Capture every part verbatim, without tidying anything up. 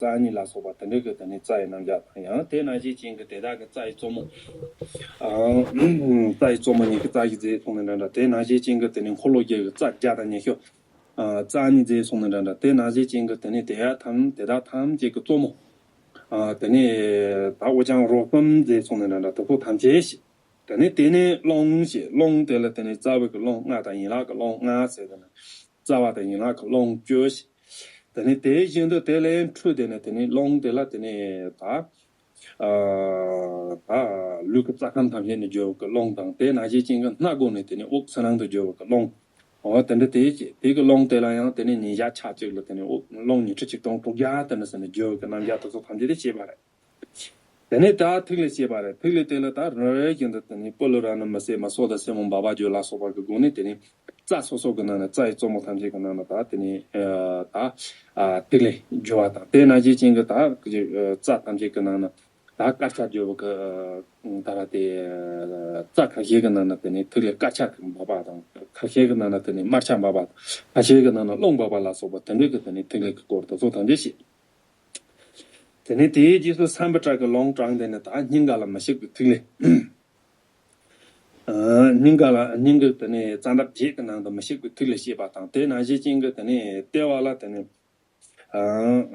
རྩ་གཉིས་ལ་སོགས་པ་དེ་འདྲ་གི་དེ་ནི་རྩ་ཡི་རྣམ་གཞག་དང་། ཡང་དེ་ནང་བཞིན་ཅན་གྱི་དེ་དག་གི་རྩ་ཡི་གཙོ་མོ། ཨང་། རྩ་ཡི་གཙོ་མོ་ཉིད་ཀྱི་རྩ་བཞི་རྫས་གསུངས་ནས་འདྲ་འདྲ། དེ་ནང་བཞིན་ཅན་གྱི་དེ་ནི་འཁོར་ལོ་བརྒྱད་ཀྱི་རྩ་བརྒྱ་དང་ཉི་ཤུ། ཨ། རྩ་གཉིས་རྫས་གསུངས་ནས་འདྲ་འདྲ། དེ་ནང་བཞིན་ཅན་གྱི་དེ་ནི་དེ་ཡང་ཐམས་དེ་དག་ཐམས་ཅད་ཀྱི་གཙོ་མོ། ཨ། དེ་ནི་ད་དབུ་རྐྱང་རོ་གསུམ་རྫས་གསུངས་ནས་འདྲ་འདྲ། དེ་ཚོ་ཐམས་ཅད་ཞེས། དེ་ནི་དེ་ནི་རླུང་ཞེས། རླུང་དེ་ལ་དེ་ནི་རྩ་བའི་གི་རླུང་ལྔ་དང་ཡན་ལག་གི་རླུང་ལྔ་ཟེར། དེ་ནི་རྩ་བ་དང་ཡན་ལག་གི་རླུང་བཅུ་ཞེས། དེ་ནི་དེ་བཞིན་དུ་དེ་ལས་འཕྲོས་ཏེ་ནི་དེ་ནི་རླུང་དེ་ལ་དེ་ནི་ད། ཨ། ད་ལུས་ཀྱི་རྩ་ཁམས་ཐམས་ཅད་ནས་རྒྱུ་བའི་གི་རླུང་དང་། དེ་ནང་བཞིན་ཅན་གྱི་སྣ་སྒོ་ནས་དེ་ནི་དབུགས་ཚུར་ནང་དུ་རྒྱུ་བའི་གི་རླུང་། འོ་དེ་འདྲ་དེ་བྱས། དེ་གི་རླུང་དེ་ལ་ཡང་དེ་ནི་ཉིས་བརྒྱ་ཆ་གཅིག་ལ་དེ་ནི་དབུགས་རླུང་ཉི་ཁྲི་ཆིག་སྟོང་དྲུག་བརྒྱ་དེ་འདྲ་ཟེར་ནས་རྒྱུ་བའི་གི་རྣམ་གཞག་དེ་ཚོ་ཐམས་ཅད་དེ་བཤད་པ་རེད། དེ་ནས་ད་ཐིག་ལེ་བཤད་པ་རེད། ཐིག་ལེ་དེ་ལ་ད་རེ་རེ་བཞིན་དུ་དེ་ནི་སྤུ་ལུ་ར་ནི་མི་སེར་མ་སོ་དང་སེ་མོ་འབབ་པ་རྒྱུ་ལ་སོགས་པ་གི་སྒོ་ནས་དེ་ནི་རྩ་སོ་སོ་གི་ནང་ན། རྩ་ཡི་གཙོ་མོ་ཐམས་ཅད་ཀྱི་ནང་ན་ད་དེ་ནི་ཨ། ད་ཨ། ཐིག་ལེ་རྒྱུ་བ་དང་། དེ་ནང་བཞིན་ཅན་གྱི་ད་རྩ་ཐམས་ཅད་ཀྱི་ནང་ན་ད་དཀར་ཆ་རྒྱུ་བ་གི། ད་ར་དེ་རྩ་ཁ་ཤས་ཀྱི་ནང་ན་དེ་ནི་ཐིག་ལེ་དཀར་ཆ་གི་འབབ་པ་དང་། ཁ་ཤས་ཀྱི་ནང་ན་དེ་ནི་དམར་ཆ་འབབ་པ་དང་། ཁ་ཤས་ཀྱི་ནང་ན་རླུང་འབབ་པ་ལ་སོགས་པ་དེ་འདྲ་གི་དེ་ནི་ཐིག་ལེ་གི་སྐོར་དེ་ཚོ་ཐམས་ཅད་བཤད། དེ་ནས་དེའི་རྗེས་སུ་སམ་བྷོ་ཊ་གི་ལུང་དྲངས་ཏེ་ནི་ད་སྙིང་ག་ལ་མི་ཤིགས་པའི་ཐིག་ལེ། ཨ། སྙིང་ག་ལ། སྙིང་གི་དེ་ནས་རྩ་འདབ་བརྒྱད་ཀྱི་ནང་དུ་མི་ཤིགས་པའི་ཐིག་ལེ་བཤད་པ་དང་། དེ་ནང་བཞིན་ཅན་གྱི་དེ་ནས་ལྟེ་བ་ལ་དེ་ནས། ཨ།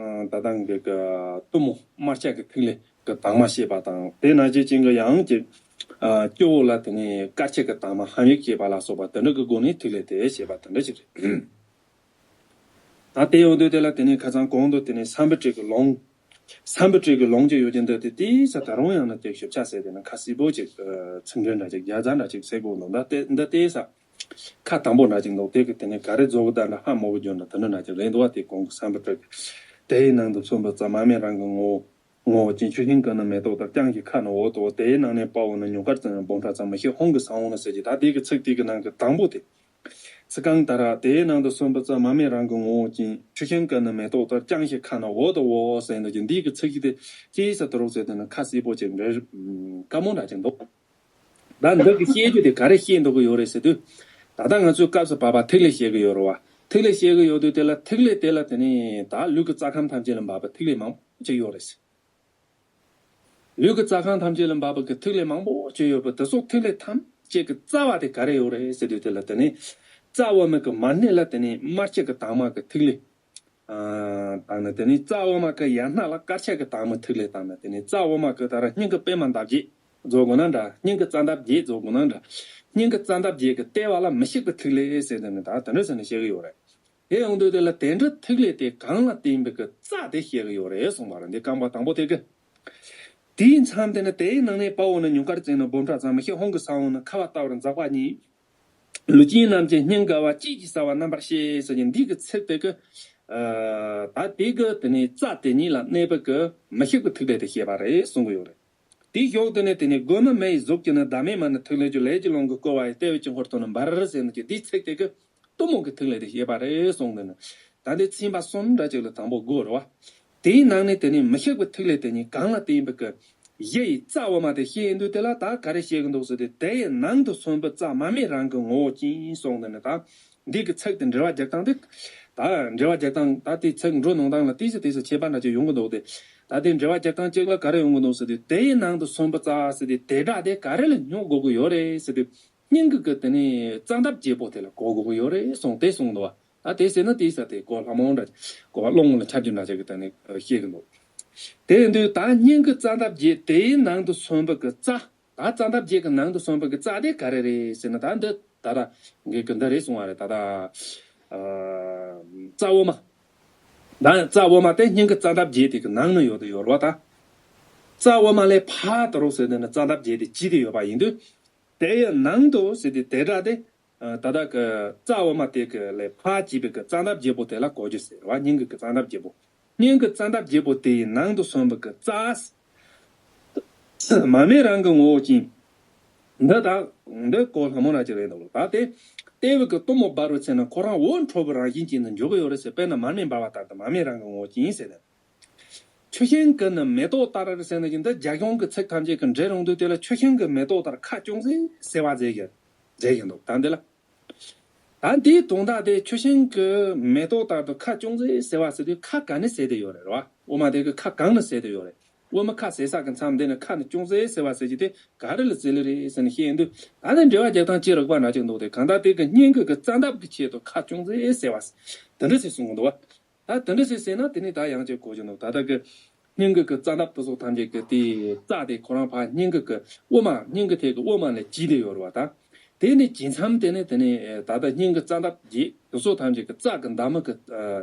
ཨ། ད་ལྟ་གི་གི་གཏུམ་མོ་དམར་ཆ་གི་ཐིག་ལེ་གི་དྭངས་མ་བཤད་པ་དང་། དེ་ནང་བཞིན་ཅན་གྱི་ཡང་གི། ཨ། སྤྱི་བོ་ལ་དེ་ནས་དཀར་ཆ་གི་དྭངས་མ་ཧ་མིག་བཤད་པ་ལ་སོགས་པ་དེ་འདྲ་གི་སྒོ་ནས་ཐིག་ལེ་དེ་བཤད་པ་དེ་འདྲ་ཞིག་རེད། ད་དེ་ཡོང་དུས་དེ་ལ་དེ་ནས་ཁ་སང་གོང་དུ་དེ་ནས་སམ་བྷོ་ཊ་གི་ལུང་། སམ་བྷོ་ཊ་གི་ལུང་གི་ཡོད་ཀྱི་འདུག་སྟེ། དེའི་ས་ད་རུང་ཡང་ན་ཅིག་ཞིབ་ཆ་ཟེར་དེ་ན་ཁ་གསལ་པོ་ཅིག་ཨ། ཚིག་འགྲེལ་འདྲ་ཅིག་རྒྱ་མཚན་འདྲ་ཅིག་ཟེར་དགོས་འདུག་ད་དེ་འདི་དེའི་ས་ཁ་དང་པོ་འདྲ་ཅིག་འདུག་དེ་གི་དེ་ནས་ག་རེ་རྫོགས་གི་ད་འདྲ་ཧ་མ་གོ་རྒྱུ་འདྲ་དེ་འདྲ་འདྲ་ཅིག་རེད་འདུག་བ། དེ་གོང་གི་སམ་བྷོ་ཊ་གི། དེ་ཡི་ནང་དུ་སོན་པའི་རྩ་མར་མེ་རང་གི་ངོ་བོ། ངོ་བོ་ཅན། ཆུ་ཤིང་ཀུན་ནི་མེ་ཏོག་ལྟར། རྐྱང་ཞིང་ཁ་ནི་འོད་དུ་འོང་། དེ་ཡི་ནང་ནས་དཔའ་བོ་ནི་ཉུངས་དཀར་རྩི་ནི་འབུམ་ཕྲག་ཙམ། མི་ཤིགས་ཧཱུྃ་གི་ས་བོན་ནི་ཟེར་གྱི། ད་དེ་གི་ཚིག་དེ་གི་ནང་གི་དང་པོ་དེ། ཚིག་རྐང་ད་ར། དེའི་ནང་དུ་སོན་པའི་རྩ་མར་མེ་རང་གི་ངོ་བོ་ཅན། ཆུ་ཤིང་ཀུན་ནི་མེ་ཏོག་ལྟར། རྐྱང་ཞིང་ཁ་ནི་འོད་དུ་འོང་ཟེར་འདུག་ཀྱི། འདི་གི་ཚིག་གི་དེ་ཅིའི་ས་དུ་རོགས་ཟེར་དེ་ན་ཁ་གསལ་པོ་ཅིག་འགྲེལ་དཀའ་མོ་འདྲ་ཅིག་འདུག་ད་འདི་གི་བཤད་རྒྱུ་དེ་ག་རེ་བཤད་འདུག་གི་ཡོད་རེད་ཟེར་དུས། ད་ལྟ་ང་ཚོའི་སྐབས་སུ་བབ་པ་ཐིག་ལེ་བཤད་གི་ཡོད་རེད་བ། ཐིག་ལེ་བཤད་གི་ཡོད་དུས་དེ་ལ་ཐིག་ལེ་དེ་ལ་དེ་ནས་ད་ལུས་ཀྱི་རྩ་ཁམས་ཐམས་ཅད་ལ་འབབ་པའི་ཐིག་ལེ་མང་པོ་ཅིག་ཡོད་རེད་ཟེར། ལུས་ཀྱི་རྩ་ཁམས་ཐམས་ཅད་ལ་འབབ་པའི་གི་ཐིག་ལེ་མང་པོ་ཅིག་ཡོད་པ། དེ་ཚོ་ཐིག་ལེ་ཐམས་ཅད་ཀྱི་རྩ་བ་དེ་ག་རེ་ཡོད་རེད་ཟེར་དུས་དེ་ལ་དེ་ནས་རྩ་འོག་མའི་གི་མར་སྣེ་ལ་དེ་ནས་དམར་ཆ་གི་དྭངས་མ་གི་ཐིག་ལེ། ཨ། དང་ནི་དེ་ནས་རྩ་འོག་མ་གི་ཡ་སྣ་ལ་དཀར་ཆ་གི་དྭངས་མའི་ཐིག་ལེ། དང་ནི་དེ་ནས་རྩ་འོག་མ་གི་ད་ར་སྙིང་གི་པད་མ་འདབ་བརྒྱད་རྫོགས་དགོས་ན་འདྲ། སྙིང་གི་རྩ་འདབ་བརྒྱད་རྫོགས་དགོས་ན་འདྲ། སྙིང་གི་རྩ་འདབ་བརྒྱད་ཀྱི་ལྟེ་བ་ལ་མི་ཤིགས་པའི་ཐིག་ལེ་ཟེར་དེ་ནི་ད་དེ་འདྲ་ཟེར་ནས་བཤད་གི་ཡོད་རེད། དེ་ཡོང་དུས་དེ་ལ་དེ་འདྲ་ཐིག་ལེ་དེ་གང་ལ་བརྟེན་པའི་གི་རྩ་དེ་བཤད་གི་ཡོད་རེད་གསུངས་པ་རེད། འདི་རྐང་པ་དང་པོ་དེ་གི། དེའི་མཚམས་དེ་ནི་དེའི་ནང་ནས་དཔའ་བོ་ནི་ཉུངས་དཀར་རྩི་ནི་འབུམ་ཕྲག་ཙམ། མི་ཤིགས་ཧཱུྃ་གི་ས་བོན་ནི་ཁ་བ་ལྟ་བུར་འཛག་པ་ཉིད། ལུས་ཅན་རྣམས་ཀྱི་སྙིང་ག་བ་གཅིག་གིས་གསལ་བར་རྣམ་པར་ཤེས་ཟེར་གྱི་འདི་གི་ཚིག་དེ་གི། ཨ། ད་དེ་གི་དེ་ནས་རྩ་དེ་ཉིད་ལ་གནས་པའི་གི་མི་ཤིགས་པའི་ཐིག་ལེ་དེ་བཤད་པ་རེད་གསུང་གི་ཡོད་རེད། དེའི་ཞོགས་དེ་ནས་དེ་ནས་མགོན་པོ་མི་ཡི་གཟུགས་ཀྱི་ནི། ཟླ་མེད་མ་ནི་ཐིག་ལེ་རྒྱུ། ལས་ཀྱི་རླུང་གིས་བསྐོལ་བ་ཡི། ལྟེ་བའི་དཀྱིལ་འཁོར་དུ་ནི་འབར་ཟེར་ནས་ཀྱི་འདིའི་ཚིག་དེ་གི་གཏུམ་མོ་གི་ཐིག་ལེ་དེ་བཤད་པ་རེད་གསུངས་དེ་ནི། ད་འདི་ཚན་པ་གསུམ་འདྲ་ཅིག་ལ་དང་པོ་དགོས་རེད་བ། དེའི་ནང་ནས་དེ་ནས་མི་ཤིགས་པའི་ཐིག་ལེ་དེ་ཉིད་གང་ལ་བརྟེན་པའི་གི་གཞི་ཡི་རྩ་འོག་མ་དེ་བཤད་ཡིན་དུས་དེ་ལ་ད་ག་རེ་བཤད་གི་འདུག་ཟེར་དུས། དེ་ཡི་ནང་དུ་སོན་པའི་རྩ་མར་མེ་རང་གི་ངོ་བོ་ཅན་གསུངས་དེ་ནི། ད་འདི་གི་ཚིག་དེ་འགྲེལ་བ་རྒྱག་སྟངས་དེ། ད་འགྲེལ་བ་རྒྱག་སྟངས་ད་དེ་ཚིག་འགྲོ་ནང་སྟངས་ལ་ཏིས་སི་ཏིས་སི་ཁྱད་པར་འདྲ་ཅིག་ཡོང་གི་འདུག་སྟེ། ད་དེ་འགྲེལ་བ་རྒྱག་སྟངས་གཅིག་ལ་ག་རེ་ཡོང་གི་འདུག་ཟེར་དུས། དེ་ཡི་ནང་དུ་སོན་པའི་རྩ་ཟེར་དུས་དེ་སྒྲ་དེ་ག་རེ་ལ་སྙོག་དགོས་ཀྱི་ཡོད་རེད་ཟེར་དུས། སྙིང་གི་གི་དེ་ནས་རྩ་འདབ་བརྒྱད་པོ་དེ་ལ་གོ་དགོས་ཀྱི་ཡོད་རེད་གསུངས་དེ་གསུངས་འདུག་བ། ད་དེ་ཟེར་ན་དེ་ས་དེ་གོ་སླ་མོ་འདྲ། གོ་བ་རླུང་ལ་འཆར་རྒྱུ་འདྲ་ཅིག་གི་དེ་ནས་བཤད་གི་འདུག་དེ་ཡིན་དུས་ད་སྙིང་གི་རྩ་འདབ་བརྒྱད་དེའི་ནང་དུ་སོན་པའི་གི་རྩ། ད་རྩ་འདབ་བརྒྱད་ཀྱི་ནང་དུ་སོན་པའི་གི་རྩ་དེ་ག་རེ་རེད་ཟེར་ན། ད་འདི་ད་ལྟ་ངས་གི་འདི་རེད་གསུང་བ་རེད། ད་ལྟ་ཨ་རྩ་འོག་མ། ད་རྩ་འོག་མ་དེ་སྙིང་གི་རྩ་འདབ་བརྒྱད་དེ་གི་ནང་ན་ཡོད་དེ་ཡོད་རེད་བ། ད་རྩ་འོག་མ་ལས་ཕར་དུ་རོགས་ཟེར་དེ་ནི་རྩ་འདབ་བརྒྱད་དེ་བརྒྱད་དེ་ཡོད་པ་ཡིན་དུས། དེ་ཡི་ནང་དུ་ཟེར་དེ་དེ་སྒྲ་དེ། ཨ། ད་ལྟ་གི་རྩ་འོག་མ་དེ་གི་ལས་ཕར་བརྒྱུད་པའི་གི་རྩ་འདབ་བརྒྱད་པོ་དེ་ལ་གོ་རྒྱུ་ཟེར་བ། སྙིང་གི་གི་རྩ་འདབ་བརྒྱད་པོ། སྙིང་གི་རྩ་འདབ་བརྒྱད་པོ་དེ་ཡི་ནང་དུ་སོན་པའི་གི་རྩ། མར་མེ་རང་གི་ངོ་བོ་ཅན། འདི་དག་འདི་གོ་སླ་མོ་འདྲ་ཅིག་རེད་འདུག་ད་དེ་ལྟེ་བའི་གི་གཏུམ་མོ་འབར་བའི་ཚེ་ན་ཁོ་རང་འོད་འཕྲོ་བའི་རང་བཞིན་ཅན་དུ་འཇུག་གི་ཡོད་རེད་ཟེར། དཔེར་ན་མར་མེ་འབར་བ་ལྟར་དུ་མར་མེ་རང་གི་ངོ་བོ་ཅན་ཟེར་ནས། ཆུ་ཤིང་ཀུན་ནི་མེ་ཏོག་ལྟར་ཟེར་ན་ཅིག་འདི་རྒྱ་གཞུང་གི་ཚིག་ཐམས་ཅད་ཀྱི་འགྲེལ་རུང་དུས་དེ་ལ་ཆུ་ཤིང་གི་མེ་ཏོག་ལྟར་ཁ་ཅུང་ཟད་བསིལ་བ་མཛད་ཀྱི་མཛད་ཀྱི་འདུག་ད་འདི་ལ། ད་འདིའི་དོན་དག་དེ་ཆུ་ཤིང་གི་མེ་ཏོག་ལྟར་དུ་ཁ་ཅུང་ཟད་བསིལ་བ་ཟེར་དུས་ཁ་ག་ནས་ཟད་དེ་ཡོད་རེད་བ། དབུ་མ་དེ་གི་ཁ་གང་ནས་ཟེར་དེ་ཡོད་རེད། དབུ་མ་ཁ་ཟེར་ས་གི་མཚམས་དེ་ནས་ཁ་ནས་ཅུང་ཟད་ཟེར་བ་ཟེར་གྱི་དེ་ག་རེ་ལ་ཟེར་ལེ་རེད་ཟེར་ནས་བཤད་ཡོང་དུས། ད་ནི་འགྲེལ་བ་རྒྱག་སྟངས་ཅི་རིགས་པ་འདྲ་ཅིག་འདུག་སྟེ། གང་ལྟར་དེ་གི་སྙན་བརྒྱུད་ཀྱི་རྩ་འདབ་ཀྱི་ཆེད་དུ་ཁ་ཅུང་ཟད་ཟེར་བ་དེ་འདྲ་ཞིག་གསུང་གི་འདུག་བ། ད་དེ་འདྲ་ཞིག་ཟེར་ན་དེ་ནི་ད་ཡང་ཅིག་གོ་རྒྱུ་འདུག། ད་ལྟ་གི་སྙན་བརྒྱུད་ཀྱི་རྩ་འདབ་དེ་ཚོ་ཐམས་ཅད་ཀྱི་དེའི་རྩ་དེ་ཁོ་རང་ཕར་སྙན་བརྒྱུད་ཀྱི་དབུ་མ། སྙན་བརྒྱུད་ཐད་ཀྱི་དབུ་མ་ལས་བརྒྱུད་དེ་ཡོད་རེད་བ། ད་དེ་ནི་བརྒྱུད་མཚམས་དེ་ནི་དེ་ནི་ད་ལྟ་སྙན་བརྒྱུད་རྩ་འདབ་བརྒྱད་དེ་ཚོ་ཐམས་ཅད་ཀྱི་རྩ་གི་འདབ་མ་གི་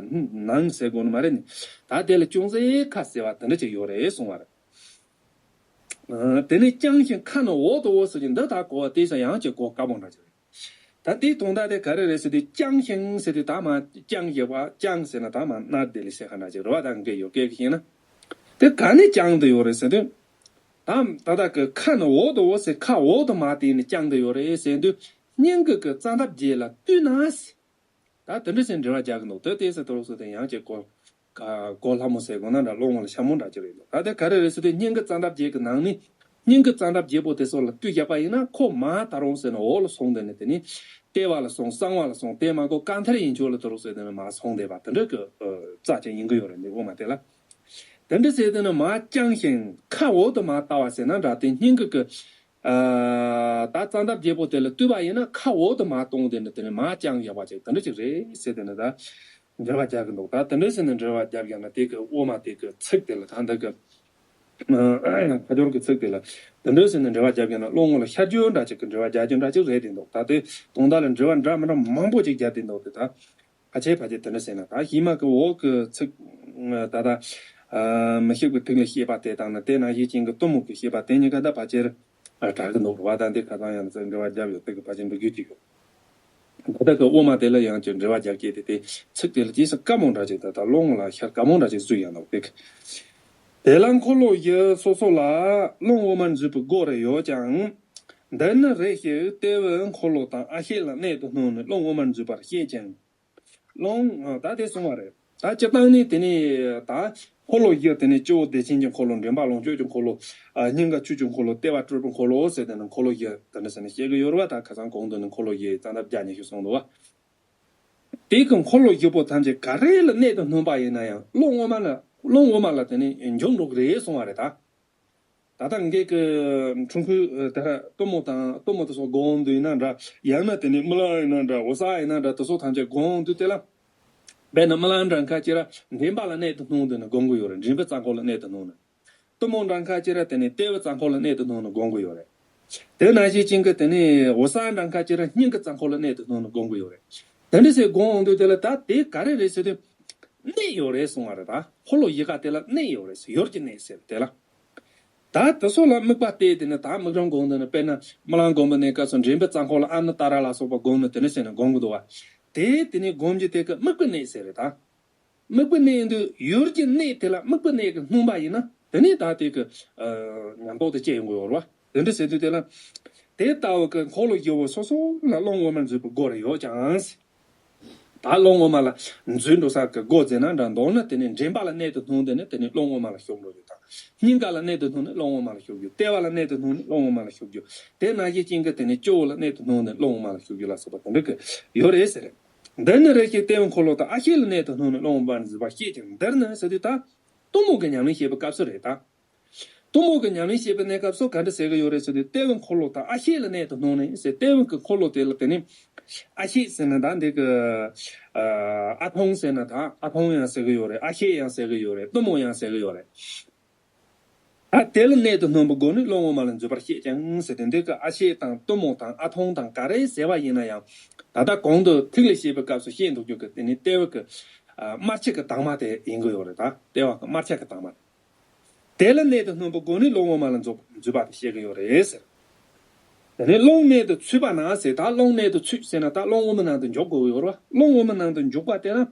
ནང་ཟེར་དགོས་ནི་མ་རེད་ནི། ད་དེ་ལ་ཅུང་ཟད་ཁ་ཟེར་བ་དེ་འདྲ་ཅིག་ཡོད་རེད་གསུང་བ་རེད། ཨ། དེ་ནས་བརྐྱང་ཞིང་ཁ་ནི་འོག་ཏུ་འོ་ཟེར་གྱི་འདི་ད་གོ་བ་དེ་ས་ཡང་ཅིག་གོ་དཀའ་མོ་འདྲ་ཅིག་རེད། ད་དེའི་དོན་དག་དེ་ག་རེ་རེད་ཟེར་དུས། བརྐྱང་ཞིང་ཟེར་དུས་ད་མར་བརྐྱང་བཞག་པ། བརྐྱང་ཟེར་ན་ད་མར་མནར་བསྡད་ལེ་ཟེར་ག་འདྲ་ཅིག་རེད་བ། ད་འགའ་ཡོད་སྐད་ཀྱི་བཤད་ན། དེ་ག་ནས་བརྐྱང་དུ་ཡོད་རེད་ཟེར་དུས། ད་ད་ལྟ་གི་ཁ་ནི་འོག་ཏུ་འོ་ཟེར། ཁ་འོག་ཏུ་མར་བལྟས་ནས་བརྐྱང་དུ་ཡོད་རེད་ཟེར་དུས། སྙན་བརྒྱུད་ཀྱི་རྩ་འདབ་བརྒྱད་ལ་བཏུད་ན་ཟེར། ད་དེ་འདྲ་ཟེར་འགྲེལ་བ་རྒྱག་གི་འདུག། དེ་དེ་ཟེར་དུས་སུ་དེ་ཡང་ཅིག་གོ་གོ་སླ་མོ་ཟེར་དགོས་ན་འདྲ། བློ་ངོ་ལ་ཤ་མོ་འདྲ་ཅིག་རེད་འདུག། ད་དེ་ག་རེ་རེད་ཟེར་དུས། སྙན་བརྒྱུད་རྩ་འདབ་བརྒྱད་ཀྱི་ནང་ནས་སྙན་བརྒྱུད་རྩ་འདབ་བརྒྱད་པོ་དེ་ཚོ་ལ་བཏུད་བཞག་པ་ཡིན་ན། ཁོ་མར་ད་རུང་ཟེར་ན་འོག་ལ་སོང་། དེ་ནས་དེ་ནས་ལྟེ་བ་ལ་སོང་། གསང་བ་ལ་སོང་། དེ་མ་གོ་རྐང་མཐིལ་ཡན་ཆོད་ལ་དུ་རུ་ཟེར་དེ་ནས་མར་སོང་བསྡད་པ་དེ་འདྲ་གི་རྩ་ཅན་ཡིན་གི་ཡོད་རེད། འདི་དབུ་མ་དེ་ལ། དེ་འདྲ་ཟེར་དེ་ནས་མར་བརྐྱང་ཞིང་ཁ་འོག་ཏུ་མར་ལྟ་བ་ཟེར་ན་འདྲ། དེ་སྙན་བརྒྱུད་ཀྱི་ཨ། ད་རྩ་འདབ་བརྒྱད་པོ་དེ་ལ་བཏུད་པ་ཡིན་ན་ཁ་འོག་ཏུ་མར་གཏོང་དེ་ནི་དེ་ནི་མར་བརྐྱང་བཞག་པ་ཅིག་དེ་འདྲ་ཅིག་རེད་ཟེར་དེ་ནི་ད་འགྲེལ་བ་རྒྱག་གི་འདུག། ད་དེ་འདྲ་ཟེར་ནས་འགྲེལ་བ་རྒྱབ་ཡང་ན་དེ་གི་དབུ་མ་དེ་གི་ཚིག་དེ་ལ། ད་འདི་གི་ཨ། ཁ་སྦྱོར་གི་ཚིག་དེ་ལ་དེ་འདྲ་ཟེར་ནས་འགྲེལ་བ་རྒྱབ་ཡང་ན་བློ་ངོ་ལ་ཤར་རྒྱུ་འདྲ་ཅིག་གི་འགྲེལ་བ་རྒྱག་རྒྱུ་འདྲ་ཅིག་རེད་དེ་འདུག། ད་དེ་དོན་དག་ལ་འགྲེལ་བ་འདྲ་མི་འདྲ་མང་པོ་ཅིག་རྒྱག་དེ་འདུག། དེ་ད། ཕལ་ཆེར་ཕལ་ཆེར་དེ་འདྲ་ཟེར་ན། ད་གཞི་མ་གི་འོག་གི་ཚིག་ད་ལྟ་ཨ། མི་ཤིགས་པའི་ཐིག་ལེ་བཤད་པ་དེ་དང་ནི། དེ་ནང་བཞིན་ཅན་གྱི་གཏུམ་མོ་གི་བཤད་པ་དེ་གཉིས་ཀ་ད་ཕལ་ཆེར་ཨ། གྲགས་ཀྱི་འདུག་བ། ད་འདི་ཁ་སང་ཡང་ཚིག་འགྲེལ་བ་རྒྱབ་ཡོད། དེ་གི་ཕལ་ཆེར་འགྲིག་རྒྱུ་ཅིག་ཡོད། ད་ལྟ་གི་དབུ་མ་དེ་ལ་ཡང་ཅིག་འགྲེལ་བ་རྒྱག་སྐད་དེ། དེ་ཚིག་དེ་ལ་ཅིག་ས་དཀའ་མོ་འདྲ་ཅིག། ད་ལྟ་བློ་ངོ་ལ་ཤར་དཀའ་མོ་འདྲ་ཅིག་བཟོས་ཡང་འདུག། དེ་གི་དེ་ལ་འཁོར་ལོ་བཞི་སོ་སོ་ལ་རླུང་དབུ་མར་འཛུད་པའི་སྒོ་རེ་ཡོད་ཀྱང་། འདི་ནི་རེ་ཞིག་ལྟེ་བའི་འཁོར་ལོ་དང་ཨ་ཤད་ལ་གནད་དུ་སྣུན་ནས་རླུང་དབུ་མར་འཛུད་པར་བཤད་ཅིང་། རླུང་། ད་དེ་གསུངས་པ་རེད། ད་སྤྱིར་བཏང་ནི་དེ་ནི་ད་འཁོར་ལོ་བཞི་དེ་ནི་སྤྱི་བོ་བདེ་ཆེན་གྱི་འཁོར་ལོ། མགྲིན་པ་ལོངས་སྤྱོད་ཀྱི་འཁོར་ལོ། ཨ། སྙིང་ག་ཆུ་སྐྱོད་འཁོར་ལོ། ལྟེ་བ་སྤྲུལ་པའི་འཁོར་ལོ་ཟེར་དེ་ནི་འཁོར་ལོ་བཞི་དེ་འདྲ་ཟེར་ནས་བཤད་གི་ཡོད་རེད་བ། ད་ཁ་སང་གོང་དུ་ནི་འཁོར་ལོ་བཞི་རྩ་འདབ་བརྒྱ་ཉི་ཤུ་གསུངས་འདུག་བ། དེ་གི་འཁོར་ལོ་བཞི་པོ་ཐམས་ཅད་ག་རེ་ལ་གནད་དུ་སྣུན་པ་ཡིན་ན་ཡང་རླུང་དབུ་མ་ལ། རླུང་དབུ་མ་ལ་དེ་ནི་འཇུག་འགྲོ་གི་རེད་གསུངས་པ་རེད་ད། ད་ལྟ་ངེད་ཀྱི་འཁྲུལ་འཁོར་དེ་གཏུམ་མོ་དང་གཏུམ་མོ་དེ་ཚོ་སྒོམ་དུས་ཡིན་ན་འདྲ། ཡང་ན་དེ་ནས་རྨི་ལམ་ཡིན་ན་འདྲ། འོད་གསལ་ཡིན་ན་འདྲ། དེ་ཚོ་ཐམས་ཅད་སྒོམ་དུས་དེ་ལ། དཔེར་ན་རྨི་ལམ་འདྲ་ཁ་ཅིག་ར་མགྲིན་པ་ལ་གནད་དུ་སྣུན་དུས་ནི་སྒོམ་གི་ཡོད་རེད། མགྲིན་པའི་རྩ་འཁོར་ལ་གནད་དུ་སྣུན་ནས། གཏུམ་མོ་འདྲ་ཁ་ཅིག་ར་དེ་ནས་ལྟེ་བའི་རྩ་འཁོར་ལ་གནད་དུ་སྣུན་ནས་སྒོམ་གི་ཡོད་རེད། དེ་ནང་བཞིན་ཅན་གྱི་དེ་ནས་འོད་གསལ་འདྲ་ཁ་ཅིག་ར་སྙིང་གི་རྩ་འཁོར་ལ་གནད་དུ་སྣུན་ནས་སྒོམ་གི་ཡོད་རེད། དེ་འདྲ་ཟེར་སྒོམ་འོང་དུས་དེ་ལ་ད་དེ་ག་རེ་རེད་ཟེར་དུས། གནད་ཡོད་རེད་གསུང་བ་རེད། ད་འཁོར་ལོ་བཞི་ཀ་དེ་ལ་གནད་ཡོད་རེད་ཟེར། ཡུལ་གྱི་གནད་ཟེར་དེ་ལ། ད་དེ་ཚོ་ལ་དམིགས་པ་གཏད་དེ་ནི་ད་དམིགས་རིམ་སྒོམ་དེ་ནི། དཔེར་ན་རྨི་ལམ་སྒོམ་པའི་གནས་སྐབས་སུ་མགྲིན་པའི་རྩ་འཁོར་ལ་ཨ་ནུ་ཏཱ་ར་ལ་སོགས་པ་སྒོམ་ནས་དེ་འདྲ་ཟེར་ནས་སྒོམ་གི་འདུག་བ། དེ་དེ་ནས་སྒོམ་གྱི་དེ་གི་དམིགས་པའི་གནད་ཟེར་རེད་ད། དམིགས་པའི་གནད་ཡིན་དུས་ཡུལ་གྱི་གནད་དེ་ལ་དམིགས་པའི་གནད་ཀྱིས་སྣུན་པ་ཡིན་ན་དེ་ནས་ད་དེ་གི་ཨ། ཉམས་རྟོགས་དེ་སྐྱེ་ཡོང་གི་ཡོད་རེད་བ། དེ་འདྲ་ཟེར་དུས་དེ་ལ། དེ་ལྟ་བུ་གི་འཁོར་ལོ་བཞི་པོ་སོ་སོ་ལ་རླུང་དབུ་མར་འཛུད་པའི་སྒོ་རེ་ཡོད་ཀྱང་། ད་རླུང་དབུ་མ་ལ་འཛུད་འགྲོ་ས་གི་སྒོ་ཟེར་ན་འདྲ། མདོར་ན་དེ་ནས་མགྲིན་པ་ལ་གནད་དུ་སྣུན་དེ་ནི་དེ་ནས་རླུང་དབུ་མ་ལ་ཞུགས་འགྲོ་རྒྱུ་དང་། སྙིང་ག་ལ་གནད་དུ་སྣུན་ནས་རླུང་དབུ་མ་ལ་ཞུགས་རྒྱུ། ལྟེ་བ་ལ་གནད་དུ་སྣུན་ནས་རླུང་དབུ་མ་ལ་ཞུགས་རྒྱུ། དེ་ནང་བཞིན་ཅན་གྱི་དེ་ནས་སྤྱི་བོ་ལ་གནད་དུ་སྣུན་ནས་རླུང་དབུ་མ་ལ་ཞུགས་རྒྱུ་ལ་སོགས་པ་དེ་འདྲ་གི་ཡོད་རེད་ཟེར། འདི་ནི་རེ་ཞིག་ལྟེ་བའི་འཁོར་ལོ་དང་ཨ་ཤད་ལ་གནད་དུ་སྣུན་ནས་རླུང་དབུ་མར་འཛུད་པར་བཤད་ཅིང་། འདིར་ནི་ཟེར་དུས་ད་གཏུམ་མོ་གི་ཉམས་ལེན་བྱེད་པའི་སྐབས་སུ་རེད་ད། གཏུམ་མོ་གི་ཉམས་ལེན་བྱེད་པའི་གནས་སྐབས་སུ་ག་འདྲ་ཟེར་གི་ཡོད་རེད་ཟེར་དུས། ལྟེ་བའི་འཁོར་ལོ་དང་ཨ་ཤད་ལ་གནད་དུ་སྣུན་ནས་ཟེར། ལྟེ་བའི་གི་འཁོར་ལོ་དེ་ལ་དེ་ནི་ཨ་ཤད་ཟེར་ན་ད་འདི་གི་ཨ། ཨ་ཐོང་ཟེར་ན་ད་ཨ་ཐོང་ཡང་ཟེར་གི་ཡོད་རེད། ཨ་ཤད་ཡང་ཟེར་གི་ཡོད་རེད། གཏུམ་མོ་ཡང་ཟེར་གི་ཡོད་རེད། ད་དེ་ལ་གནད་དུ་སྣུན་པའི་སྒོ་ནས་རླུང་དབུ་མ་ལ་འཛུད་པར་བཤད་ཀྱང་ཟེར་ཏེ། འདི་གི་ཨ་ཤད་དང་གཏུམ་མོ་དང་ཨ་ཐོང་དང་ག་རེ་ཟེར་བ་ཡིན་ན་ཡང་། ད་ལྟ་གོང་དུ་ཐིག་ལེ་བཤད་པའི་སྐབས་སུ་བཤད་འདུག་རྒྱུ་གི་དེ་ནི་ལྟེ་བ་གི་ཨ། དམར་ཆ་གི་དྭངས་མ་དེ་ཡིན་གི་ཡོད་རེད། ད་ལྟེ་བ་གི་དམར་ཆ་གི་དྭངས་མ་དེ། དེ་ལ་གནད་དུ་སྣུན་པའི་སྒོ་ནས་རླུང་དབུ་མ་ལ་འཛུད་འཛུད་པ་དེ་བཤད་གི་ཡོད་རེད་ཟེར། དེ་ནས་རླུང་གནད་དུ་ཚུད་པ་ན་ཟེར། ད་རླུང་གནད་དུ་ཚུད་ཟེར་ན་ད་རླུང་དབུ་མའི་ནང་དུ་འཇུག་དགོས་ཡོད་རེད་བ། རླུང་དབུ་མའི་ནང་དུ་འཇུག་པ་དེ་ན།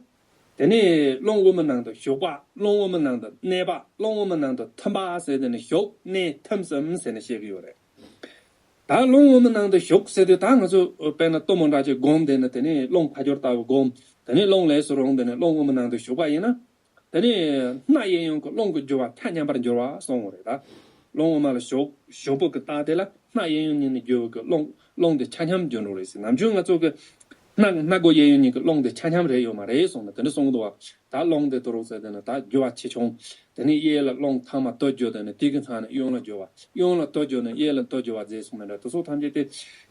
དེ་ནས་རླུང་དབུ་མའི་ནང་དུ་ཞུགས་པ། རླུང་དབུ་མའི་ནང་དུ་གནས་པ། རླུང་དབུ་མའི་ནང་དུ་ཐིམ་པ་ཟེར། དེ་ནས་ཞུགས་གནས་ཐིམ་གསུམ་ཟེར་ནས་བཤད་ཀྱི་ཡོད་རེད། ད་རླུང་དབུ་མའི་ནང་དུ་ཞུགས་ཟེར་དུས་ད་ང་ཚོ་དཔེར་ན་གཏུམ་མོ་འདྲ་ཅིག་སྒོམ་བསྡད་ན། དེ་ནས་རླུང་ཁ་སྦྱོར་ལྟ་བུ་སྒོམ། དེ་ནས་རླུང་ལས་སུ་རུང་། དེ་ནས་རླུང་དབུ་མའི་ནང་དུ་ཞུགས་པ་ཡིན་ན། དེ་ནས་སྣ་གཡས་གཡོན་གྱི་རླུང་གི་རྒྱུ་བ་ཐ་མཉམ་པར་འགྱུར་བ་གསུངས་པ་རེད་ད། རླུང་དབུ་མ་ལ་ཞུགས་ཞུགས་པོ་གི་རྟགས་དེ་ལ་སྣ་གཡས་གཡོན་གཉིས་ནས་རྒྱུ་བ་གི་རླུང་རླུང་དེ་ཆ་མཉམ་འགྱུར་འགྲོ་རེད་ཟེར། ནམ་རྒྱུན་ང་ཚོ་གི་ སྣ་སྣ་སྒོ་གཡས་གཡོན་གཉིས་ཀྱི་རླུང་དེ་ཆ་མཉམ་རེད་ཡོད་མ་རེད་གསུངས་ནས་དེ་འདྲ་གསུངས་འདུག་བ། ད་རླུང་དེ་དུ་རུག་ཟེར་དེ་ནི་ད་རྒྱུ་བ་ཆེ་ཆུང་། དེ་ནི་གཡས་ལ་རླུང་ཐ་མ་དུ་རྒྱུ་དེ་ནི་དེ་གི་མཚམས་ནས་གཡོན་ལ་རྒྱུ་བ། གཡོན་ལ་དུ་རྒྱུ་ནི་གཡས་ལ་དུ་རྒྱུ་བ་མཛད་གསུངས་ནས་འདྲ་དེ་ཚོ་ཐམས་ཅད་དེ།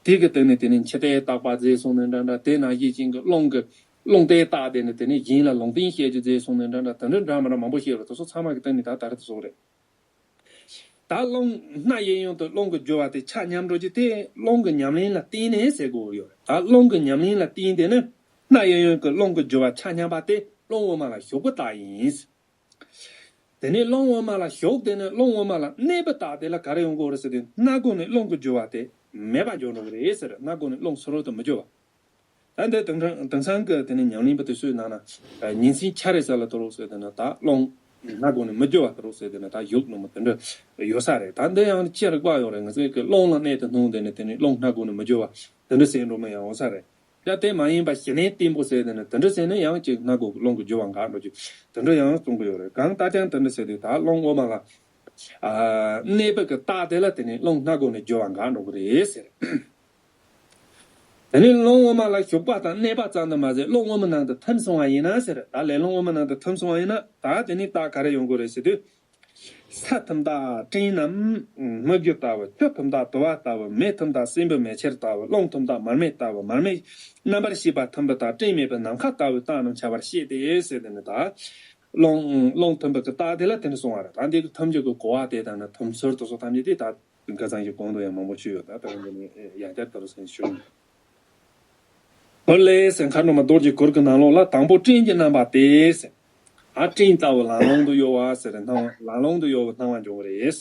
དེ་གི་སྟེང་ནས་དེ་ནི་འཆི་ལྟས་བརྟག་པ་མཛད་གསུངས་ནས་འདྲ་འདྲ་དེ་ན་གཞི་ཅན་གྱི་རླུང་གི་རླུང་ལྟས་བརྟག་དེ་ནི་དེ་ནི་གཞན་ལ་ལུང་བསྟན་བཤད་རྒྱུ་མཛད་གསུངས་ནས་འདྲ་འདྲ་དེ་འདྲ་འདྲ་མི་འདྲ་མང་པོ་བཤད་རོགས་དེ་ཚོ་ཚང་མ་གི་སྟེང་ནས་ད་ད་རེ་དེ་ཚོ་རེད། ད་རླུང་སྣ་གཡས་གཡོན་དུ་རླུང་གི་རྒྱུ་བ་དེ་ཆ་མཉམ་འགྲོ་རྒྱུ་དེ་རླུང་གི་ཉམས་ལེན་ལ་བརྟེན་ནས་ཟེར་དགོས་ཡོད་རེད། ད་རླུང་གི་ཉམས་ལེན་ལ་བརྟེན་དེ་ནི་སྣ་གཡས་གཡོན་གྱི་རླུང་གི་རྒྱུ་བ་ཆ་མཉམ་པ་དེ་རླུང་དབུ་མ་ལ་ཞུགས་པའི་རྟགས་ཡིན། དེ་ནས་རླུང་དབུ་མ་ལ་ཞུགས་དེ་ནི་རླུང་དབུ་མ་ལ་གནས་པའི་རྟགས་དེ་ལ་ག་རེ་ཡོང་གི་རེད་ཟེར་དུས་སྣ་སྒོ་ནས་རླུང་གི་རྒྱུ་བ་དེ་མེད་པ་འགྱུར་འགྲོ་གི་རེད་ཟེར། སྣ་སྒོ་ནས་རླུང་སུ་རུ་དུ་མི་རྒྱུ་བ། ད་འདི་དེང་སང་དེང་སང་གི་དེ་ནི་ཉམས་ལེན་པ་དེ་ཚོའི་ནང་ན་ཉིན་མཚན་ཆ་རེ་ས་ལ་དུ་རུག་ཟེར་དེ་ནི་ད་རླུང་སྣ་སྒོ་ནས་མི་རྒྱུ་བ་དུ་རུག་ཟེར་དེ་ནི་ད་ཡུག་ནི་མི་དེ་འདྲ་ཡོད་ས་རེད། ད་འདི་ཡང་ཅི་རིག་པ་ཡོད་རེད། ང་ཚོའི་གི་རླུང་ལ་གནས་དུ་སྣང་དེ་ནི་དེ་ནི་རླུང་སྣ་སྒོ་ནས་མི་རྒྱུ་བ་དེ་འདྲ་ཟེར་འགྲོ་མི་ཡང་ཡོད་ས་རེད། ཡ་དེ་མ་ཡིན་པ་ཞི་གནས་བརྟན་པོ་ཟེར་དེ་ནི་དེ་འདྲ་ཟེར་ནས་ཡང་ཅིག་སྣ་སྒོ་རླུང་གི་རྒྱུ་བ་འགག་འགྲོ་རྒྱུ་དེ་འདྲ་ཡང་གསུང་གི་ཡོད་རེད། གང་ལྟར་ཀྱང་དེ་འདྲ་ཟེར་དུས་ད་རླུང་དབུ་མ་ལ་གནས་པ་གི་རྟགས་དེ་ལ་དེ་ནི་རླུང་སྣ་སྒོ་ནས་རྒྱུ་བ་འགག་འགྲོ་གི་རེད་ཟེར། དེ་ནས་རླུང་དབུ་མ་ལ་ཞུགས་པ་དང་གནས་པ་ཙམ་དུ་མ་ཟད་རླུང་དབུ་མའི་ནང་དུ་ཐིམ་སོང་བ་ཡིན་ན་ཟེར། ད་ལས་རླུང་དབུ་མའི་ནང་དུ་ཐིམ་སོང་བ་ཡིན་ན་ད་དེ་ནས་རྟགས་ག་རེ་ཡོང་གི་རེད་ཟེར་དུས། ས་ཐིམ་དང་སྤྲིན་ནམ་སྨིག་རྒྱུ་ལྟ་བུ། ཆུ་ཐིམ་དང་དུ་བ་ལྟ་བུ། མེ་ཐིམ་དང་སྲིན་བུ་མེ་ཁྱེར་ལྟ་བུ། རླུང་ཐིམ་དང་མར་མེ་ལྟ་བུ། མར་མེ་རྣམ་པར་ཤེས་པ་ཐིམ་པ་དང་སྤྲིན་མེད་པའི་ནམ་མཁའ་ལྟ་བུའི་རྟགས་རྣམས་ཁྱབ་པར་བཤད་དེ་ཟེར་དེ་ནི་ད། རླུང་རླུང་ཐིམ་པ་གི་རྟགས་དེ་ལ་དེ་ནས་གསུང་བ་རེད། ད་འདི་གི་ཐིམ་རྒྱུ་གི་གོ་བ་དེ་དང་ནི་ཐིམ་ཚུལ་དེ་ཚོ་ཐམས་ཅད་དེ་ད། ཁ་སང་གི་གོང་དུ་ཡང་མང་པོ་ཞུས་ཡོད། ད་ལྟ་འདི་ནི་ཡང་བསྐྱར་ལྟར་ཟིན་ཞུ། གུར་ལས་ཟེར། མཁའ་འགྲོ་མ་རྡོ་རྗེ་གུར་གྱི་ནང་ལོགས་ལ་དང་པོ་སྤྲིན་གྱི་རྣམ་པ་སྟེ་ཟེར། ཨ་སྤྲིན་ལྟ་བུ་ལང་ལོང་དུ་གཡོ་བ་ཟེར་སྣང་བ་ལང་ལོང་དུ་གཡོ་བའི་སྣང་བ་འབྱུང་གི་རེད།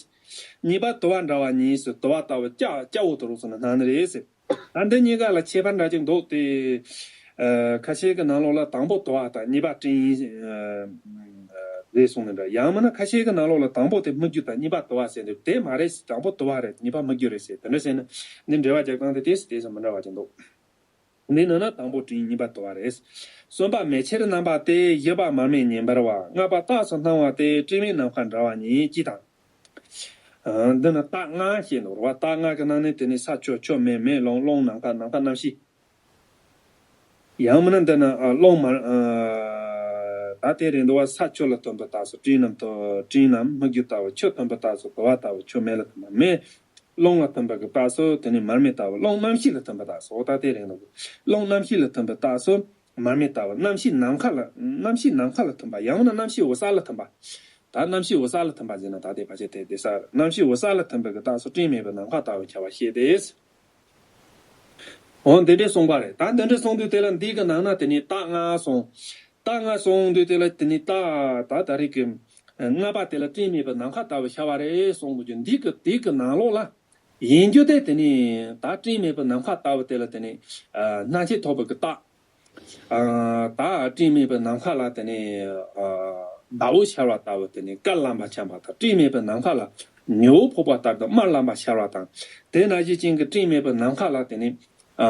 གཉིས་པ་དུ་བ་འདྲ་བ་ཉིད་ཟེར། དུ་བ་ལྟ་བུ་སྐྱ་སྐྱ་བོ་དུ་རུ་སོང་ན་སྣང་ནི་རེད་ཟེར། ད་འདི་གཉིས་ཀ་ལ་ཁྱད་པར་འདྲ་ཅིག་འདུག་སྟེ། ཨ་ཁ་ཤས་ཀྱི་ནང་ལོགས་ལ་དང་པོ་དུ་བ་དང་གཉིས་པ་སྤྲིན་ཨ་རེད་གསུངས་ནས་འདྲ། ཡང་མིན་ན་ཁ་ཤས་ཀྱི་ནང་ལོགས་ལ་དང་པོ་དེ་སྨིག་རྒྱུ་དང་གཉིས་པ་དུ་བ་ཟེར་འདུག་དེ་མ་རེད། དང་པོ་དུ་བ་རེད། གཉིས་པ་སྨིག་རྒྱུ་རེད་ཟེར་དེ་འདྲ་བྱས་ན་འདི་འགྲེལ་བ་རྒྱག་སྟངས་དེ་དེ་དེ་ཚོ་མི་འདྲ་བ་ཅིག་འདུག་འདི་ནང་ན་དང་པོ་སྤྲིན་གཉིས་པ་དུ་བ་རེད། གསུམ་པ་མེ་ཁྱེར་རྣམ་པ་སྟེ། བཞི་པ་མར་མེ་ཉིན་འབར་བ། ལྔ་པ་རྟགས་སུ་སྣང་བ་སྟེ། སྤྲིན་མེད་ནམ་མཁའ་འདྲ་བ་ཉིད་ཅེས་དང་། ཨ་འདི་ནི་རྟགས་ལྔ་བཤད་འདུག་རེད་བ། རྟགས་ལྔ་གི་ནང་ནས་དེ་ནི་ས་ཆུ་ཆུ་མེ་མེ་རླུང་རླུང་ནམ་མཁའ་ནམ་མཁའ་རྣམ་ཤེས། ཡང་མིན་ན་འདི་ནི་ཨ་རླུང་མ་ཨ་ད་དེ་རེད་འདུག་བ། ས་ཆུ་ལ་ཐིམ་པའི་རྟགས་སུ་སྤྲིན་རྣམས་དུ་སྤྲིན་རྣམས་སྨིག་རྒྱུ་ལྟ་བུ། ཆུ་ཐིམ་པའི་རྟགས་སུ་དུ་བ་ལྟ་བུ་ཆུ་མེ་ལ་ཐིམ་པ། མེ་རླུང་ལ་ཐིམ་པ་གི་རྟགས་སུ་དེ་ནི་མར་མེ་ལྟ་བུ། རླུང་རྣམ་ཤེས་ལ་ཐིམ་པའི་རྟགས་སུ། འོ་ད་དེ་རེད་འདུག་རླུང་རྣམ་ཤེས་ལ་ཐིམ་པའི་རྟགས་སུ་མར་མེ་ལྟ་བུ། རྣམ་ཤེས་ནམ་མཁའ་ལ་རྣམ་ཤེས་ནམ་མཁའ་ལ་ཐིམ་པ། ཡང་མིན་ན་རྣམ་ཤེས་འོད་གསལ་ལ་ཐིམ་པ། ད་རྣམ་ཤེས་འོད་གསལ་ལ་ཐིམ་པ་ཟེར་ན་ད་དེ་ཕལ་ཆེར་དེ་དེ་ས་རེད། རྣམ་ཤེས་འོད་གསལ་ལ་ཐིམ་པའི་གི་རྟགས་སུ་སྤྲིན་མེད་པའི་ནམ་མཁའ་ལྟ་བུ་ཁྱབ་པ་ཤེས་ཏེ། འོ་འདི་འདྲས་གསུངས་པ་རེད། ད་འདི་འདྲས་གསུངས་དུས་དེ་ལ་འདི་གི་ནང་ན་དེ་ནི་རྟགས་ལྔ་གསུངས། རྟགས་ལྔ་གསུངས་དུས་དེ་ལ་དེ་ནི་རྟགས་ད་ད་རེས་ཀྱི་ལྔ་པ་དེ་ལ་སྤྲིན་མེད་པའི་ནམ་མཁའ་ལྟ་བུ་ཤར་བ་རེད་གསུངས་དུས་འདི་གི་དེ་གི་ནང་ལོགས་ལ་ཡིན་རྒྱུ་དེ་དེ་ནི་ད་སྤྲིན་མེད་པའི་ནམ་མཁའ་ལྟ་བུ་དེ་ལ་དེ་ནི་སྣང་མཆེད་ཐོབ་པའི་གི་རྟགས། ཨ་ད་སྤྲིན་མེད་པའི་ནམ་མཁའ་ལ་དེ་ནས་ཨ་ཟླ་བོ་ཤར་བ་ལྟ་བུ་དེ་ནས་དཀར་ལམ་པ་ཁྱབ་པ་དང་། སྤྲིན་མེད་པའི་ནམ་མཁའ་ལ་ཉི་འོད་ཕོག་པ་ལྟར་དུ་དམར་ལམ་པ་ཤར་བ་དང་། དེ་ནང་བཞིན་ཅན་གྱི་སྤྲིན་མེད་པའི་ནམ་མཁའ་ལ་དེ་ནས་ཨ་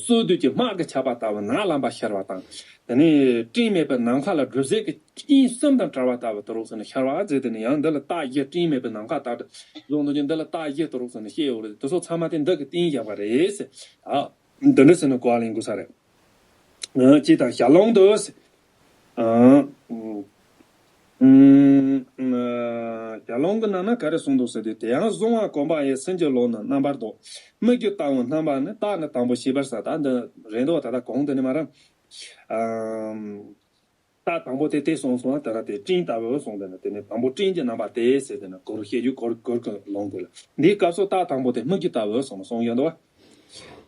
སྲོད་དུས་ཀྱི་དམག་གི་ཆར་པ་ལྟ་བུ་ནག་ལམ་པ་ཤར་བ་དང་། དེ་ནས་སྤྲིན་མེད་པའི་ནམ་མཁའ་ལ་སྒྲིབ་བྱེད་ཀྱི་རྐྱེན་གསུམ་དང་བྲལ་བ་ལྟ་བུ་དུ་རུག་ཟེར་ནས་ཤར་བ་ཟེར། དེ་ནས་ཡང་འདི་ལ་རྟགས་བཞི། སྤྲིན་མེད་པའི་ནམ་མཁའ་ལྟར་དུ་བཟུང་དུ་ཅིང་འདི་ལ་རྟགས་བཞི་དུ་རུག་ཟེར་ནས་བཤད་ཡོད་རེད། དེ་ཚོ་ཚང་མ་དེ་འདི་གི་རྟིང་བཞག་པ་རེད་ཟེར། ཨ། འདི་འདྲ་ཟེར་ནས་གོ་བ་ལེན་དགོས་ས་རེད། ཨ་ཅེས་དང་ཞལ་ལུང་དུ། ཨ་ཞལ་ལུང་གི་ནང་ན་ག་རེ་གསུངས་འདུག་ཟེར་དུས། དེ་ཡང་གཟུང་བ་གོམས་པ་ཡི་སེམས་ཀྱི་ལོགས་ན་རྣམ་པར་དག་སྨིག་རྒྱུ་ལྟ་བུ་སྣང་བ་ནི་རྟགས་ནི་དང་པོ་ཤེས་པར་བྱ། ད་འདི་རེད་འདུག་ད་ལྟ་གོང་དེ་ནས་མར། ཨ། རྟགས་དང་པོ་དེ་དེ་གསུངས་སོང་བ། དེ་ལ་དེ་སྤྲིན་ལྟ་བུ་གསུངས། དེ་ནི་དེ་ནི་དང་པོ་སྤྲིན་གྱི་རྣམ་པ་དེ་ཟེར། དེ་ནི་གུ་རུ་བཤད་རྒྱུད་གུ་རུ་གུ་རུ་གི་ལུང་དེ་ལ། འདིའི་སྐབས་སུ་རྟགས་དང་པོ་དེ་སྨིག་རྒྱུ་ལྟ་བུ་གསུངས་གསུངས་ཡོད་འདུག་བ།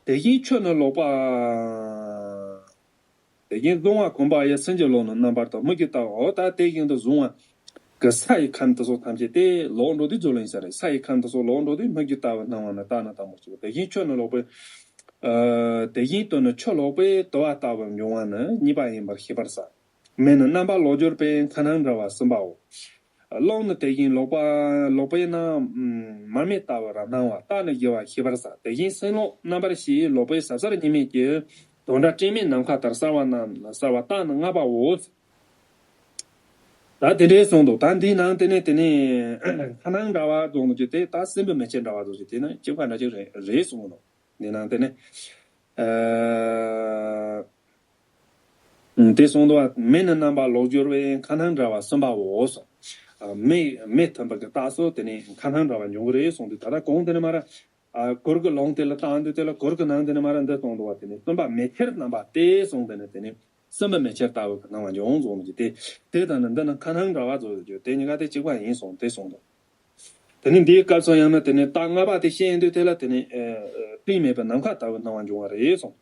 དེ་བཞིན་ཆུ་ནི་ལོག་པ། དེ་བཞིན་གཟུང་བ་གོམས་པ་ཡི་སེམས་ཀྱི་ལོགས་ན་རྣམ་པར་དག་སྨིག་རྒྱུ་ལྟ་བུ། འོ་ད་དེ་བཞིན་དུ་གཟུང་བ་གི་ས་ཡི་ཁམས་དེ་ཚོ་ཐམས་ཅད་དེ་ལོག་འགྲོ་དུས་རྫོགས་ལ་ཡིན་ས་རེད། ས་ཡི་ཁམས་དེ་ཚོ་ལོག་འགྲོ་དུས་སྨིག་རྒྱུ་ལྟ་བུ་སྣང་བ་ནི་རྟགས་ནི་དང་པོ་གཅིག་དེ་བཞིན་ཆུ་ནི་ལོག་པའི། ཨ་དེ་བཞིན་དུ་ནི་ཆུ་ལོག་པའི་དུ་བ་ལྟ་བུ་འབྱུང་བ་ནི་གཉིས་པ་ཡིན་པར་ཤེས་པར་བྱ། མེ་ནི་རྣམ་པ་ལོག་གྱུར་པས་མཁའ་སྣང་འདྲ་བ་གསུམ་པའོ། རླུང་ནི་དེ་བཞིན་ལོག་པ་ལོག་པས་ན་མར་མེ་ལྟ་བུ་རབ་སྣང་བ། རྟགས་ནི་བཞི་པ་ཤེས་པར་བྱ། དེ་བཞིན་སེམས་ལོག་རྣམ་པར་ཤེས་ལོག་པས་ཟབ་གསལ་གཉིས་མེད་ཀྱི་དོན་འདྲ་སྤྲིན་མེད་ནམ་མཁའ་ལྟར་གསལ་བ་རྣམས་གསལ་བ་རྟགས་ནི་ལྔ་པའོ། ད་དེ་འདྲའི་གསུངས་འདུག་ད་འདིའི་ནང་དེ་ནས་དེ་ནས་མཁའ་སྣང་འདྲ་བ་གསུངས་འདུག་ཅེས་དེ་ད་སྲིན་བུ་མེ་ཁྱེར་འདྲ་བ་གསུངས་ཅེས་དེ་ནི་གཅིག་པ་འདྲ་གཅིག་རེད་རེད་གསུངས་འདུག་འདི་ནང་དེ་ནས། ཨ། དེ་གསུངས་འདུག་བ། མེ་ནི་རྣམ་པ་ལོག་འགྱུར་བས། མཁའ་སྣང་འདྲ་བ་གསུམ་པའོ་གསུངས། ཨ། མེ་མེ་མཐུན་པ་གི་རྟགས་སུ་དེ་ནས་མཁའ་སྣང་འདྲ་བ་འབྱུང་གི་རེད་གསུངས་འདུག། ད་ལྟ་གོང་དེ་ནས་མར། ཨ། གུར་གྱི་ལུང་དེ་ལ་བརྟགས་འདུག། དེ་ལ་གུར་གྱི་ནང་དེ་ནས་མར་འདི་གསུངས་འདུག་བ། དེ་ནས་གསུམ་པ་མེ་ཁྱེར་རྣམ་པ་སྟེ་གསུངས། དེ་ནས་དེ་ནས་གསུམ་པ་མེ་ཁྱེར་ལྟ་བུ་གི་སྣང་བ་འབྱུང་གསུངས་འདུག། དེ་དེ་ལྟ་ན་འདི་ནི་མཁའ་སྣང་འདྲ་བ་བཟོ་རྒྱུ་དེ་གཉིས་ཀ་དེ་གཅིག་པ་ཡིན་གསུངས་དེ་གསུངས་འདུག། དེ་ནས་འདིའི་སྐབས་སུ་ཡང་ན་དེ་ནས་རྟགས་ལྔ་པ་དེ་བཤད་འདུག། དེ་ལ་དེ་ནས་ཨ་སྤྲིན་མེད་པའི་ནམ་མཁའ་ལྟ་བུ་སྣང་བ་འབྱུང་བ་རེད་གསུངས།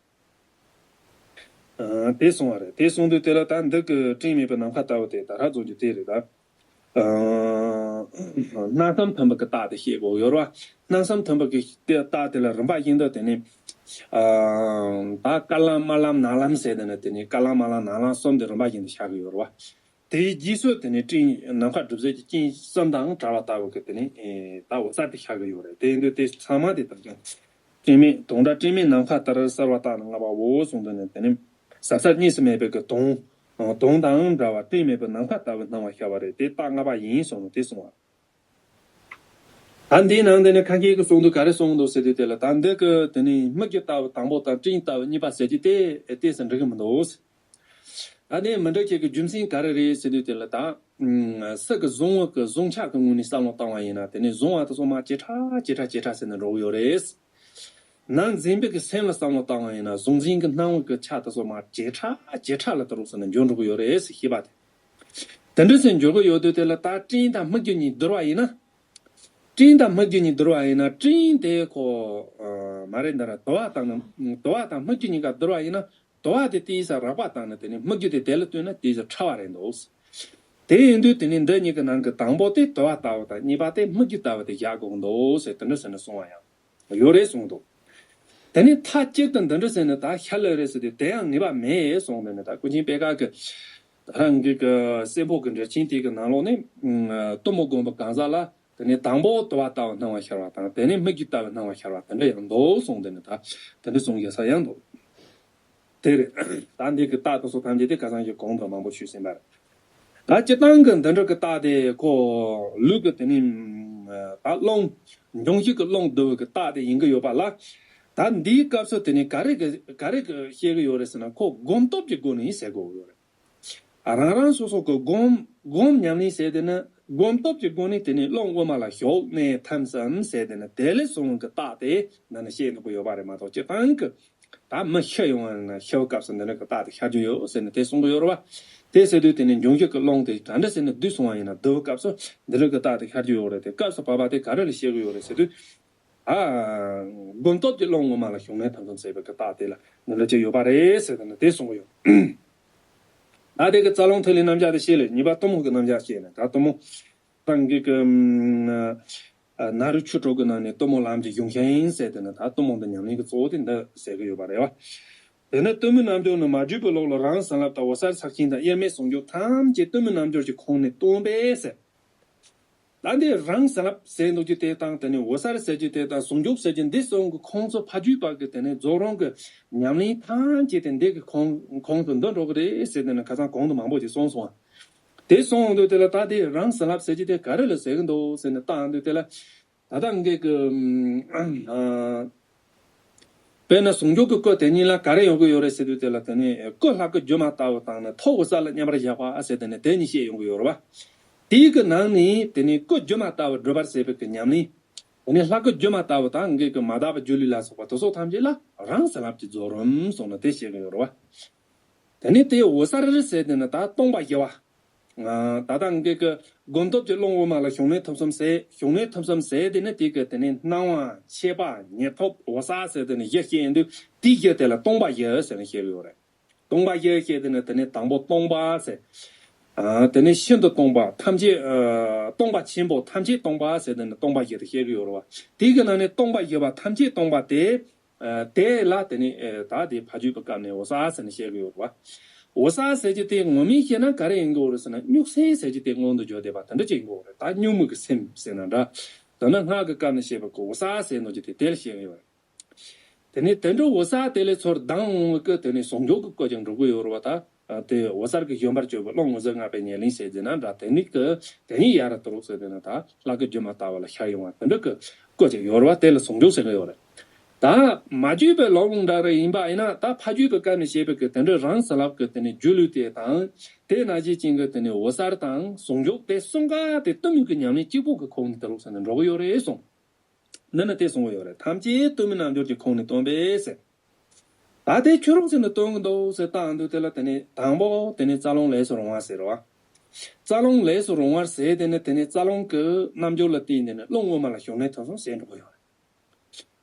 ཨ། དེ་གསུངས་པ་རེད། དེ་གསུངས་དུས་དེ་ལ་ད་འདི་གི་སྤྲིན་མེད་པའི་ནམ་མཁའ་ལྟ་བུ་དེ་ད་ར་རྫོགས་རྒྱུ་དེ་རེད་ད། ཨ། སྣང་གསུམ་མཐུན་པ་གི་རྟགས་དེ་བཤད་དགོས་ཡོད་རེད་བ། སྣང་གསུམ་མཐུན་པ་གི་རྟགས་དེ་ལ་རིམ་པ་བཞིན་དུ་དེ་ནི། ཨ། ད་དཀར་ལམ་དམར་ལམ་ནག་ལམ་ཟེར་དེ་ནི་དེ་ནི་དཀར་ལམ་དམར་ལམ་ནག་ལམ་གསུམ་དེ་རིམ་པ་བཞིན་དུ་བཞག་གི་ཡོད་རེད་བ། དེའི་རྗེས་སུ་དེ་ནས་སྤྲིན་ནམ་མཁའ་གྲུབ་ཟད་ཀྱི་སྤྲིན་གསུམ་དང་བྲལ་བ་ལྟ་བུ་གི་དེ་ནས་ཨེ་ད་འོད་གསལ་དེ་ཤར་གི་ཡོད་རེད། དེ་ཡིན་དུས་དེ་ཚང་མ་དེ་དག་ཀྱང་སྤྲིན་མེད་དུང་སྒྲ་སྤྲིན་མེད་ནམ་མཁའ་ལྟར་གསལ་བར་བརྟགས་ན་ལྔ་པའོ་གསུངས་དོན་ནི་དེ་ནས་ཟབ་གསལ་གཉིས་སུ་མེད་པའི་གི་དུང་དུང་དང་བྲལ་བ་སྤྲིན་མེད་པའི་ནམ་མཁའ་ལྟ་བུ་སྣང་བར་ཤར་བ་རེད། དེ་རྟགས་ལྔ་པ་ཡིན་གསུངས་ནས་དེ་གསུངས་པ། ད་འདིའི་ནང་དེ་ནས་ཁ་མཁས་ཀྱི་གསུང་དུ་ག་རེ་གསུངས་འདུག་ཟེར་དུས་དེ་ལ་ད་འདི་གི་དེ་ནས་སྨིག་རྒྱུ་ལྟ་བུ་དང་པོ་དང་སྤྲིན་ལྟ་བུ་གཉིས་པ་ཟེར་གྱི་དེ་ཏོག་ཙམ་འགྲིག་གི་མི་འདུག། ད་ནི་མི་འགྲིག་ཁྱེད་ཀྱི་རྒྱུ་མཚན་ག་རེ་རེད་ཟེར་དུས་དེ་ལ་ད། ཨུམ། སུ་གི་གཟུང་བ་གི་གཟུང་ཆགས་ཀྱི་ངོས་ནས་བསམ་བློ་བཏང་བ་ཡིན་ན་དེ་ནི་གཟུང་བ་དེ་ཚོ་མར་ཇེ་ཕྲ་ཇེ་ཕྲ་ཇེ་ཕྲ་ཟེར་ནས་འགྲོ་གི་ཡོད་རེད། ནང་འཛིན་པའི་གི་སེམས་ལ་བསམ་བློ་བཏང་བ་ཡིན་ན་གཟུང་འཛིན་གྱི་སྣང་བ་གི་ཆ་དེ་ཚོ་མར་ཇེ་ཕྲ་ཇེ་ཕྲ་ལ་དུ་རུག་ཟེར་ནས་འགྱུར་འགྲོ་གི་ཡོད་རེད་ཟེར་ཤེས་པ་དེ། དེ་འདྲ་ཟེར་འགྱུར་གི་ཡོད་དུས་དེ་ལ་ད་སྤྲིན་དང་སྨིག་རྒྱུ་གཉིས་བསྡུར་བ་ཡིན་ན། སྤྲིན་དང་སྨིག་རྒྱུ་གཉིས་བསྡུར་བ་ཡིན་ན་སྤྲིན་དེ་ཁོ། ཨ། མ་རེད་འདི་ར་དུ་བ་དང་ནི་དུ་བ་དང་སྨིག་རྒྱུ་གཉིས་ཀ་བསྡུར་བ་ཡིན་ན། དུ་བ་དེ་ཏོག་ཙམ་རགས་པ་བཏང་ན་དེ་ནི་སྨིག་རྒྱུ་དེ་དེ་ལ་ལྟོས་ན་ཏོག་ཙམ་ཕྲ་བ་རེད་འདུག། དེ་ཡིན་དུས་དེ་ནི་འདི་གཉིས་ཀྱི་ནང་གི་དང་པོ་དེ་དུ་བ་ལྟ་བུ་དང་གཉིས་པ་དེ་སྨིག་རྒྱུ་ལྟ་བུ་དེ་བཞག་དགོས་འདུག་ཟེར་དེ་འདྲ་ཟེར་ནས་གསུང་བ་ཡང་ཡོད་རེད་གསུངས་འདུག། དེ་ནི་མཐའ་གཅིག་ཏུ་འདི་འདྲ་ཟེར་ནས་ད་ཤར་ལེ་རེད་ཟེར་དུས་དེ་ཡང་ངེས་པ་མེད་གསུངས་ནས་ནི་ད་ཀུན་མཁྱེན་པད་དཀར་གྱི་ད་རང་གི་གི་སྲས་པོ་གི་འགྲེལ་ཆེན་དེ་གི་ནང་ལོགས་ནས་གཏུམ་མོ་སྒོམ་པ་གང་ཟག་ལ། དེ་ནས་དང་པོ་དུ་བ་ལྟ་བུ་སྣང་བ་ཤར་བ་དང་དེ་ནས་སྨིག་རྒྱུ་ལྟ་བུ་སྣང་བ་ཤར་བ་དེ་འདྲ་ཡང་འདུག་གསུངས་དེ་ནི་ད་དེ་འདྲ་གསུང་ཡོད་ས་ཡང་འདུག། དེ་རེད། ད་འདི་གི་རྟགས་དེ་ཚོ་ཐམས་ཅད་དེ་ཁ་སང་གི་གོང་དུ་མང་པོ་ཞུས་ཟིན་པ་རེད། ད་སྤྱིར་བཏང་གི་འདི་འདྲ་གི་རྟགས་དེ་ཁོ་ལུགས་ཀྱི་དེ་ནི་ད་རླུང་འབྱུང་བཞི་གི་རླུང་བསྡུ་བའི་གི་རྟགས་དེ་ཡིན་གི་ཡོད་པ་ལ། ད་འདིའི་སྐབས་སུ་དེ་ནི་ག་རེ་གི་ག་རེ་གི་བཤད་གི་ཡོད་རེད་ཟེར་ན་ཁོ་སྒོམ་སྟོབས་ཀྱི་སྒོ་ནས་ཟེར་དགོས་ཡོད་རེད། རང་རང་སོ་སོ་གི་སྒོམ་སྒོམ་ཉམས་ལེན་བྱས་ཏེ་ནི་སྒོམ་སྟོབས་ཀྱི་སྒོ་ནས་དེ་ནི་རླུང་དབུ་མ་ལ་ཞུགས་ནས་ཐིམ་ཟིན་བྱས་ཏེ་ནི་དེ་ལས་བྱུང་བའི་གི་རྟགས་དེ་འདི་ནི་བཤད་འདུག་གི་ཡོད་པ་རེད་མ་གཏོགས་སྤྱིར་བཏང་གི་ད་མི་ཤི་ཡོང་བ་ན་ཤི་བའི་སྐབས་སུ་འདི་འདྲ་གི་རྟགས་དེ་ཤར་རྒྱུ་ཡོད་ཟེར་ནས་དེ་གསུང་གི་ཡོད་རེད་བ། དེ་ཟེར་དུས་དེ་ནི་འབྱུང་བཞི་གི་རླུང་དེ་ག་འདྲ་ཟེར་ནས་བསྡུས་སོང་བ་ཡིན་ན་བསྡུ་བའི་སྐབས་སུ་འདི་འདྲ་གི་རྟགས་དེ་ཤར་རྒྱུ་ཡོད་རེད། དེ་སྐབས་སུ་བབ་པ་དེ་ག་རེ་ལ་བཤད་གི་ཡོད་རེད་ཟེར་དུས། ཨ། སྒོམ་སྟོབས་ཀྱི་རླུང་དབུ་མ་ལ་ཞུགས་ནས་ཐིམ་ཟིན་བྱས་པའི་གི་རྟགས་དེ་ལ་འདི་འདྲ་ཅིག་ཡོད་པ་རེད་ཟེར་ཏེ་ནི་དེ་གསུང་གི་ཡོད། ད་དེ་གི་རྩ་རླུང་ཐིག་ལེའི་རྣམ་གཞག་དེ་བཤད་ལེ་གཉིས་པ་གཏུམ་མོ་གི་རྣམ་གཞག་བཤད་ནས་ད་གཏུམ་མོ། རང་གི་གི་ཨ། ནཱ་རོའི་ཆོས་དྲུག་གི་ནང་ནས་གཏུམ་མོ་ལམ་གྱི་གཞུང་ཤིང་ཟེར་ཏེ་ནི་ད་གཏུམ་མོ་འདི་ཉམས་ལེན་གྱི་གཙོ་བོ་དེ་འདི་ཟེར་གི་ཡོད་པ་རེད་བ། དེ་ནི་གཏུམ་མོའི་རྣལ་འབྱོར་ནི་མ་བརྗོད་པའི་ལུགས་ལ་རང་བྱིན་རླབས་དང་འོད་གསལ་ཚར་ཤིང་དང་དབྱེར་མེད་ཟུང་འཇུག་ཐམས་ཅད་གཏུམ་མོའི་རྣལ་འབྱོར་གྱི་ཁོངས་ནས་སྟོན་པས་ཟེར། ད་འདི་རང་བྱིན་རླབས་ཟེར་འདུག་རྒྱུ་དེ་དང་དེ་ནས་འོད་གསལ་ཟེར་རྒྱུ་དེ་དང་ཟུང་འཇུག་ཟེར་རྒྱུ་འདི་གསུམ་གྱི་ཁོངས་སུ་ཕ་རྒྱུད་པ་གི་དེ་ནས་རྫོགས་རིམ་གྱི་ཉམས་ལེན་ཐམས་ཅད་དེ་འདི་གི་ཁོངས་ཁོངས་སུ་འདུ་འགྲོ་གི་རེད་ཟེར་དེ་ནས་ཁ་སང་གོང་དུ་མང་པོ་ཞིག་གསུངས་སོང་བ། དེ་གསུངས་འདུག་དེ་ལ་ད་དེ་རང་བྱིན་རླབས་ཟེར་རྒྱུ་དེ་ག་རེ་ལ་ཟེར་གི་འདུག་ཟེར་ནས་བཏང་འདུག་དེ་ལ་ད་ལྟ་ངེད་ཀྱི་ཨ། དཔེར་ན་ཟུང་འཇུག་གི་སྐུ་དེ་ཉིད་ལ་ག་རེ་ཡོང་གི་ཡོད་རེད་ཟེར་དུས་དེ་ལ་དེ་ནི་སྐུ་ལྷ་སྐུ་སྒྱུ་མ་ལྟ་བུ་དང་ནི་ཐུགས་འོད་གསལ་ལ་མཉམ་པར་བཞག་པ་ཟེར་དེ་ནི་དེ་གཉིས་བཤད་ཡོང་གི་ཡོད་རེད་བ། དེའི་གི་ནང་ནས་དེ་ནི་སྐུ་སྒྱུ་མ་ལྟ་བུ་སྒྲུབ་པར་བྱེད་པའི་གི་ཉམས་ལེན། དེ་ནི་ལྷ་སྐུ་སྒྱུ་མ་ལྟ་བུ་དང་ངེད་ཀྱི་མ་དག་པའི་སྒྱུ་ལུས་ལ་སོགས་པ་དེ་སོགས་ཐམས་ཅད་ལ་རང་བྱིན་རླབས་ཀྱི་རྫོགས་རིམ་གསུངས་ནས་དེ་བཤད་གི་ཡོད་རེད་བ། དེ་ནི་དེའི་འོད་གསལ་ཟེར་དེ་ནི་ད་སྟོང་པ་ཞི་བ། ད་ལྟ་ངེད་ཀྱི་སྒོམ་སྟོབས་ཀྱི་རླུང་དབུ་མ་ལ་ཞུགས་ནས་ཐིམ་གསུམ་ཟེར། ཞུགས་ནས་ཐིམ་གསུམ་ཟེར་དེ་ནི་དེ་གི་དེ་ནི་སྣང་བ་མཆེད་པ་ཉེར་ཐོབ་འོད་གསལ་ཟེར་དེ་ནི་བཞི་བཤད་ཡིན་དུས་དེའི་བཞི་དེ་ལ་སྟོང་པ་ཞི་ཟེར་ནས་བཤད་གི་ཡོད་རེད། སྟོང་པ་ཞི་བཤད་དེ་ནི་དེ་ནི་དང་པོ་སྟོང་པ་ཟེར། ཨ། དེ་ནི་ཤིན་ཏུ་སྟོང་པ་ཐམས་ཅད། ཨ། སྟོང་པ་ཆེན་པོ་ཐམས་ཅད་སྟོང་པ་ཟེར་དེ་ནི་སྟོང་པ་ཞི་དེ་བཤད་གི་ཡོད་རེད་བ། དེ་གི་ནང་ནས་སྟོང་པ་ཞི་བ་ཐམས་ཅད་སྟོང་པ་དེ། ཨ། དེ་ལ་དེ་ནི་ཨ། ད་དེ་ཕ་རྒྱུད་པའི་སྐབས་ནས་འོད་གསལ་ཟེར་ནས་བཤད་གི་ཡོད་རེད་བ། འོད་གསལ་ཟེར་རྒྱུ་དེ་ངོ་མས་བཤད་ན་ག་རེ་ཡིན་གི་ཡོད་རེད་ཟེར་ན་གཉུག་སེམས་ཟེར་རྒྱུ་དེ་མངོན་དུ་གྱུར་བསྡད་པ་དེ་འདྲ་ཅིག་ཡིན་གི་ཡོད་རེད། ད་གཉུག་མའི་གི་སེམས་ཟེར་ན་འདྲ། དེ་ནི་སྔགས་ཀྱི་སྐབས་ནས་བཤད་པའི་གི་འོད་གསལ་ཟེར་ནོ་རྒྱུ་དེ་དེ་ལ་བཤད་གི་ཡོད་རེད། དེ་ནས་དེ་འདྲ་འོད་གསལ་དེ་ལས་ཚུར་ལྡང་འོང་བའི་སྐུ་དེ་ནས་ཟུང་འཇུག་གི་སྐུ་ཅིག་འགྲུབ་ཀྱི་ཡོད་རེད་བ། ད་དེ་འོད་གསལ་གྱི་བཞོན་པར་གྱུར་པའི་རླུང་འོད་ཟེར་ལྔ་པའི་ཉེར་ལེན་ཟེར་ཟེར་ན་འདྲ། དེ་ནས་ཀྱི་དེ་ཉིད་ཡར་དུ་རུ་ཟེར་དེ་ན་ད་ལྷ་སྐུ་སྒྱུ་མ་ལྟ་བུ་ལ་ཤར་ཡོང་བ་དེ་འདྲ་གི་སྐུ་ཅིག་ཡོད་རེད་བ། དེ་ལ་ཟུང་འཇུག་ཟེར་གི་ཡོད་རེད། ད་མ་བརྒྱུད་པའི་ལུགས་འདྲ་རེ་ཡིན་པ་ཡིན་ན། ད་ཕ་བརྒྱུད་པའི་སྐབས་ནས་བཤད་པའི་གི་དེ་འདྲའི་རང་བྱིན་རླབས་ཀྱི་དེ་ནས་སྒྱུ་ལུས་དེ་དང་། དེ་ནང་བཞིན་ཅན་གྱི་དེ་ནས་འོད་གསལ་དང་ཟུང་འཇུག་དེ་གསུམ་ཀ་དེ་གཏི་མུག་གི་ཉམས་ལེན་གཅིག་པུ་གི་ཁོངས་ནས་དེ་རུ་ཟེར་ནས་འགྲོ་གི་ཡོད་རེད་གསུངས། འདི་ནི་དེ་གསུང་གི་ཡོད་རེད། ཐམས་ཅད་གཏི་མུག་རྣལ་འབྱོར་གྱི་ཁོངས་ནས་སྟོན་པས་ཟེར། ད་དེ་ཁྱོད་རང་ཚོ་ནི་སྟོན་གི་འདུག་ཟེར་བཏང་འདུག་དེ་ལ་དེ་ནས་དང་པོ་དེ་ནས་རྩ་རླུང་ལས་སུ་རུང་བ་ཟེར་བ། རྩ་རླུང་ལས་སུ་རུང་བར་ཟེར་དེ་ནས་དེ་ནས་རྩ་རླུང་གི་རྣལ་འབྱོར་ལ་བརྟེན་དེ་ནས་རླུང་དབུ་མ་ལ་ཞུགས་གནས་ཐོབ་སོང་ཟེར་འགྲོ་གི་ཡོད་རེད།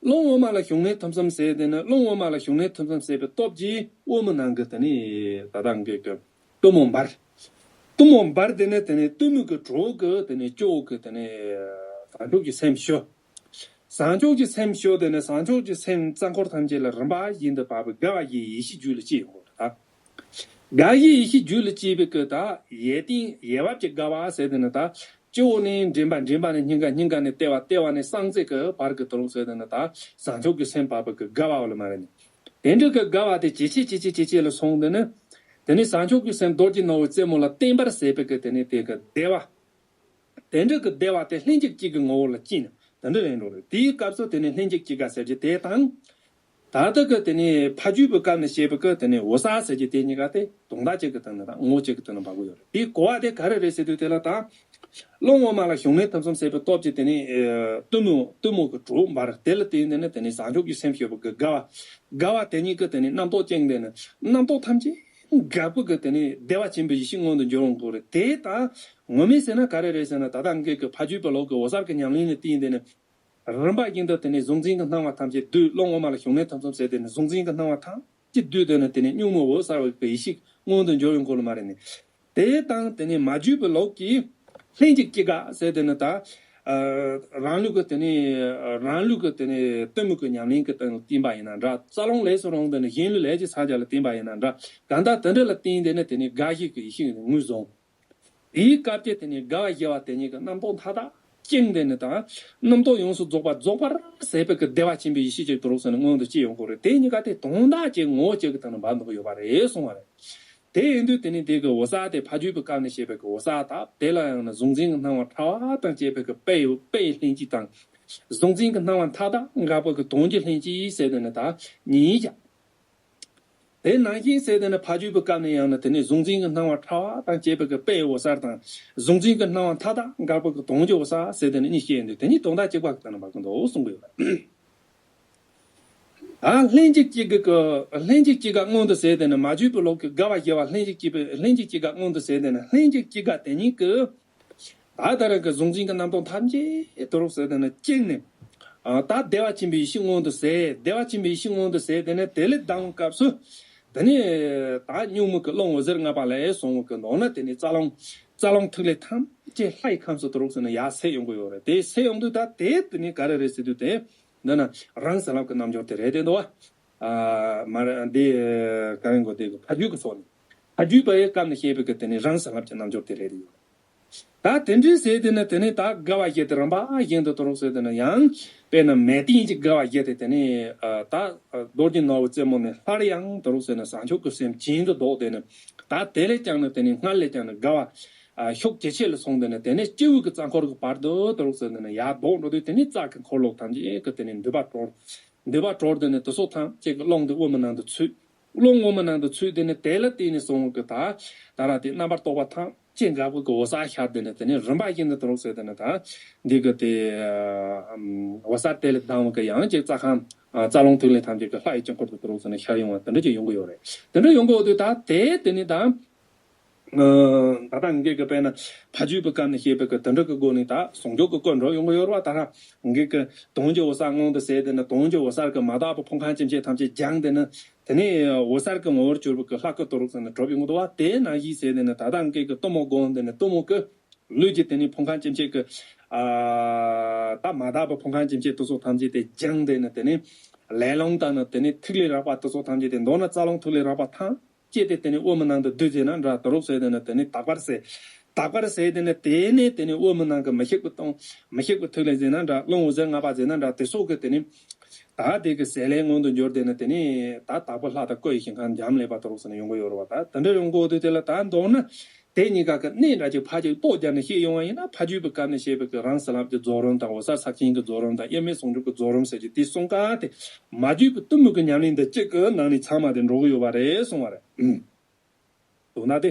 རླུང་དབུ་མ་ལ་ཞུགས་གནས་ཐོབ་ཙམ་ཟེར་དེ་ནི། རླུང་དབུ་མ་ལ་ཞུགས་གནས་ཐོབ་ཙམ་ཟེར་བའི་སྟོབས་ཀྱིས་དབུ་མའི་ནང་གི་དེ་ནི་ད་ལྟ་འགོས་ཀྱི་གཏུམ་མོ་འབར། གཏུམ་མོ་འབར་དེ་ནི་དེ་ནི་གཏི་མུག་གི་གྲོགས་ཀྱི་དེ་ནི་སྐྱེ་བོ་གི་དེ་ནི་བཟང་ཕྱོགས་ཀྱི་སེམས་ཞུ། བཟང་ཕྱོགས་ཀྱི་སེམས་ཞུ་དེ་ནི་བཟང་ཕྱོགས་ཀྱི་སེམས་རྩ་འཁོར་ཐམས་ཅད་ལ་རིམ་པ་བཞིན་དུ་བབས་པའི་དགའ་བ་ཡི་ཡེ་ཤེས་རྒྱུད་ལ་སྐྱེས་ཡོང་གི་རེད་ད། དགའ་བའི་ཡེ་ཤེས་རྒྱུད་ལ་སྐྱེས་པའི་སྐུ་དག་ཡེ་ཏིང་ཡེ་བབ་ཀྱི་དགའ་བ་ཟེར་དེ་ནི་ད། སྐྱེ་བོ་ནས་འདྲེན་པ། འདྲེན་པ་ནས་སྙིང་ག། སྙིང་ག་ནས་ལྟེ་བ། ལྟེ་བ་ནས་སངས་རྒྱས་ཀྱི་བར་གྱི་དུ་རུང་ཟེར་དེ་ནི་ད། བཟང་ཕྱོགས་ཀྱི་སེམས་བབ་པའི་སྐུ་དགའ་བ་ལ་མ་རེད་ནི། དེ་འདྲ་གི་དགའ་བ་དེ་ཇེ་ཆེ་ཇེ་ཆེ་ཇེ་ཆེ་ལ་སོང་དེ་ནི། དེ་ནི་བཟང་ཕྱོགས་ཀྱི་སེམས་རྡོ་རྗེ་ནོར་བུའི་རྩེ་མོ་ལ་བརྟན་པར་ཟེར་བའི་སྐུ་དེ་ནི་དེ་གི་བདེ་བ། དེ་འདྲ་གི་བདེ་བ་དེ་ལྷན་ཅིག་སྐྱེས་ཀྱི་ངོ་བོ་ལ་སྐྱེས་ནས་དེ་འདྲ་རེད་འགྲོ་རེད། དེའི་སྐབས་སུ་དེ་ནི་ལྷན་ཅིག་སྐྱེས་དགའ་ཟེར་གྱི་དེ་དང་། ད་ལྟ་གི་དེ་ནི་ཕ་རྒྱུད་པའི་སྐབས་ནས་བཤད་པའི་གི་དེ་ནི་འོད་གསལ་ཟེར་གྱི་དེ་གཉིས་ཀ་དེ་དོན་དག་གཅིག་གི་སྟེང་ན་དང་ངོ་བོ་གཅིག་གི་སྟེང་ན་འབབ་གི་ཡོད་རེད། དེའི་གོ་བ་དེ་ག་རེ་རེད་ཟེར་དུས་དེ་ལ་ད། རླུང་དབུ་མ་ལ་ཞུགས་གནས་ཐོབ་ཙམ་ཟེར་བའི་སྟོབས་ཀྱིས་དེ་ནི་གཏི་མུག་གཏི་མུག་གི་གྲོགས་འབར། དེ་ལ་བརྟེན་དེ་ནི་དེ་ནི་བཟང་ཕྱོགས་ཀྱི་སེམས་ཞུ་བའི་གི་དགའ་བ། དགའ་བ་དེ་གཉིས་ཀྱིས་དེ་ནི་རྣམ་རྟོག་བཅིངས་དེ་ནི་རྣམ་རྟོག་ཐམས་ཅད་འགག་པའི་གི་དེ་ནི་བདེ་བ་ཆེན་པོའི་ཡེ་ཤེས་མངོན་དུ་འགྱུར་ཡོང་གི་རེད། དེ་ད་ངོ་མས་ཟེར་ན་ག་རེ་རེད་ཟེར་ན། ད་ལྟ་འགོས་ཀྱི་ཕ་རྒྱུད་པའི་ལུགས་ཀྱི་འོད་གསལ་གྱི་ཉམས་ལེན་ལ་བརྟེན་དེ་ནི་རིམ་པ་བཞིན་དུ་དེ་ནི་གཟུང་འཛིན་གྱི་སྣང་བ་ཐམས་ཅད་སྡུད། རླུང་དབུ་མ་ལ་ཞུགས་གནས་ཐམས་ཅད་ཟེར་དེ་ནི་གཟུང་འཛིན་གྱི་སྣང་བ་ཐམས་ཅད་སྡུད་དེ་ནི་དེ་ནི་གཉུག་མའི་འོད་གསལ་བའི་ཡེ་ཤེས་མངོན་དུ་འགྱུར་ཡོང་གི་ལ་མ་རེད་ནི། དེ་དང་དེ་ནི་མ་བརྒྱུད་པའི་ལུགས་ཀྱི་ལྷན་ཅིག་སྐྱེས་དགའ་ཟེར་དེ་ནི་ད། རང་ལུགས་ཀྱི་དེ་ནི་རང་ལུགས་ཀྱི་དེ་ནི་གཏི་མུག་གི་ཉམས་ལེན་གྱི་སྟེང་ལ་བརྟེན་པ་ཡིན་ན་འདྲ། རྩ་རླུང་ལས་སུ་རུང་དེ་ནི་གཞན་ལུས་ལས་ཀྱི་ཕྱག་རྒྱ་ལ་བརྟེན་པ་ཡིན་ན་འདྲ། གང་ལྟར་དེ་འདྲ་ལ་བརྟེན་དེ་ནི་དེ་ནི་དགའ་བཞི་གི་ཡེ་ཤེས་ཀྱི་ངོས་བཟུང་། དེའི་སྐབས་ཀྱི་དེ་ནི་དགའ་བ་བཞི་བ་དེ་གཉིས་ཀྱི་རྣམ་རྟོག་མཐའ་དག་བཅིངས་དེ་ནི་དང་། རྣམ་རྟོག་ཡོངས་སུ་རྫོགས་པ་རྫོགས་པར་ཟད་པའི་གི་བདེ་བ་ཆེན་པོའི་ཡེ་ཤེས་ཀྱི་དུ་རུ་ཟེར་ནས་མངོན་དུ་སྐྱེ་ཡོང་གི་རེད། དེ་གཉིས་ཀ་དེ་དོན་དག་ཅིག་ངོ་བོ་གཅིག་གི་སྟེང་ན་འབབ་འདུག་ཡོད་པ་རེད་གསུང་བ་རེད། དེ་ཡིན་དུས་དེ་ནི་དེ་གི་འོད་གསལ་དེ་ཕ་རྒྱུད་པའི་སྐབས་ནས་བཤད་པའི་གི་འོད་གསལ་དང་། དེ་ལ་ཡང་ན་གཟུང་འཛིན་གྱི་སྣང་བ་ཕྲ་བ་དང་བཅས་པའི་གི་དཔེ་དཔེ་ལྷན་སྐྱེས་དང་། གཟུང་འཛིན་གྱི་སྣང་བ་མཐའ་དག་འགག་པའི་གི་དོན་གྱི་ལྷན་སྐྱེས་ཟེར་དེ་ནི་ད་གཉིས་ཀྱང་། དེ་ནང་བཞིན་ཟེར་དེ་ནི་ཕ་རྒྱུད་པའི་སྐབས་ནས་ཡང་ན་དེ་ནི་གཟུང་འཛིན་གྱི་སྣང་བ་ཕྲ་བ་དང་བཅས་པའི་གི་དཔེ་འོད་གསལ་དང་། གཟུང་འཛིན་གྱི་སྣང་བ་མཐའ་དག་འགག་པའི་གི་དོན་གྱི་འོད་གསལ་ཟེར་དེ་ནི་གཉིས་སྐྱེས་ཡིན་དུས་དེ་གཉིས་དོན་དག་གཅིག་པ་གི་སྟེང་ན་འབབ་ཀྱི་འདུག་གསུང་གི་ཡོད་པ། ཨ། ལྷན་ཅིག་སྐྱེས་དགའ་གི་ལྷན་ཅིག་སྐྱེས་དགའ་མངོན་དུ་ཟེར་དེ་ནི་མ་བརྒྱུད་པའི་ལུགས་ཀྱི་དགའ་བ་བཞི་བ་ལྷན་ཅིག་སྐྱེས་པའི་ལྷན་ཅིག་སྐྱེས་དགའ་མངོན་དུ་ཟེར་དེ་ནི་ལྷན་ཅིག་སྐྱེས་དགའ་དེ་གཉིས་ཀྱི། ད་ལྟ་རང་གི་གཟུང་འཛིན་གྱི་རྣམ་རྟོག་ཐམས་ཅད་དུ་རུ་ཟེར་དེ་ནི་བཅིངས་ནས། ཨ། ད་བདེ་བ་ཆེན་པོའི་ཡེ་ཤེས་མངོན་དུ་ཟེར། བདེ་བ་ཆེན་པོའི་ཡེ་ཤེས་མངོན་དུ་ཟེར་དེ་ནི་དེ་ལས་ལྡང་བའི་སྐབས་སུ། དེ་ནི་ད་གཉུག་མའི་གི་རླུང་འོད་ཟེར་ལྔ་པ་ལས་བྱུང་བའི་གི་མདོར་ན་དེ་ནི་རྩ་རླུང་རྩ་རླུང་ཐིག་ལེ་ཐམས་ཅད་ལྷའི་ཁམས་སུ་དུ་རུ་ཟེར་ནས་ཡར་སད་ཡོང་གི་ཡོད་རེད། དེ་སད་ཡོང་དུས་ད་དེ་དེ་ནི་ག་རེ་རེད་ཟེར་དུས་དེ། འདི་ནི་རང་བྱིན་རླབས་ཀྱི་རྣལ་འབྱོར་དེ་རེད་དེ་འདུག་བ། ཨ། མ་རེད་འདི། ག་རེ་འགོ་དེ་གི་ཕ་རྒྱུད་ཀྱི་ཕྱོགས་ནས། ཕ་རྒྱུད་པའི་སྐབས་ནས་བཤད་པའི་གི་དེ་ནི་རང་བྱིན་རླབས་ཀྱི་རྣལ་འབྱོར་དེ་རེད་དེ་ཡོད། ད་དེ་འདྲའི་ཟེར་དེ་ནི་དེ་ནི་ད་དགའ་བ་བཞི་དེ་རིམ་པ་བཞིན་དུ་དུ་རུ་ཟེར་དེ་ནི་ཡང་། དཔེར་ན་མལ་སྟན་གྱི་དགའ་བ་བཞི་དེ་དེ་ནི། ཨ། ད་རྡོ་རྗེ་ནོར་བུའི་རྩེ་མོ་ནས་སླར་ཡང་དུ་རུ་ཟེར་ནས་བཟང་ཕྱོགས་ཀྱི་སེམས་གྱེན་དུ་ལྡོག་དེ་ནི། ད་དེ་ལས་ཀྱང་ནི་དེ་ནི་སྔར་ལས་ཀྱང་ནི་དགའ་བ། ཨ། ཤུགས་ཇེ་ཆེ་ལ་སོང་དེ་ནི་དེ་ནི་སྤྱི་བོའི་གི་རྩ་འཁོར་གྱི་བར་དུ་དུ་རུ་ཟེར་དེ་ནི་ཡར་ལྡོག་འགྲོ་དུས་དེ་ནི་རྩ་གི་འཁོར་ལོ་ཐམས་ཅད་ཀྱི་དེ་ནི་མདུད་པ་གྲོལ། མདུད་པ་གྲོལ་དེ་ནི་དུ་སོ་ཐམས་ཅད་ཀྱི་རླུང་དེ་དབུ་མའི་ནང་དུ་ཚུད། རླུང་དབུ་མའི་ནང་དུ་ཚུད་དེ་ནི་དེ་ལ་བརྟེན་ནས་སོང་བའི་གི་ད། ད་ར་དེ་རྣམ་པར་རྟོག་པ་ཐམས་ཅད་འགག་པའི་གི་འོད་གསལ་ཤར་དེ་ནི་དེ་ནི་རིམ་པ་བཞིན་དུ་དུ་རུ་ཟེར་དེ་ནི་ད། འདི་གི་དེ། ཨ། འོད་གསལ་དེ་ལས་ལྡང་བའི་གི་ཡང་ཅིག་རྩ་ཁམས། ཨ། རྩ་རླུང་ཐིག་ལེ་ཐམས་ཅད་ཀྱི་ལྷ་ཡི་དཀྱིལ་འཁོར་དུ་དུ་རུ་ཟེར་ནས་ཤར་ཡོང་བ་དེ་འདྲ་ཅིག་ཡོང་གི་ཡོད་རེད། དེ་འདྲ་ཡོང་གི་ཡོད་དུས་ད་དེ་དེ་ནི་ད། ཨ། ད་ལྟ་འགོས་ཀྱི་དཔེར་ན་ཕ་རྒྱུད་པའི་སྐབས་ནས་བཤད་པའི་གི་དེ་འདྲ་གི་སྒོ་ནས་ད་ཟུང་འཇུག་གི་སྐུ་འགྲོ་ཡོང་གི་ཡོད་རེད་བ། ད་ར་འགོས་ཀྱི་དོན་གྱི་འོད་གསལ་མངོན་དུ་ཟེར་དེ་ནི་དོན་གྱི་འོད་གསལ་གྱི་མ་དག་པའི་ཕུང་ཁམས་ཅན་ཆེ་ཐམས་ཅད་སྦྱངས་དེ་ནི། དེ་ནས་འོད་གསལ་གྱི་ངོ་བོར་གྱུར་པའི་གི་ལྷ་སྐུ་དུ་རུ་ཟེར་ནས་གྲུབ་ཡོང་གི་འདུག་བ། དེ་ནང་བཞིན་ཟེར་དེ་ནི་ད་ལྟ་འགོས་ཀྱི་གཏི་མུག་སྒོམ་དེ་ནི་གཏི་མུག་གི་ལུས་ཀྱི་དེ་ནི་ཕུང་ཁམས་ཅན་ཆེ་གི། ཨ། ད་མ་དག་པའི་ཕུང་ཁམས་ཅན་ཆེ་དུ་སོ་ཐམས་ཅད་དེ་སྦྱངས་དེ་ནི་དེ་ནི། ལས་རླུང་དང་ནི་དེ་ནི་ཐིག་ལེ་རགས་པ་དུ་སོ་ཐམས་ཅད་དེ་མདོར་ན་རྩ་རླུང་ཐིག་ལེ་རགས་པ་ཐམས་ཅད་དེ་དེ་ནི་དབུ་མའི་ནང་དུ་བསྡུས་ཟེར་ན་འདྲ། དུ་རུ་ཟེར་དེ་ནི་དེ་ནི་དག་པར་ཟེར། དག་པར་ཟེར་དེ་ནི་དེ་ནི་དེ་ནི་དབུ་མའི་ནང་གི་མི་ཤིགས་པའི་སྟོང་། མི་ཤིགས་པའི་ཐིག་ལེ་ཟེར་ན་འདྲ། རླུང་འོད་ཟེར་ལྔ་པ་ཟེར་ན་འདྲ། དེ་སོགས་ཀྱི་དེ་ནི། ད་དེ་གི་ཟེར་ལས་མངོན་དུ་འགྱུར་དེ་ནི་དེ་ནི་ད་དག་པའི་ལྷ་དང་སྐུ་ཡི་ཞིང་ཁམས་འབྱམས་ཀླས་པ་དུ་རུ་ཟེར་ནས་ཡོང་གི་ཡོད་རེད་བ། ད་དེ་འདྲ་ཡོང་གི་ཡོད་དུས་དེ་ལ་ད་མདོར་ན། དེ་གཉིས་ཀ་གི་གནད་འདྲ་ཅིག་ཕར་ཅིག་རྟོགས་རྒྱབ་ནས་བཤད་ཡོང་བ་ཡིན་ན། ཕ་རྒྱུད་པའི་སྐབས་ནས་བཤད་པའི་གི་རང་བྱིན་རླབས་ཀྱི་རྫོགས་རིམ་དང་། འོད་གསལ་ས་བཅད་ཀྱི་རྫོགས་རིམ་དང་། དབྱེར་མེད་ཟུང་འཇུག་གི་རྫོགས་རིམ་ཟེར་གྱི་དེ་གསུམ་ཀ་དེ་མ་བརྗོད་པའི་གཏི་མུག་གི་ཉམས་ལེན་འདི་གཅིག་གི་ནང་ནས་ཚང་མ་དེ་འགྲོ་གི་ཡོད་པ་རེད་གསུངས་པ་རེད། ཨུམ། དོན་དག་དེ།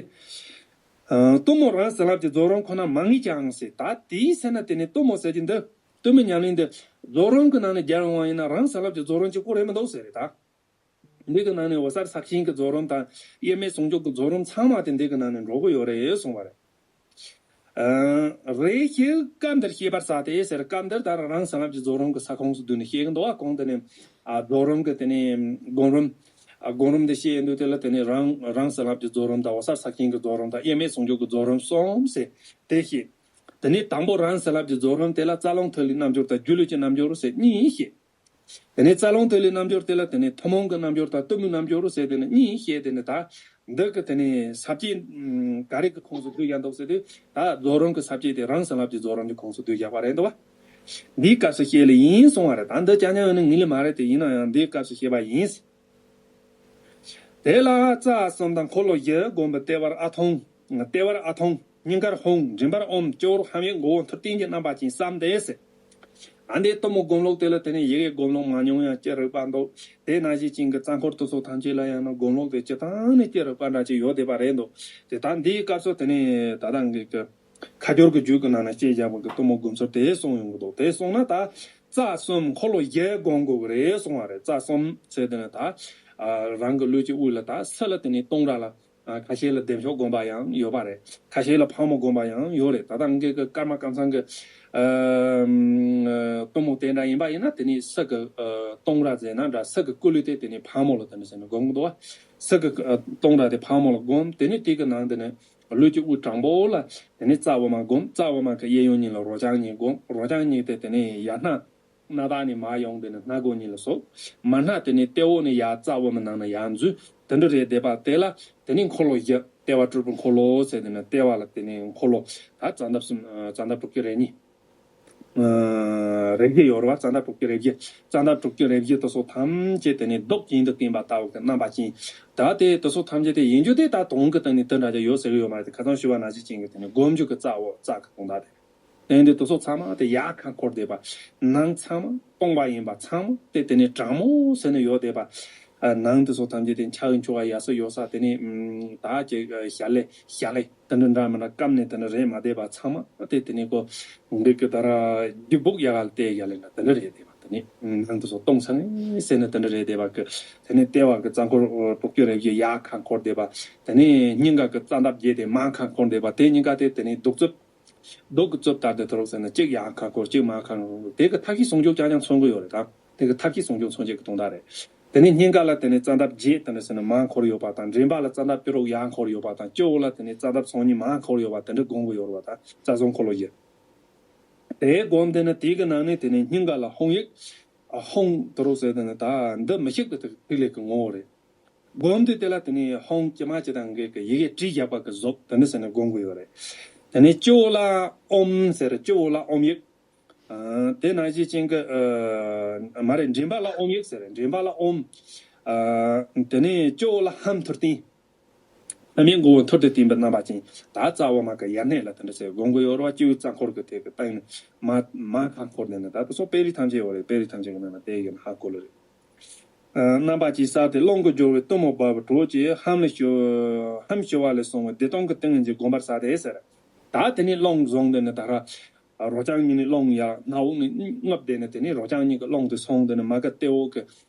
ཨ། གཏི་མུག་རང་བྱིན་རླབས་ཀྱི་རྫོགས་རིམ་ཁོ་ན་མ་ངེས་ཀྱང་ཟེར། ད་དེའི་ཚེ་ན་དེ་ནས་གཏི་མུག་ཟེར་གྱི་འདི། གཏི་མུག་ཉམས་ལེན་འདི་རྫོགས་རིམ་གྱི་ནང་ནས་རྒྱལ་འོང་བ་ཡིན་ན། རང་བྱིན་རླབས་ཀྱི་རྫོགས་རིམ་གཅིག་པོ་རེད་མི་འདུག་ཟེར་རེད་ད། འདི་གི་ནང་ནས་འོད་གསལ་ས་བཅད་ཀྱི་རྫོགས་རིམ་དང་། དབྱེར་མེད་ཟུང་འཇུག་གི་རྫོགས་རིམ་ཚང་མ་དེ་འདི་གི་ནང་ནས་འགྲོ་གི་ཡོད་རེད་གསུངས་པ་རེད། ཨ། རེ་ཞིག་སྐབས་འདིར་བཤད་པར་བྱ་སྟེ་ཟེར། སྐབས་འདིར་ད་རང་བྱིན་རླབས་ཀྱི་རྫོགས་རིམ་གྱི་ས་ཁོངས་སུ་བསྡུས་ནས་བཤད་ཀྱི་འདུག་བ། གོང་དེ་ནས། ཨ། རྫོགས་རིམ་གྱི་དེ་ནས་སྒོམ་རིམ། ཨ། སྒོམ་རིམ་དེ་བཤད་ཡོང་དུས་དེ་ལ་དེ་ནས་རང་རང་བྱིན་རླབས་ཀྱི་རྫོགས་རིམ་དང་། འོད་གསལ་ས་བཅད་ཀྱི་རྫོགས་རིམ་དང་། དབྱེར་མེད་ཟུང་འཇུག་གི་རྫོགས་རིམ་གསུམ་ཟེར་དེ་བཤད། དེ་ནས་དང་པོ་རང་བྱིན་རླབས་ཀྱི་རྫོགས་རིམ་དེ་ལ་རྩ་རླུང་ཐིག་ལེའི་རྣལ་འབྱོར་དང་སྒྱུ་ལུས་ཀྱི་རྣལ་འབྱོར་ཟེར་གཉིས་བཤད། དེ་ནས་རྩ་རླུང་ཐིག་ལེའི་རྣལ་འབྱོར་དེ་ལ་དེ་ནས་ཐུན་མོང་གི་རྣལ་འབྱོར་དང་གཏི་མུག་རྣལ་འབྱོར་ཟེར་དེ་ནས་གཉིས་བཤད། དེ་ནས་ད་འདི་གི་དེ་ནས་ས་བཅད་ག་རེ་གི་ཁོངས་སུ་བསྡུས་བཞག་འདུག་ཟེར་དུས། ད་རྫོགས་རིམ་གྱི་ས་བཅད་དེ་རང་བྱིན་རླབས་ཀྱི་རྫོགས་རིམ་གྱི་ཁོངས་སུ་བསྡུས་བཞག་པ་རེད་འདུག་བ། འདིའི་སྐབས་སུ་བཤད་ལེ་ཡིན་གསུང་བ་རེད། ད་འདི་ཅང་ཅང་ཡང་ནི་ངེས་ལེ་མ་རེད་དེ། ཡིན་ན་ཡང་འདིའི་སྐབས་སུ་བཤད་པ་ཡིན། དེ་ལ་རྩ་གསུམ་དང་འཁོར་ལོ་བཞི་བསྒོམ་པའི་ལྟེ་བར་ཨ་ཐུང་། ལྟེ་བར་ཨ་ཐུང་། སྙིང་གར་ཧཱུྃ། མགྲིན་པར་ཨོཾ། སྤྱི་བོར་ཧཱུྃ་ཡིག། མགོ་བོ་མཐུར་བསྟན་གྱི་རྣམ་པ་ཅན་བསམ་སྟེ་ཟེར། ཨ། འདི་གཏི་མུག་སྒོམ་ལུགས་དེ་ལ་དེ་ནས་ཡི་གེ་སྒོམ་ལུགས་མང་ཉུང་ཡང་ཅི་རིགས་པ་འདུག་དེ་ནང་བཞིན་ཅན་གྱི་རྩ་འཁོར་དེ་ཚོ་ཐམས་ཅད་ལ་ཡང་ན་སྒོམ་ལུགས་དེ་སྤྱིར་བཏང་ནས་ཅི་རིགས་པ་འདྲ་ཅིག་ཡོད་བསྡད་པ་རེད་འདུག་དེ་ད་འདིའི་སྐབས་སུ་དེ་ནས་ད་ལྟ་འདི་གི་ཁ་སྦྱོར་གྱི་རྒྱུད་ཀྱི་ནང་ན་བཤད་བཞག་པ་གི་གཏི་མུག་སྒོམ་ཚུལ་དེ་གསུངས་ཡོང་གི་འདུག་དེ་གསུངས་ན་ད་རྩ་གསུམ་འཁོར་ལོ་བཞི་སྒོམ་དགོས་ཀྱི་རེད་གསུང་བ་རེད། རྩ་གསུམ་ཟེར་དེ་ནི་ད། ཨ། རང་གི་ལུས་ཀྱི་དབུས་ལ། ད་སྲིད་ལ་དེ་ནས་ལྟུང་ར་ལ། ཨ། ཁ་ཤས་ལ་བདེ་མཆོག་བསྒོམ་པ་ཡང་ཡོད་པ་རེད། ཁ་ཤས་ལ་ཕག་མོ་བསྒོམ་པ་ཡང་ཡོད་རེད། ད་ལྟ་ངེད་ཀྱི་ཀརྨ་ཀམ་ཚང་གི། ཨ། གཏི་མུག་དེ་འདྲ་ཡིན་པ་ཡིན་ན་དེ་ནས་སྲིད་ཀྱི། ཨ། ལྟུང་ར་ཟེར་ན་འདྲ། སྲིད་ཀྱི་སྐུ་ལུས་དེ་དེ་ནས་ཕག་མོ་ལ་དེ་འདྲ་ཟེར་ནས་སྒོམ་གི་འདུག་བ། སྲིད་ཀྱི། ཨ། ལྟུང་ར་དེ་ཕག་མོ་ལ་སྒོམ། དེ་ནས་དེ་གི་ནང་དེ་ནས་ལུས་ཀྱི་དབུས་དྲང་པོ་ལ་དེ་ནས་རྩ་དབུ་མ་སྒོམ། རྩ་དབུ་མ་གི་གཡས་གཡོན་གཉིས་ལ་རོ་རྐྱང་གཉིས་སྒོམ། རོ་རྐྱང་གཉིས་དེ་དེ་ནས་ཡར་སྣ། སྣ་ཐག་ནས་མར་ཡོང་དེ་ནས་སྣ་སྒོ་གཉིས་ལ་ཟུག་མར་སྣ་དེ་ནས་ལྟེ་འོག་ནས་ཡར་རྩ་དབུ་མའི་ནང་ན་ཡར་འཛུལ། དེ་འདྲ་རེད་བསྡད་པ་དེ་ལ་དེ་ནས་འཁོར་ལོ་བཞི། ལྟེ་བ་སྤྲུལ་པའི་འཁོར་ལོ་ཟེར། དེ་ནས་ལྟེ་བ་ལ་དེ་ནས་འཁོར་ལོ། ད་རྩ་འདབ་གསུམ། རྩ་འདབ་དྲུག་ཅུ་རེ་གཉིས། ཨ། རེ་བཞི་ཡོད་རེད་བ། རྩ་འདབ་དྲུག་ཅུ་རེ་བཞི། རྩ་འདབ་དྲུག་ཅུ་རེ་བཞི་དེ་ཚོ་ཐམས་ཅད་དེ་ནས་རྡོ་རྗེ་འདི་བརྟན་པ་ལྟ་བུ་གི་རྣམ་པ་ཅན། ད་དེ་དེ་ཚོ་ཐམས་ཅད་དེ་ཡིན་རྒྱུ་དེ་ད་དོན་གྱི་སྟེང་ནས་དེ་འདྲ་ཅིག་ཡོད་ཟེར་གི་ཡོད་མ་རེད་དེ། ཁ་སང་ཞུས་པ་ནང་བཞིན་ཅན་གྱི་དེ་ནས་སྒོམ་རྒྱུ་གི་རྩ་འོག་རྩ་གི་དོན་དག་དེ། དེ་འདི་དེ་ཚོ་ཚང་མ་དེ་ཡར་ཁ་འཁོར་བསྡད་པ། ནང་ཚང་མ་སྟོང་པ་ཡིན་པ་ཚང་མ་དེ་དེ་ནས་དྲང་མོ་ཟེར་ནས་ཡོད་བསྡད་པ། ཨ། ནང་དེ་ཚོ་ཐམས་ཅད་དེ་འཁྱག་གི་འཁྱུག་པ་ཡར་སོ་ཡོད་ས། དེ་ནས་ད་ཅིག་ཞལ་ལས་ཞལ་ལས་དེ་འདྲ་འདྲ་མི་འདྲ་སྐམ་ནས་དེ་འདྲ་རེད་མ་བསྡད་པ་ཚང་མ་དེ་དེ་ནས་ཀོ་འདི་གི་ད་ར་རྒྱུ་སྦུག་ཡ་ག་ལ་བལྟས་ཡ་ལས་ན་དེ་འདྲ་རེད་བསྡད་པ། དེ་ནས་ནང་དེ་ཚོ་སྟོང་ཚང་ཟེར་ནས་དེ་འདྲ་རེད་བསྡད་པ་གི། དེ་ནས་ལྟེ་བ་གི་རྩ་འཁོར་དྲུག་ཅུ་རེ་བཞི་ཡར་ཁ་འཁོར་བསྡད་པ། དེ་ནས་སྙིང་ག་གི་རྩ་འདབ་བརྒྱད་དེ་མར་ཁ་འཁོར་བསྡད་པ། དེ་གཉིས་ཀ་དེ་དེ་ནས་གདུག་རྩུབ། གདུགས་ཀྱི་རྩུབ་ལྟར་དུ་དོ་རུག་ཟེར་ན་གཅིག་ཡར་ཁ་འཁོར་གཅིག་མར་ཁ་འཁོར། དེ་གི་ཐབས་ཤེས་ཟུང་འཇུག་རྐྱང་རྐྱང་མཚོན་གྱི་ཡོད་རེད་ད། དེ་གི་ཐབས་ཤེས་ཟུང་འཇུག་མཚོན་བྱེད་ཀྱི་དོན་དག་རེད། དེ་ནས་སྙིང་ག་ལ་དེ་ནས་རྩ་འདབ་བརྒྱད་དེ་འདྲ་ཟེར་ན་མར་འཁོར་ཡོད་པ་དང་། མགྲིན་པ་ལ་རྩ་འདབ་བཅུ་དྲུག་ཡར་འཁོར་ཡོད་པ་དང་། སྤྱི་བོ་ལ་དེ་ནས་རྩ་འདབ་ཚོ་གཉིས་མར་འཁོར་ཡོད་པ་དེ་འདྲ་སྒོམ་གྱི་ཡོད་རེད་བ། ད་རྩ་གསུམ་འཁོར་ལོ་བཞི། དེ་སྒོམ་དེ་ནི་དེ་གི་ནང་ནས་དེ་ནས་སྙིང་ག་ལ་ཧཱུྃ་ཡིག་ཧཱུྃ་དོ་རུག་ཟེར་དེ་ནི་ད་འདི་མི་ཤིགས་པའི་ཐིག་ལེ་གི་ངོ་བོ་རེད། སྒོམ་དུས་དེ་ལ་དེ་ནས་ཧཱུྃ་ཇི་མ་ཇི་ལྟར་འགས་ཀྱི་ཡི་གེ་བྲིས་བཞག་པ་གི་གཟུགས་དེ་འདྲ་ཟེར་ནས་སྒོམ་གྱི་ཡོད་རེད། དེ་ནས་སྤྱི་བོ་ལ་ཨོཾ་ཟེར། སྤྱི་བོ་ལ་ཨོཾ་ཡིག་ཨ། དེ་ནང་བཞིན་ཅན་གྱི། ཨ། མ་རེད། མགྲིན་པ་ལ་ཨོཾ་ཡིག་ཟེར། མགྲིན་པ་ལ་ཨོཾ། ཨ། དེ་ནས་སྤྱི་བོ་ལ་ཧཾ་མཐུར་བསྟན། ཧཾ་ཡིག་མགོ་བོ་མཐུར་དུ་བསྟན་པའི་རྣམ་པ་ཅན། ད་རྩ་དབུ་མ་གི་ཡར་སྣེ་ལ་དེ་འདྲ་ཟེར་སྒོམ་གྱི་ཡོད་རེད་བ། སྤྱི་བོའི་རྩ་འཁོར་གྱི་དེ་གི་སྟེང་ནས་མར་མར་ཁ་འཁོར་དེ་ནས་ད་དེ་ཚོ་དཔེ་རིས་ཐམས་ཅད་ཡོད་རེད། དཔེ་རིས་ཐམས་ཅད་ཀྱི་ནང་ན་དེ་ཡོད་ན་ཧ་གོ་ལེ་རེད། ཨ། རྣམ་པ་ཅན་བསགས་ཏེ་རླུང་གི་སྦྱོར་བས་གཏི་མུག་འབར་བའི་གྲོགས་ཀྱིས་ཧཾ་ལ་ཞུ། ཧཾ་ཞུ་བ་ལས་བྱུང་བའི་བདེ་སྟོང་གི་ཏིང་ངེ་འཛིན་བསྒོམ་པར་བྱ་སྟེ་ཟེར། ད་དེ་ནས་རླུང་བཟུང་དེ་ནས་ད་ར། རོ་རྐྱང་གཉིས་ནས་རླུང་ཡར་སྣ་བུག་ནས་རྔུབ་དེ་ནས་དེ་ནས་རོ་རྐྱང་གཉིས་ཀྱི་རླུང་དེ་སོང་དེ་ནས་མ་གི་ལྟེ་འོག་གི་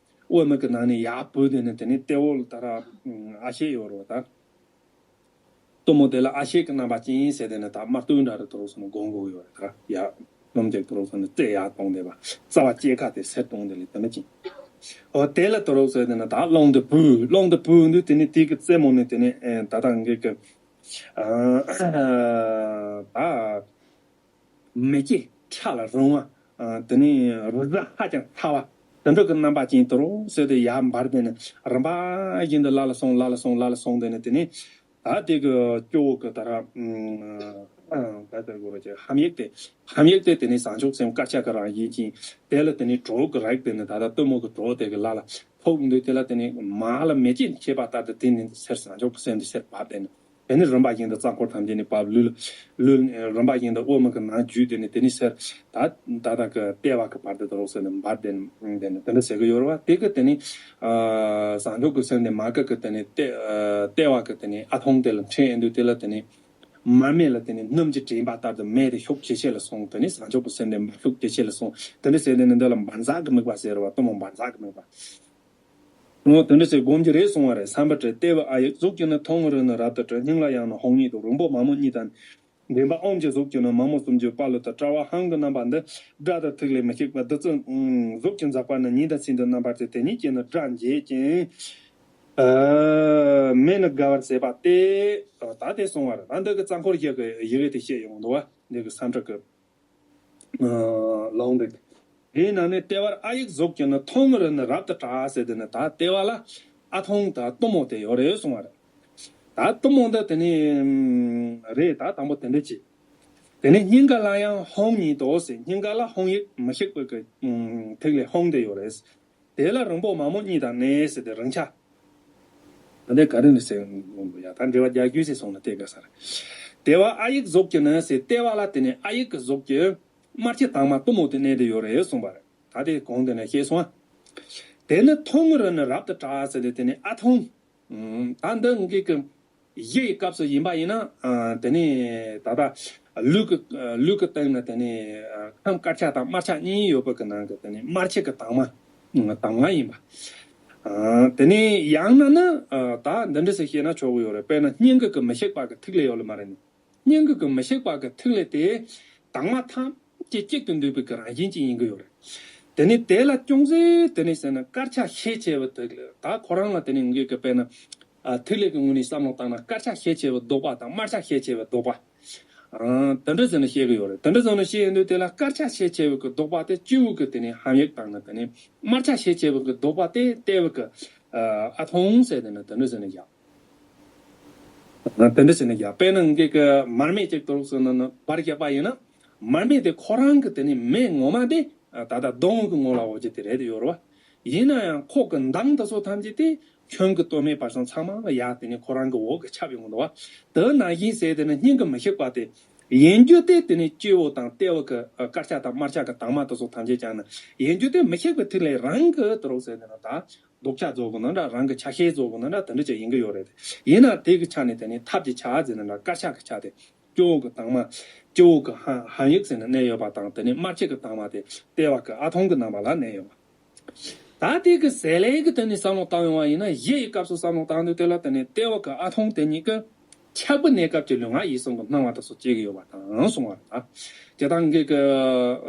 དབུ་མ་གི་ནང་ནས་ཡར་བུད་དེ་ནས་དེ་ནས་ལྟེ་འོག་ལ་ད་ར་ཨ་ཤད་ཡོད་རེད་བ་ད། གཏི་མུག་དེ་ལ་ཨ་ཤད་ཀྱི་རྣམ་པ་ཅན་ཟེར་དེ་ནས་ད་དམར་སྟོད་འདྲ་རེ་དོ་རུག་སོང་ན་སྒོམ་དགོས་ཡོད་རེད་ད་ར། ཡར་སྣུམ་ཅིག་དོ་རུག་སོང་ན་རྩེ་ཡར་གཏོང་དེ་བ། རྩ་བ་སྐྱེས་ཁ་དེ་སེར་གཏོང་དེ་ལས་དེ་ནས་ཅན། འོ་དེ་ལ་དོ་རུག་ཟེར་དེ་ནས་ད་རླུང་དེ་བུད། རླུང་དེ་བུད་དུས་དེ་ནས་དེ་གི་རྩེ་མོ་ནས་དེ་ནས་ཨེ་ད་ད་འགས་ཀྱི་ཨ་ད། མེ་ལྕེ་ཁྲག་ལ་རིང་བ། ཨ། དེ་ནས་རུ་རྩ་ཧ་ཅང་ཚ་བ། དེ་འདྲ་གི་རྣམ་པ་ཅན་དུ་རུ་ཟེར་ཏེ་ཡར་འབར་དེ་ནས་རིམ་པ་བཞིན་དུ་ལ་ལ་སོང་། ལ་ལ་སོང་། ལ་ལ་སོང་། དེ་ནས་དེ་ནས་ད་དེ་གི་སྐྱོ་བོ་གི་ད་ར། ཨ། ད་ལྟ་གོ་ར་ཅེ་ཧམ་ཡིག་དེ། ཧམ་ཡིག་དེ་དེ་ནས་བྱང་ཆུབ་སེམས་དཀར་ཆ་གི་རང་བཞིན་ཅན། དེ་ལ་དེ་ནས་གྲོགས་གི་རིགས་དེ་ནས་ད་ལྟ་གཏི་མུག་གི་གྲོགས་དེ་གི་ལ་ལ་ཕོག་འདུག་དེ་ལ་དེ་ནས་མ་ལ་མེ་ལྕེ་མཆེད་པ་ལྟར་དུ་དེ་ནས་སེར་བྱང་ཆུབ་སེམས་དེ་སེར་བབས་དེ་ནས། དེ་ནི་རིམ་པ་བཞིན་དུ་རྩ་འཁོར་ཐམས་ཅད་ནས་བབས། ལུས་ལུས་རིམ་པ་བཞིན་དུ་དབུ་མ་གི་ནང་བརྒྱུད་དེ་ནི་དེ་ནི་སེར་ད་ད་ལྟ་གི་ལྟེ་བ་གི་བར་དུ་དུ་རོགས་ཟེར་ནས་འབར་དེ་ནི་དེ་ནི་དེ་འདྲ་ཟེར་གི་ཡོད་རེད་བ། དེ་གི་དེ་ནི་ཨ་བཟང་སྤྱོད་ཀྱི་སེམས་དེ་མ་གི་གི་དེ་ནི་ལྟེ་ཨ་ལྟེ་བ་གི་དེ་ནི་ཨ་ཐུང་དེ་ལ་འཕྲད་ཡོང་དུས་དེ་ལ་དེ་ནི་མར་མེ་ལ་དེ་ནི་སྣུམ་གྱིས་དྲན་པ་ལྟར་དུ་མེ་དེ་ཤུགས་ཇེ་ཆེ་ལ་སོང་། དེ་ནི་བཟང་སྤྱོད་ཀྱི་སེམས་དེ་མར་ཤུགས་ཇེ་ཆེ་ལ་སོང་། དེ་འདྲ་ཟེར་དེ་ནི་འདི་ལ་འབར་འཛག་གི་དམིགས་པ་ཟེར་བ། གཏུམ་མོ་འབར་འཛག་གི་དམིགས་པ། འོ་དེ་འདྲ་ཟེར་སྒོམ་གྱི་རེད་གསུང་བ་རེད། བསམ་པ་དྲན། ལྟེ་བ་ཨ་ཡིག་གཟུགས་ཀྱི་ནི། མཐོང་ངོ་རུ་ནི་རབ་ཏུ་དྲན། སྙིང་ལ་ཡང་ནི་ཧཱུྃ་ཉིད་དོ། རིང་པོ་མ་རྨོས་གཉིད་དང་། མགྲིན་པ་ཨོཾ་གྱི་གཟུགས་ཀྱི་ནི། མ་རྨོས་སུམ་ཅུ་པ་ལུ་ཏི། དཔྲལ་བ་ཧཾ་གྱི་རྣམ་པ་འདི། སྒྲ་དང་ཐིག་ལེ་མི་ཤིགས་པ། བདུད་རྩི་གཟུགས་ཀྱི་འཛག་པ་ནི། ཉིན་དང་མཚན་དུ་རྣམ་པར་བརྩེ། དེ་ཉིད་ཀྱིས་ནི་སྒྲ་འབྱེད་ཅིང་། ཨ་མེ་ནི་དགའ་བར་བྱེད་པ་སྟེ། ད་དེ་གསུང་བ་རེད། ད་འདི་གི་རྩ་འཁོར་བཞི་གི་ཡི་གེ་དེ་བཤད་ཡོང་འདུག་བ། འདི་གི་སམ་ཁྲ་གི་ལོང་འདུག་དེའི་ནང་ནས་ལྟེ་བར་ཨ་ཡིག་གཟུགས་ཀྱི་ནི། མཐོང་ངོ་རུ་ནི་རབ་ཏུ་གྲགས་ཟེར་དེ་ནི་ད་ལྟེ་བ་ལ་ཨ་ཐུང་དང་གཏུམ་མོ་དེ་ཡོད་རེད་གསུང་བ་རེད། ད་གཏུམ་མོ་འདི་དེ་ནི་རེད། ད་དང་པོ་དེ་འདྲ་བྱེད། དེ་ནི་སྙིང་ག་ལ་ཡང་ཧཱུྃ་ཉིད་དོ་ཟེར། སྙིང་ག་ལ་ཧཱུྃ་ཡིག་མི་ཤིགས་པའི་གི་ཐིག་ལེ་ཧཱུྃ་དེ་ཡོད་རེད། དེ་ལ་རིང་པོ་མ་རྨོས་གཉིད་དང་གནས་ཟེར་དེ་རིང་ཆ། ད་ལྟའི་ག་རེ་ནི་ཟེར་འོང་འདུག་ཡ། ད་འགྲེལ་པ་རྒྱག་རྒྱུ་ཟེར་སོང་ན་དེ་ག་ས་རེད། ལྟེ་བ་ཨ་ཡིག་གཟུགས་ཀྱི་ནི་ཟེར། ལྟེ་བ་ལ་དེ་ནི་ཨ་ཡིག་གི་གཟུགས་ཀྱི་དམར་ཁྱི་དྭངས་མ་གཏུམ་མོ་དེ་གནས་དེ་ཡོད་རེད་གསུངས་པ་རེད། ད་དེ་གོང་དེ་ནས་བཤད་སོང་ཨ། དེ་ནི་མཐོང་ངོ་རུ་ནི་རབ་ཏུ་གྲགས་ཟེར་དེ་དེ་ནི་ཨ་ཐུང་། ད་འདི་འགའི་གི་གཞི་ཡི་སྐབས་སུ་ཡིན་པ་ཡིན་ན། ཨ་དེ་ནི་ད་ལྟ་ལུས་ཀྱི་ལུས་ཀྱི་སྟེང་ན་དེ་ནི་ཨ་ཁམས་དཀར་ཆ་དང་དམར་ཆ་གཉིས་ཡོད་པ་གི་ནང་གི་དེ་ནི་དམར་ཆ་གི་དྭངས་མ་དྭངས་མ་ཡིན་པ། ཨ་དེ་ནི་ཡང་ན་ནི་ཨ་ད་འདི་འདྲ་ཟེར་བཤད་ན་ཆོག་གི་ཡོད་རེད། དཔེར་ན་སྙིང་གི་གི་མི་ཤིགས་པ་གི་ཐིག་ལེ་ཡོད་ལ་མ་རེད་ནི། སྙིང་གི་གི་མི་ཤིགས་པ་གི་ཐིག་ལེ་དེ་དྭངས་མ་ཐམས་ཅད་གཅིག་ཏུ་འདུས་པའི་གི་རང་བཞིན་ཅིག་ཡིན་གི་ཡོད་རེད། དེ་ནི་དེ་ལ་ཅུང་ཟད་དེ་ནི་ཟེར་ན་དཀར་ཆ་ཤས་ཆེ་བའི་ཐིག་ལེ། ད་ཁོ་རང་ལ་དེ་ནི་ངེད་ཀྱི་དཔེར་ན་ཨ་ཐིག་ལེ་གི་ངོས་ནས་བསམ་བློ་བཏང་ན་དཀར་ཆ་ཤས་ཆེ་བའི་ལྡོག་པ་དང་དམར་ཆ་ཤས་ཆེ་བའི་ལྡོག་པ། ཨ་དེ་འདྲ་ཟེར་ནས་བཤད་གི་ཡོད་རེད། དེ་འདྲ་ཟེར་ནས་བཤད་ཡོང་དུས་དེ་ལ་དཀར་ཆ་ཤས་ཆེ་བའི་གི་ལྡོག་པ་དེ་སྤྱི་བོ་གི་དེ་ནི་ཧཱུྃ་ཡིག་དང་ནི། དེ་ནི་དམར་ཆ་ཤས་ཆེ་བའི་གི་ལྡོག་པ་དེ་ལྟེ་བའི་གི་ཨ་ཨ་ཐུང་ཟེར་དེ་ནི་དེ་འདྲ་ཟེར་ནས་བཞག་དེ་འདྲ་ཟེར་ནས་བཞག་དཔེར་ན་ངེད་ཀྱི་མར་མེ་ཅིག་ཏུ་རུག་ཟེར་ན་ནི་འབར་བཞག་པ་ཡིན་ན། མར་མེ་དེ་ཁོ་རང་གི་དེ་ནི་མེ་ངོ་མ་དེ་ད་ལྟ་སྡོང་བོ་གི་ངོ་ལ་འོ་ཅི་དེ་རེད་དེ་ཡོད་རེད་བ། ཡིན་ན་ཡང་ཁོག་གི་མདངས་དེ་ཚོ་ཐམས་ཅད་དེ་ཁྱོན་གྱི་སྟོད་སྨད་བར་གསུམ་ཚང་མ་ལ་ཡར་དེ་ནི་ཁོ་རང་གི་འོག་གི་ཁྱབ་ཡོང་གི་འདུག་བ། དེ་ནང་བཞིན་ཟེར་དེ་ནི་སྙིང་གི་མི་ཤིགས་པ་དེ། ཡིན་རྒྱུ་དེ་དེ་ནི་སྤྱི་བོ་དང་ལྟེ་བ་གི་དཀར་ཆ་དང་དམར་ཆ་གི་དྭངས་མ་དེ་ཚོ་ཐམས་ཅད་ཀྱང་ནི་ཡིན་རྒྱུ་དེ་མི་ཤིགས་པའི་ཐིག་ལེ་རང་གི་དུ་རུག་ཟེར་དེ་ནི་ད། ལྡོག་ཆ་རྫོགས་དགོས་ན་འདྲ། རང་གི་ཆ་ཤས་རྫོགས་དགོས་ན་འདྲ། དེ་འདྲ་ཅིག་ཡིན་གྱི་ཡོད་རེད། ཡིན་ན་དེ་གི་ཆ་ནས་དེ་ནི་ཐབས་ཀྱི་ཆ་ཟེར་ན་འདྲ། དཀར་ཆ་གི་ཆ་དེ་སྤྱི་བོ་གི་དྭངས་མ། སྤྱི་བོ་གི་ཧ་ཧཱུྃ་ཡིག་ཟེར་ནས་གནས་ཡོད་པ་དང་། དེ་ནི་དམར་ཆ་གི་དྭངས་མ་དེ་ལྟེ་བ་གི་ཨ་ཐུང་གི་རྣམ་པ་ལ་གནས་ཡོད་པ། ད་དེ་གི་ཟེར་ལེ་གི་དེ་ནི་བསམ་བློ་བཏང་ཡོང་བ་ཡིན་ན། གཞི་ཡི་སྐབས་སུ་བསམ་བློ་བཏང་དུས་དེ་ལ་དེ་ནི་ལྟེ་བ་གི་ཨ་ཐུང་དེ་ཉིད་ཀྱི་ཆགས་པའི་གནས་སྐབས་ཀྱི་ལུས་ངག་ཡིད་གསུམ་གྱི་སྣང་བ་དེ་ཚོ་སྐྱེ་གི་ཡོད་པ་དང་གསུངས་པ་རེད། ད་སྤྱིར་བཏང་གི་གི་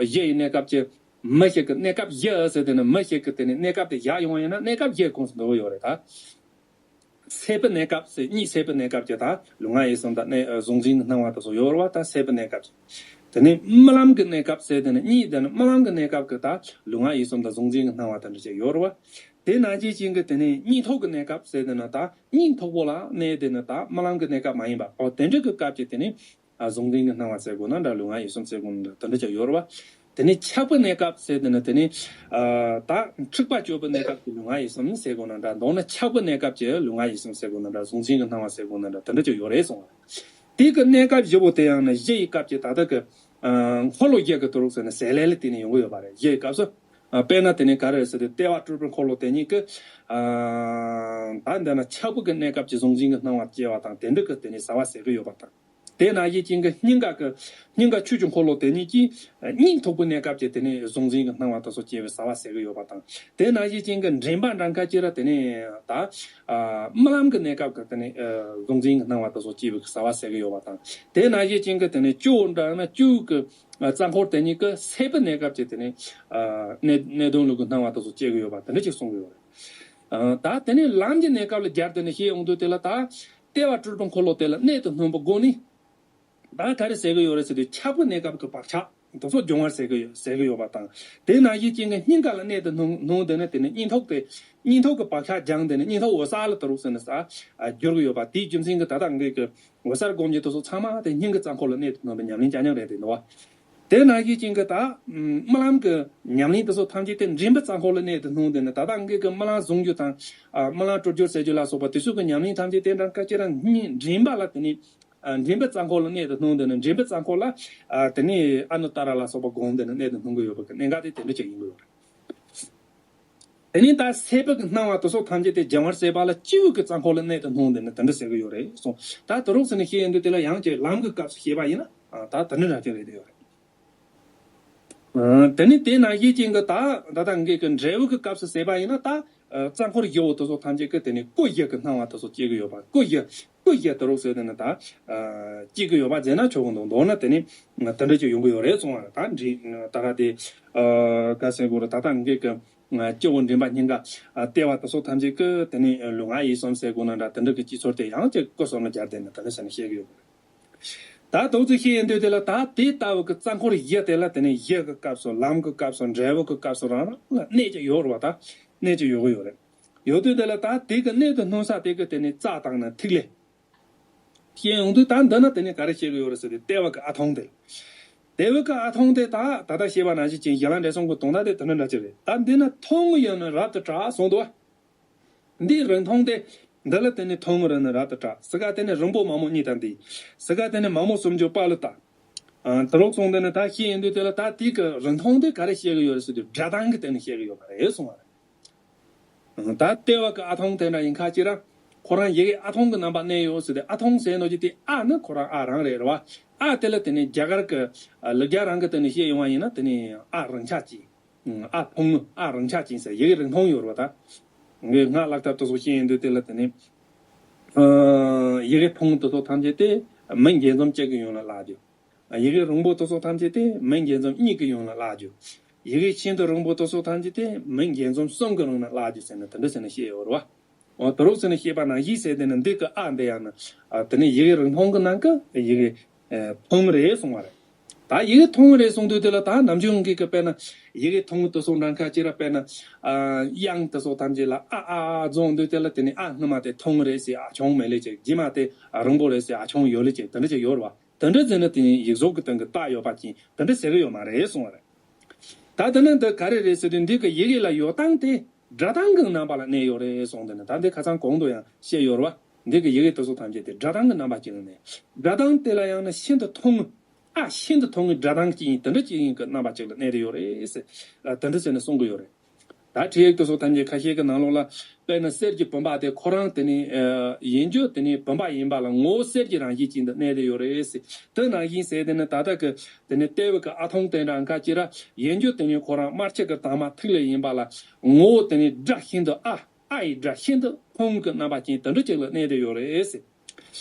གཞི་ཡི་གནས་སྐབས་ཀྱི་མི་ཞིག་གི་གནས་སྐབས་བཞི་ཟེར་དེ་ནི་མི་ཞིག་གི་དེ་ནི་གནས་སྐབས་དེ་བཞག་ཡོང་བ་ཡིན་ན་གནས་སྐབས་བཞི་ཁོངས་སུ་འདུ་གི་ཡོད་རེད་ད། སད་པའི་གནས་སྐབས་ཟེར། གཉིད་སད་པའི་གནས་སྐབས་ཀྱི་ད་ལུས་ངག་ཡིད་གསུམ་དང་གནས་གཟུང་འཛིན་གྱི་སྣང་བ་དེ་ཚོ་ཡོད་རེད་བ། ད་སད་པའི་གནས་སྐབས་ཀྱི། དེ་ནི་རྨི་ལམ་གྱི་གནས་སྐབས་ཟེར་དེ་ནི་གཉིད་དེ་ནི་རྨི་ལམ་གྱི་གནས་སྐབས་ཀྱི་ད་ལུས་ངག་ཡིད་གསུམ་དང་གཟུང་འཛིན་གྱི་སྣང་བ་དེ་འདྲ་ཅིག་ཡོད་རེད་བ། དེ་ནང་བཞིན་ཅན་གྱི་དེ་ནི་གཉིད་འཐུག་གི་གནས་སྐབས་ཟེར་དེ་ནི་ད་གཉིད་འཐུག་པོ་ལ་གནས་དེ་ནི་ད་རྨི་ལམ་གྱི་གནས་སྐབས་མ་ཡིན་པ། ཨོ་དེ་འདྲ་གི་སྐབས་ཀྱི་དེ་ནི། ཨ་གཟུང་འཛིན་གྱི་སྣང་བ་ཟེར་དགོས་ན་འདྲ། ལུས་ངག་ཡིད་གསུམ་ཟེར་དགོས་ན་འདྲ། དེ་འདྲ་ཅིག་ཡོད་རེད་བ། དེ་ནས་ཆགས་པའི་གནས་སྐབས་ཟེར་དེ་ནི་དེ་ནི། ཨ་ད་འཁྲིག་པ་སྤྱོད་པའི་གནས་སྐབས་ཀྱི་ལུས་ངག་ཡིད་གསུམ་ཟེར་དགོས་ན་འདྲ། མདོར་ན་ཆགས་པའི་གནས་སྐབས་ཀྱི་ལུས་ངག་ཡིད་གསུམ་ཟེར་དགོས་ན་འདྲ། གཟུང་འཛིན་གྱི་སྣང་བ་ཟེར་དགོས་ན་འདྲ། དེ་འདྲ་ཅིག་ཡོད་རེད་གསུངས་པ། དེ་གི་གནས་སྐབས་བཞི་པོ་དེ་ཡང་ནི་གཞི་ཡི་སྐབས་ཀྱི་ད་ལྟ་གི་ཨ་འཁོར་ལོ་བརྒྱད་ཀྱི་དུ་རུག་ཟེར་ནས་ཟེར་ལེ་ལ་དེ་ནི་ཡོང་གི་ཡོད་པ་རེད། གཞི་ཡི་སྐབས་སུ། ཨ་དཔེར་ན་དེ་ནི་ག་རེ་རེད་ཟེར་དུས་ལྟེ་བ་སྤྲུལ་པའི་འཁོར་ལོ་དེ་ཉིད་ཀྱི་ཨ་ད་འདི་ན་ཆགས་པའི་གི་གནས་སྐབས་ཀྱི་གཟུང་འཛིན་གྱི་སྣང་བ་སྐྱེ་བ་དང་། དེ་འདྲ་གི་དེ་ནི་བྱ་བ་ཟེར་གི་ཡོད་པ་དང་། དེ་ནང་བཞིན་ཅན་གྱི་སྙིང་ག་གི་སྙིང་ག་ཆོས་ཀྱི་འཁོར་ལོ་དེ་ཉིད་ཀྱིས་གཉིད་འཐུག་པའི་གནས་སྐབས་ཀྱི་དེ་ནི་གཟུང་འཛིན་གྱི་སྣང་བ་དེ་ཚོ་སྐྱེ་བའི་བྱ་བ་ཟེར་གི་ཡོད་པ་དང་། དེ་ནང་བཞིན་ཅན་གྱི་མགྲིན་པ་འདྲ་མཁན་གྱི་ར་དེ་ནི་ད་རྨི་ལམ་གྱི་གནས་སྐབས་ཀྱི་དེ་ནི་གཟུང་འཛིན་གྱི་སྣང་བ་དེ་ཚོ་སྐྱེ་བའི་བྱ་བ་ཟེར་གི་ཡོད་པ་དང་། དེ་ནང་བཞིན་ཅན་གྱི་དེ་ནི་སྤྱི་བོ་འདྲ་ན་སྤྱི་བོ་གི་རྩ་འཁོར་དེ་ཉིད་ཀྱི་སད་པའི་གནས་སྐབས་ཀྱི་དེ་ནི་གནད་གནད་དོན་ལུགས་ཀྱི་སྣང་བ་དེ་ཚོ་སྐྱེ་གི་ཡོད་པ་དེ་འདྲ་ཅིག་གསུང་གི་ཡོད་རེད། ད་དེ་ནི་ལམ་གྱི་གནས་སྐབས་ལ་སྦྱར་དེ་ནི་ཤེས་ཡོང་དུས་དེ་ལ་ད། ལྟེ་བ་སྤྲུལ་པའི་འཁོར་ལོ་དེ་ལ་གནད་དུ་སྣུན་པའི་སྒོ་ནས། ད་ག་རེ་ཟེར་གི་ཡོད་རེད་ཟེར་དུས་ཆགས་པའི་གནས་སྐབས་ཀྱི་བག་ཆགས་དེ་ཚོ་སྦྱོང་བར་ཟེར་གི་ཡོད་ཟེར་གི་ཡོད་པ་དང་། དེ་ནང་བཞིན་ཅན་གྱི་སྙིང་ག་ལ་གནད་དུ་སྣུན་སྣུན་དེ་ནི་དེ་ནི་གཉིད་འཐུག་དེ་གཉིད་འཐུག་གི་བག་ཆགས་སྦྱངས་དེ་ནི་གཉིད་འཐུག་འོད་གསལ་ལ་དུ་རུག་ཟེར་ནས་ས་ཨ་བསྒྱུར་གི་ཡོད་པ། དེའི་རྒྱུ་མཚན་གྱིས་ད་ལྟ་འགའི་གི་འོད་གསལ་སྒོམ་གྱི་དེ་ཚོ་ཚང་མ་དེ་སྙིང་གི་རྩ་འཁོར་ལ་གནད་དུ་སྣུན་པའི་ཉམས་ལེན་ཅ་ཉམས་རེད་དེ་འདུག་བ། དེ་ནང་བཞིན་ཅན་གྱི་ད་རྨི་ལམ་གྱི་ཉམས་ལེན་དེ་ཚོ་ཐམས་ཅད་དེ་འདྲེན་པའི་རྩ་འཁོར་ལ་གནད་དུ་སྣུན་དེ་ནི་ད་ལྟ་འགའི་གི་རྨི་ལམ་བཟུང་རྒྱུ་དང་། ཨ། རྨི་ལམ་སྤྲོ་སྦྱོར་ཟེར་རྒྱུ་ལ་སོགས་པ་དེ་ཚོ་གི་ཉམས་ལེན་ཐམས་ཅད་དེ་འདྲ་སྐད་ཅིག་ར་གཉིས་འདྲེན་པ་ལ་དེ་ནི། ཨ། འདྲེན་པའི་རྩ་འཁོར་ལ་གནད་དུ་སྣུན་དེ་ནི་འདྲེན་པའི་རྩ་འཁོར་ལ། ཨ། དེ་ནི་ཨ་ནུ་ཏཱ་ར་ལ་སོགས་པ་སྒོམ་དེ་ནི་གནད་དུ་སྣུན་གྱི་ཡོད་པ་གི་གནད་འགག་དེ་དེ་འདྲ་ཅིག་ཡིན་དགོས་ཡོད་རེད། དེ་ནས་ད་སད་པའི་གི་སྣང་བ་དེ་ཚོ་ཐམས་ཅད་དེ་སྦྱང་བར་སད་པ་ལ་སྤྱི་བོའི་གི་རྩ་འཁོར་ལ་གནད་དུ་སྣུན་དེ་ནི་དེ་འདྲ་ཟེར་གི་ཡོད་རེད་གསུངས། ད་དེ་རོགས་ཟེར་ནས་བཤད་ཡོང་དུས་དེ་ལ་ཡང་ཅིག་ལམ་གི་སྐབས་སུ་བཤད་པ་ཡིན་ན། ཨ། ད་དེ་འདྲ་འདྲ་ཅིག་རེད་དེ་ཡོད་རེད། ཨ། དེ་ནས་དེ་ནང་བཞིན་ཅན་གྱི་ད་ད་ལྟ་འགའི་གི་འབྲས་བུ་གི་སྐབས་སུ་ཟད་པ་ཡིན་ན་ད། ཨ། རྩ་འཁོར་བཞི་བོ་དེ་ཚོ་ཐམས་ཅད་ཀྱི་དེ་ནས་སྐུ་བཞི་གི་སྣང་བ་དེ་ཚོ་སྐྱེ་གི་ཡོད་པ། སྐུ་བཞི། སྐུ་བཞི་དེ་རོགས་ཟེར་དེ་ནི་ད། ཨ། སྐྱེ་གི་ཡོད་པ་ཟེར་ན་ཆོག་གི་འདུག་མདོར་ན་དེ་ནི་དེ་འདྲ་ཅིག་ཡོང་གི་ཡོད་རེད་གསུངས་པ་རེད། ད་འདྲི་ད་ག་དེ། ཨ། ག་ཟེར་དགོས་རེད། ད་ལྟ་འགའི་གི་སྐྱེ་བོ་འདྲེན་པ་སྙིང་ག་ལྟེ་བ་དེ་ཚོ་ཐམས་ཅད་ཀྱི་དེ་ནི་ལུས་ངག་ཡིད་གསུམ་ཟེར་དགོས་ན་འདྲ། དེ་འདྲ་གི་སྤྱི་ཚོར་དེ་ཡང་ཅིག་སྐུ་གསུམ་ལ་སྦྱར་དེ་ནི་དེ་འདྲ་ཟེར་ནས་བཤད་གི་ཡོད་རེད། ད་དོག་ཙི་ཤེས་ཡོན་དུས་དེ་ལ་ད་དེ་ལྟ་བུ་གི་རྩ་འཁོར་བཞི་དེ་ལ་དེ་ནས་གཞི་གི་སྐབས་སུ་ལམ་གི་སྐབས་སུ་རང་རང་ལ་གནད་ཅིག་ཡོད་རེད་བ། ད་གནད་ཅིག་ཡོད་གི་ཡོད་རེད། ཡོད་དུས་དེ་ལ་ད་དེ་གི་གནད་དུ་སྣུན་ས་དེ་གི་དེ་ནས་རྩ་དང་ནི་ཐིག་ལེ། ཤེས་ཡོང་དུས་ད་འདི་ན་དེ་ནས་ག་རེ་བཤད་གི་ཡོད་རེད་ཟེར་དུས་ལྟེ་བ་གི་ཨ་ཐུང་དེ། ལྟེ་བ་གི་ཨ་ཐུང་དེ་ད་ད་ལྟ་བཤད་པ་ནང་བཞིན་ཅན་གཞན་ལ་འབྲས་གསུམ་གི་དོན་དག་དེ་དེ་འདྲ་འདྲ་ཅིག་རེད། ད་འདི་ན་ཐུང་ངུ་ཡོད་ན་རབ་ཏུ་གྲགས་གསུངས་འདུག་བ། འདིའི་རིང་ཐུང་དེ། འདི་ལ་དེ་ནས་ཐུང་ངུ་རེད་ན་རབ་ཏུ་གྲགས། སི་ག་དེ་ནས་རིང་པོ་མ་མོ་གཉིས་དང་འདི། སི་ག་དེ་ནས་མ་མོ་སུམ་ཅུ་པ་ལུ་ཏ། ཨ། དེ་རོགས་གསུངས་དེ་ནི་ད་ཤེས་ཡོང་དུས་དེ་ལ་ད་དེ་གི་རིང་ཐུང་དེ་ག་རེ་བཤད་གི་ཡོད་རེད་ཟེར་དུས་སྒྲ་གདངས་གི་སྟེང་ནས་བཤད་གི་ཡོད་པ་རེད་གསུངས་པ་རེད། ཨ། ད་ལྟེ་བ་གི་ཨ་ཐུང་དེ་འདྲ་ཡིན་ཁ་ཅིག་ར། ཁོ་རང་ཡི་གེ་ཨ་ཐུང་གི་རྣམ་པ་གནས་ཡོད་ཟེར་དུས་ཨ་ཐུང་ཟེར་ནོ་ཅི་དེ་ཨ་ནི་ཁོ་རང་ཨ་རང་རེད་རེད་བ། ཨ་དེ་ལ་དེ་ནས་རྒྱ་གར་གི་ལེགས་སྦྱར་རང་གི་སྟེང་ནས་བཤད་ཡོང་བ་ཡིན་ན་དེ་ནས་ཨ་རིང་ཆ་ཅིག་ཨ་ཐུང་ངུ། ཨ་རིང་ཆ་ཅན་ཟེར། ཡི་གེ་རིང་ཐུང་ཡོད་རེད་བ། ད་ངས་སྔགས་བཀླག་ཐབས་དེ་ཚོ་ཤེས་ཡོང་དུས་དེ་ལ་དེ་ནི། ཨ། ཡི་གེ་ཐུང་ངུ་དེ་ཚོ་ཐམས་ཅད་དེ་མི་འགྱེད་འཛོམས་གཅིག་གི་ཡོང་ལ་བཀླག་རྒྱུ། ཡི་གེ་རིང་པོ་དེ་ཚོ་ཐམས་ཅད་དེ་མི་འགྱེད་འཛོམས་གཉིས་ཀྱི་ཡོང་ལ་བཀླག་རྒྱུ། ཡི་གེ་ཤིན་ཏུ་རིང་པོ་དེ་ཚོ་ཐམས་ཅད་དེ་མི་འགྱེད་འཛོམས་གསུམ་གྱི་རིང་ལ་བཀླག་རྒྱུ་ཟེར་ནས་དེ་འདྲ་ཟེར་ནས་བཤད་ཡོད་རེད་བ། འོ། དེ་རོགས་ཟེར་ནས་བཤད་པ་ནང་བཞིན་ཟེར་དེ་ནི་འདི་གི་ཨ་འདི་ཡང་ན། ཨ། དེ་ནི་ཡི་གེ་རིང་ཐུང་གི་ནང་གི་ཡི་གེ་ཨ། ཐུང་ངུ་རེད་གསུངས་པ་རེད། ད་ཡི་གེ་ཐུང་ངུ་རེད་གསུངས་དུས་དེ་ལ་ད་ནམ་རྒྱུན་གྱི་གི་དཔེར་ན་ཡི་གེ་ཐུང་ངུ་དེ་ཚོ་འདྲ་ཁ་ཅིག་ར་དཔེར་ན། ཨ། དབྱངས་དེ་ཚོ་ཐམས་ཅད་ལ་ཨ་ཨ་ཨ་རྫོགས་དུས་དེ་ལ་དེ་ནི་ཨ་སྔ་མ་དེ་ཐུང་ངུ་རེད་ཟེར་ཨ་ཆུང་མེད་ལེ་ཅིག་རྗེས་མ་དེ་ཨ་རིང་པོ་རེད་ཟེར་ཨ་ཆུང་ཡོད་ལེ་ཅིག་དེ་འདྲ་ཅིག་ཡོད་རེད་བ། དེ་འདྲ་ཟེར་ན་དེ་ནི་ཡིག་གཟུགས་ཀྱི་སྟེང་གི་རྟགས་ཡོད་པ་ཅན་དེ་འདྲ་ཟེར་གི་ཡོད་མ་རེད་གསུངས་པ་རེད། ད་དེ་ནི་འདི་ག་རེ་རེད་ཟེར་དུས་འདི་གི་ཡི་གེ་ལ་ཡོད་སྟངས་དེ་སྒྲ་གདངས་ཀྱི་རྣམ་པ་ལ་གནས་ཡོད་རེད་གསུངས། དེ་ནི་ད་འདི་ཁ་སང་གོང་དུ་ཡང་བཤད་ཡོད་རེད་བ། འདི་གི་ཡི་གེ་དེ་ཚོ་ཐམས་ཅད་དེ་སྒྲ་གདངས་ཀྱི་རྣམ་པ་ཅིག་ལ་གནས། སྒྲ་གདངས་དེ་ལ་ཡང་ན་ཤིན་ཏུ་ཐུང་ངུ། ཨ། ཤིན་ཏུ་ཐུང་ངུའི་སྒྲ་གདངས་ཅིག་ཡིན། དེ་འདྲ་ཅིག་ཡིན་གྱི་རྣམ་པ་ཅིག་ལ་གནས་དེ་ཡོད་རེད་ཟེར། ཨ། དེ་འདྲ་ཟེར་ནས་གསུང་གི་ཡོད་རེད། ད་ཁྲིད་ཡིག་དེ་ཚོ་ཐམས་ཅད་ཁ་ཤས་ཀྱི་ནང་ལོགས་ལ་དཔེར་ན་གསེར་གྱི་བུམ་པ་དེ་ཁོ་རང་དེ་ནི། ཨ། ཡིན་རྒྱུ་དེ་ནི་བུམ་པ་ཡིན་པ་ལ་ངོ་བོ་གསེར་གྱི་རང་བཞིན་ཅན་དུ་གནས་དེ་ཡོད་རེད་ཟེར། དེ་ནང་བཞིན་ཟེར་དེ་ནི་ད་ལྟ་གི་དེ་ནི་ལྟེ་བ་གི་ཨ་ཐུང་དེ་འདྲ་ཁ་ཅིག་ར་ཡིན་རྒྱུ་དེ་ནི་ཁོ་རང་དམར་ཆ་གི་དྭངས་མ་ཐིག་ལེ་ཡིན་པ་ལ་ངོ་བོ་དེ་ནི་སྒྲ་ཤིན་ཏུ་ཨ། ཨ་ཡི་སྒྲ་ཤིན་ཏུ་ཐུང་གི་རྣམ་པ་ཅན་དེ་འདྲ་ཅིག་ལ་གནས་དེ་ཡོད་རེད་ཟེར།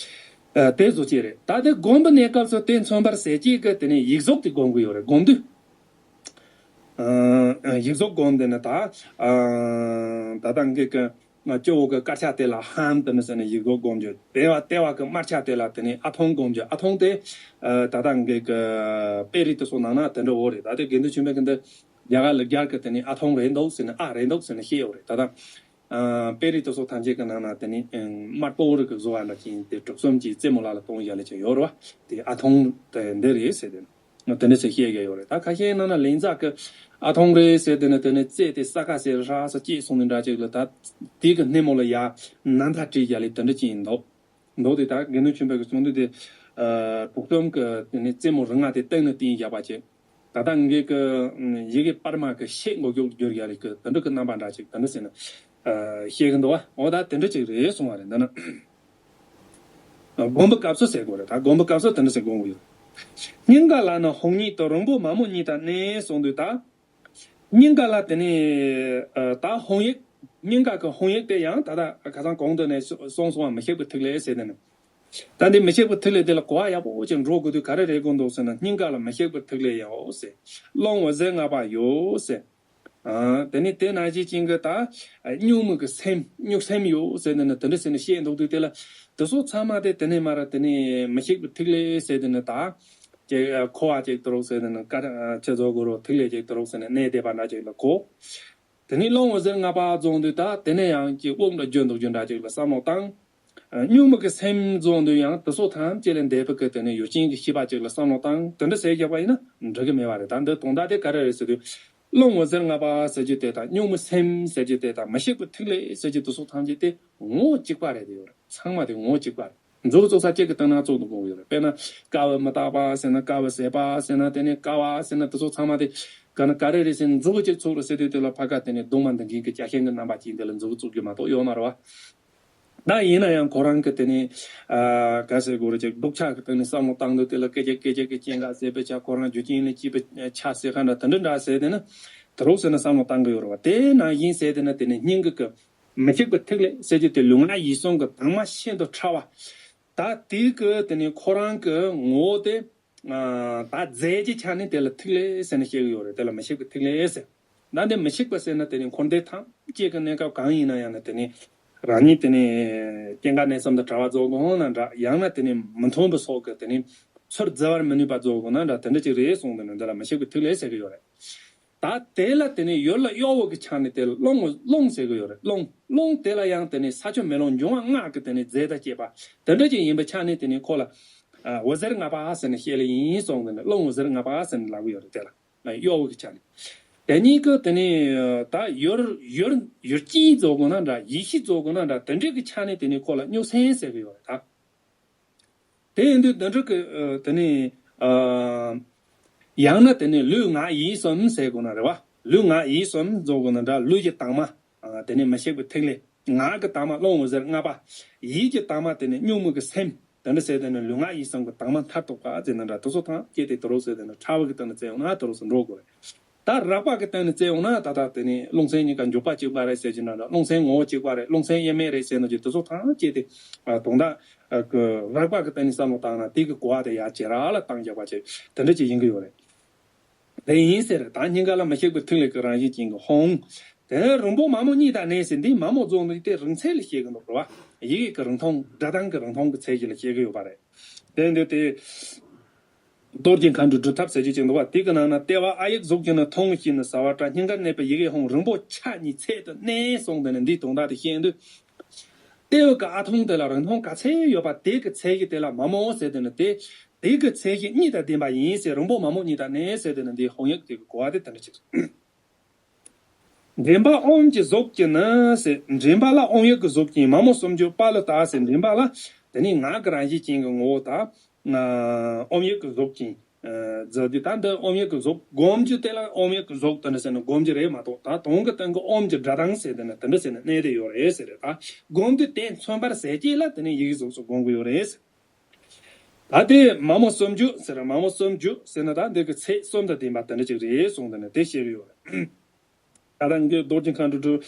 ཨ། དེ་བཟོ་ཅིག་རེད། ད་དེ་སྒོམ་པའི་གནས་སྐབས་སུ་དེ་མཚོན་པར་ཟེར་གྱི་གི་དེ་ནས་ཡིག་གཟུགས་དེ་སྒོམ་གི་ཡོད་རེད། སྒོམ་དུས། ཨ། ཡིག་གཟུགས་སྒོམ་དེ་ནི་ད། ཨ། ད་ལྟ་འགའི་གི་སྐྱེ་བོ་གི་དཀར་ཆ་དེ་ལ་ཧན་དེ་ནི་ཟེར་ནས་ཡིག་གཟུགས་སྒོམ་རྒྱུ། ལྟེ་བ་ལྟེ་བ་གི་དམར་ཆ་དེ་ལ་དེ་ནས་ཨ་ཐུང་སྒོམ་རྒྱུ། ཨ་ཐུང་དེ། ཨ། ད་ལྟ་འགའི་གི་དཔེ་རིས་དེ་ཚོ་ནང་ན་དེ་འདྲ་བོ་རེད། ད་དེ་དགེ་འདུན་ཆོས་འཕེལ་གི་འདི་རྒྱ་གར་ལ་རྒྱ་གར་གི་དེ་ནས་ཨ་ཐུང་རེད་འདུག་ཟེར་ནས་ཨ་རེད་འདུག་ཟེར་ནས་བཤད་ཡོད་རེད། ད་ལྟ། ཨ། དཔེ་རིས་དེ་ཚོ་ཐམས་ཅད་ཀྱི་ནང་ན་དེ་ནི། ཨ། དམར་པོ་རིགས་ཀྱི་བཟོ་བ་འདྲ་ཅན་དེ་གྲུ་གསུམ་གྱི་རྩེ་མོ་ལ་ལ་གཏོང་བཞག་ལེ་ཅིག་ཡོད་རེད་བ། དེ་ཨ་ཐུང་དེ་འདི་རེད་ཟེར་དེ་ནི། དེ་འདྲ་ཟེར་བཤད་ཀྱི་ཡོད་རེད། ད་ཁ་ཤས་ནང་ན་ལན་ཚྭ་གི་ཨ་ཐུང་རེད་ཟེར་དེ་ནི་དེ་ནི་རྩེ་དེ་ས་ཀ་ཟེར་ར་ས་སྐྱེས་སོང་ནི་འདྲ་ཅིག་ལ། ད་དེ་གི་སྣེ་མོ་ལ་ཡ་ན་མཐའ་བྲིས་བཞག་ལེ་དེ་འདྲ་ཅིག་ཡིན་འདུག་འདུག་སྟེ། ད་དགེ་འདུན་ཆོས་འཕེལ་གྱི་གསུང་དུས་དེ། ཨ། གྲུ་གསུམ་གྱི་དེ་ནི་རྩེ་མོ་རིང་ང་དེ་སྟེང་ནས་བཏིང་བཞག་པ་ཅིག་ད་ལྟ་ངེད་ཀྱི་ཡི་གེ་པར་མ་གི་ཤད་མགོ་མཇུག་བསྒྱུར་ཡ་རིགས་ཀྱི་དེ་འདྲ་གི་རྣམ་པ་འདྲ་ཅིག་དེ་འདྲ་ཟེར་ནས་བཤད་གི་འདུག་བ། འོ་ད་དེ་འདྲ་ཅིག་རེད་གསུང་བ་རེད། འདི་ན་སྒོམ་པའི་སྐབས་སུ་ཟེར་དགོས་རེད། ད་སྒོམ་པའི་སྐབས་སུ་དེ་འདྲ་ཟེར་དགོས་ཀྱི་ཡོད། སྙིང་ག་ལ་ནི་ཧཱུྃ་ཉིད་དང་། རིང་པོ་མ་མོ་གཉིས་དང་གནས་གསུངས་དུས། ད་སྙིང་ག་ལ་དེ་ནས་ད་ཧཱུྃ་ཡིག་སྙིང་ག་གི་ཧཱུྃ་ཡིག་དེ་ཡང་ད་ལྟ་ཁ་སང་གོང་དུ་ནས་གསུངས་སོང་བ། མི་ཤིགས་པའི་ཐིག་ལེ་ཟེར་དེ་ནི། ད་འདི་མི་ཤིགས་པའི་ཐིག་ལེ་དེ་ལ་གོ་བ་ཡག་པོ་ཅིག་འགྲོ་དགོས་དུས་ག་རེ་རེད་དགོས་འདུག་ཟེར་ན། སྙིང་ག་ལ་མི་ཤིགས་པའི་ཐིག་ལེ་ཡོད་ཟེར། རླུང་འོད་ཟེར་ལྔ་པ་ཡོད་ཟེར། ཨ། དེ་ནི་དེ་ནང་བཞིན་ཅན་གྱི་ད་གཉུག་མའི་གི་སེམས། གཉུག་སེམས་ཡོད་ཟེར་ནས་ནི་དེ་འདྲ་ཟེར་ནས་བཤད་འདུག་དུས། དེ་ལ་དེ་ཚོ་ཚང་མ་དེ་དེ་ནས་མར་དེ་ནས་མི་ཤིགས་པའི་ཐིག་ལེ་ཟེར་དེ་ནི་ད་ཅིག་ཁོ་བ་ཅིག་དེ་རོགས་ཟེར་དེ་ནི་ཀ་ཆེ་བཟོ་དགོས་རོགས། ཐིག་ལེ་ཅིག་དེ་རོགས་ཟེར་ནས་གནས་བསྡད་པ་འདྲ་ཅིག་ལ་གོ། དེ་ནས་རླུང་འོད་ཟེར་ལྔ་པ་རྫོགས་དུས། ད་དེ་ནས་ཡང་ཅིག་དབུགས་འདྲ་རྒྱུ་འདུག་རྒྱུ་འདྲ་ཅིག་ལ་བསམ་བློ་བཏང་། གཉུག་མ་གི་སེམས་རྫོགས་དུས་ཡང་དེ་སོགས་ཐམས་ཅད་ལས་འདས་པའི་གི་དེ་ནས་ཡུལ་ཅན་གྱི་ཤེས་པ་ཅིག་ལ་བསམ་བློ་བཏང་དེ་འདྲ་ཟེར་བཞག་པ་ཡིན་ན་འགྲིག་གི་མེད་པ་རེད། ད་འདི་དོན་དག་དེ་ག་རེ་རེད་ཟེར་དུས། བློ་ངོ་ཟེར་ལྔ་པ་ཟེར་རྒྱུ་དེ་དང་གཉུག་མའི་སེམས་ཟེར་རྒྱུ་དེ་དང་མི་ཤིགས་པའི་ཐིག་ལེ་ཟེར་རྒྱུ་དེ་སོགས་ཐམས་ཅད་དེ་ངོ་བོ་གཅིག་པ་རེད། དེ་ཡོད་རེད། ཚང་མ་དེ་ངོ་བོ་གཅིག་པ་རེད། མཛུབ་བཙུགས་ས་གཅིག་གི་སྟེང་ན་བཙུགས་འདུག་གོ་ཡོད་རེད། དཔེར་ན་ཀ་བ་མི་རྟག་པ་ཟེར་ན་ཀ་བ་ཟད་པ་ཟེར་ན་དེ་ནས་ཀ་བ་ཟེར་ན་དེ་ཚོ་ཚང་མ་དེ་ག་ན་ག་རེ་རེད་ཟེར་ན་མཛུབ་གཅིག་ཚུགས་རེད་ཟེར་དུས་དེ་ལ་ཕ་ག་དེ་ནས་གདུང་མ་འདི་འགན་གྱི་ཅ་ཤན་གྱི་རྣམ་པ་ཅན་དེ་ལ་མཛུབ་བཙུགས་རྒྱུ་མ་གཏོགས་ཡོད་མ་རེད་བ། ད་ཡིན་ན་ཡང་ཁོ་རང་གི་དེ་ནས་ཨ་ག་ཟེར་དགོས་རེད་ཅིག་སྡུག་ཆགས་ཀྱི་སྟེང་ནས་བསམ་བློ་བཏང་དུས་དེ་ལ་སྐད་ཅིག་སྐད་ཅིག་གི་སྐྱེ་འགག་ཟད་པའི་ཆ་ཁོ་རང་རྒྱུ་རྐྱེན་ལས་སྐྱེས་པའི་ཆ་ཟེར་ག་འདྲ་དེ་འདྲ་འདྲ་ཟེར་དེ་ན་དེ་རོགས་ཟེར་ན་བསམ་བློ་བཏང་གི་ཡོད་རེད་བ། དེ་ནང་བཞིན་ཟེར་དེ་ན་དེ་ནས་སྙིང་གི་གི་མི་ཤིགས་པའི་ཐིག་ལེ་ཟེར་རྒྱུ་དེ་ལུས་ངག་ཡིད་གསུམ་གྱི་དྭངས་མ་ཤིན་ཏུ་ཕྲ་བ། ད་དེ་གི་དེ་ནས་ཁོ་རང་གི་ངོ་བོ་དེ་ཨ་ད་རྫས་ཀྱི་ཆ་ནས་དེ་ལ་ཐིག་ལེ་ཟེར་ནས་བཤད་གི་ཡོད་རེད། དེ་ལ་མི་ཤིགས་པའི་ཐིག་ལེ་ཟེར། ད་འདི་མི་ཤིགས་པ་ཟེར་ན་དེ་ནས་འཁོར་འདས་ཐམས་ཅད་ཀྱི་གནས་སྐབས་གང་ཡིན་ན་ཡང་ན་དེ་ནས་རང་ཉིད་དེ་ནས་སྐྱེ་འགག་གནས་གསུམ་དང་བྲལ་བ་རྫོགས་དགོས་ན་འདྲ། ཡང་ན་དེ་ནས་མི་མཐུན་པའི་སོགས་ཀྱི་དེ་ནས་ཚུར་བརྫི་བར་མི་ནུས་པ་རྫོགས་དགོས་ན་འདྲ། དེ་འདྲ་ཅིག་རེད་གསུངས་དེ་ནས་འདི་ལ་མི་ཤིགས་པའི་ཐིག་ལེ་ཟེར་གི་ཡོད་རེད། ད་དེ་ལ་དེ་ནས་ཡུལ་ལ་གཡོ་བའི་གི་ཆ་ནས་དེ་ལ་རླུང་རླུང་ཟེར་གི་ཡོད་རེད། རླུང་རླུང་དེ་ལ་ཡང་དེ་ནས་ས་ཆུ་མེ་རླུང་འབྱུང་བ་ལྔ་གི་དེ་ནས་རྫས་དང་བཅས་པ་དེ་འདྲ་ཅིག་ཡིན་པའི་ཆ་ནས་དེ་ནས་ཁོ་ལ་ཨ་འོད་ཟེར་ལྔ་པ་ཟེར་ནས་བཤད་ལེ་ཡིན་གསུངས་དེ་ནས་རླུང་འོད་ཟེར་ལྔ་པ་ཟེར་ནས་ལབ་གི་ཡོད་རེད། དེ་ལ་ཨ་གཡོ་བའི་གི་ཆ་ནས་དེ་གཉིས་ཀྱི་དེ་ནས་ད་ཡུལ་ཡུལ་ཡུལ་ཅན་རྫོགས་དགོས་ན་འདྲ། ཡེ་ཤེས་རྫོགས་དགོས་ན་འདྲ། དེ་འདྲའི་གི་ཆ་ནས་དེ་ནས་ཁོ་ལ་གཉུག་སེམས་ཟེར་གི་ཡོད་རེད་ད། དེ་ཡིན་དུས་འདི་འདྲ་གི་ཨ་དེ་ནས་ཨ་ཡང་ན་དེ་ནས་ལུས་ངག་ཡིད་གསུམ་ཟེར་དགོས་ན་རེད་བ། ལུས་ངག་ཡིད་གསུམ་རྫོགས་དགོས་ན་འདྲ། ལུས་ཀྱི་དྭངས་མ་ཨ་དེ་ནས་མི་ཤིགས་པའི་ཐིག་ལེ། ངག་གི་དྭངས་མ་རླུང་འོད་ཟེར་ལྔ་པ། ཡིད་ཀྱི་དྭངས་མ་དེ་ནས་གཉུག་མའི་གི་སེམས། དེ་འདྲ་ཟེར་དེ་ནས་ལུས་ངག་ཡིད་གསུམ་གྱི་དྭངས་མ་མཐར་ཐུག་པ་ཟེར་ན་འདྲ། དེ་ཚོ་ཐམས་ཅད་དེ་དེ་རོགས་ཟེར་དེ་ནས་ཕྲ་བ་གི་སྟེང་ནས་བཙལ་ཡོང་ན་དེ་རོགས་སུ་འགྲོ་དགོས་རེད། ད་རགས་པ་གི་སྟེང་ནས་བཙལ་ཡོང་ན་ད་ལྟ་དེ་ནས་རླུང་སེམས་གཉིས་ཀ་འཇུག་པ་གཅིག་པ་རེད་ཟེར་གྱི་འདྲ་འདྲ། རླུང་སེམས་ངོ་བོ་གཅིག་པ་རེད། རླུང་སེམས་དབྱེར་མེད་རེད་ཟེར་ནོ་ཀྱི་དེ་ཚོ་ཐམས་ཅད་དེ་ཨ་དོན་དག་ཨ་གི་རགས་པ་གི་སྟེང་ནས་བསམ་བློ་བཏང་ན་དེ་གི་གོ་བ་དེ་ཡར་ཇེ་རགས་ལ་བཏང་རྒྱག་པ་ཅིག་དེ་འདྲ་ཅིག་ཡིན་གི་ཡོད་རེད། དེ་ཡིན་ཟེར། ད་སྙིང་ག་ལ་མི་ཤིགས་པའི་ཐིག་ལེ་གི་རང་བཞིན་ཅན་གྱི་ཧོང་། དེ་ནས་རིང་པོ་མ་མོ་གཉིས་དང་གནས་ཟེར། འདི་མ་མོ་རྫོགས་ནས་དེ་རིང་ཚད་ལ་བཤད་གི་འདུག་རེད་བ། ཡི་གེ་གི་རིང་ཐུང་སྒྲ་གདངས་ཀྱི་རིང་ཐུང་གི་ཚད་ཀྱི་ལ་བཤད་གི་ཡོད་པ་རེད། དེ་འདི་དེ། རྡོ་རྗེ་མཁའ་འགྲོའི་སྒྲུབ་ཐབས་ཟེར་རྒྱུ་ཅིག་འདུག་བ། དེ་གི་ནང་ན་ལྟེ་བ་ཨ་ཡིག་གཟུགས་ཀྱི་ནི་ཐུང་ཞིང་ནི་ཟ་བ་སྒྲ། སྙིང་གར་གནས་པའི་ཡི་གེ་ཧོང་། རིང་པོ་ཆ་གཉིས་ཚད་དུ་གནས་གསུངས་དེ་ནི་འདིའི་དོན་དག་དེ་བཤད་དུས། ལྟེ་བ་གི་ཨ་ཐུང་དེ་ལ་རིང་ཐུང་ག་ཚད་ཡོད་པ་དེ་གི་ཚད་གཞི་དེ་ལ་མ་མོ་ཟེར་དེ་ནི་དེ། དེ་གི་ཚད་གཞི་གཉིས་དང་ལྡན་པ་ཡིན་ཟེར། རིང་པོ་མ་མོ་གཉིས་དང་གནས་ཟེར་དེ་ནི་འདིའི་ཧོང་ཡིག་དེ་གི་གོ་བ་དེ་དེ་འདྲ་ཅིག་འདྲེན་པ་ཨོམ་གྱི་གཟུགས་ཀྱི་ནི་ཟེར། འདྲེན་པ་ལ་ཨོམ་ཡིག་གི་གཟུགས་ཅན། མ་མོ་སུམ་ཅུ་པ་ལི་ཏ་ཟེར། འདྲེན་པ་ལ་དེ་ནི་ངག་གི་རང་བཞིན་ཅན་གྱི་ངོ་བོ་དང་། ཨོམ་ཡིག་གི་གཟུགས་ཅན། ཟེར་དུས་ད་འདི་ཨོམ་ཡིག་གི་གཟུགས་སྒོམ་རྒྱུ་དེ་ལ་ཨོམ་ཡིག་གི་གཟུགས་དེ་འདྲ་ཟེར་ན་སྒོམ་རྒྱུ་རེད་མ་གཏོགས། ད་དོན་གྱི་སྟེང་གི་ཨོམ་གྱི་སྒྲ་གདངས་ཟེར་དེ་ནི་དེ་འདྲ་ཟེར་ན་གནས་དེ་ཡོད་རེད་ཟེར་རེད། ད་སྒོམ་དུས་དེ་མཚོན་པར་ཟད་ཀྱི་ལ་དེ་ནི་ཡི་གེ་གཟུགས་སུ་སྒོམ་གྱི་ཡོད་རེད་ཟེར། ད་དེ་མ་མོ་སུམ་ཅུ་ཟེར། མ་མོ་སུམ་ཅུ་ཟེར་ན་ད་འདི་གི་ཚད་གསུམ་དང་ལྡན་པ་དེ་འདྲ་ཅིག་རེད་གསུངས་དེ་ནི་དེ་བཤད་ཀྱི་ཡོད་རེད། ད་ལྟ་འགོས་རྡོ་རྗེ་མཁའ་འགྲོ་སྒྲུབ་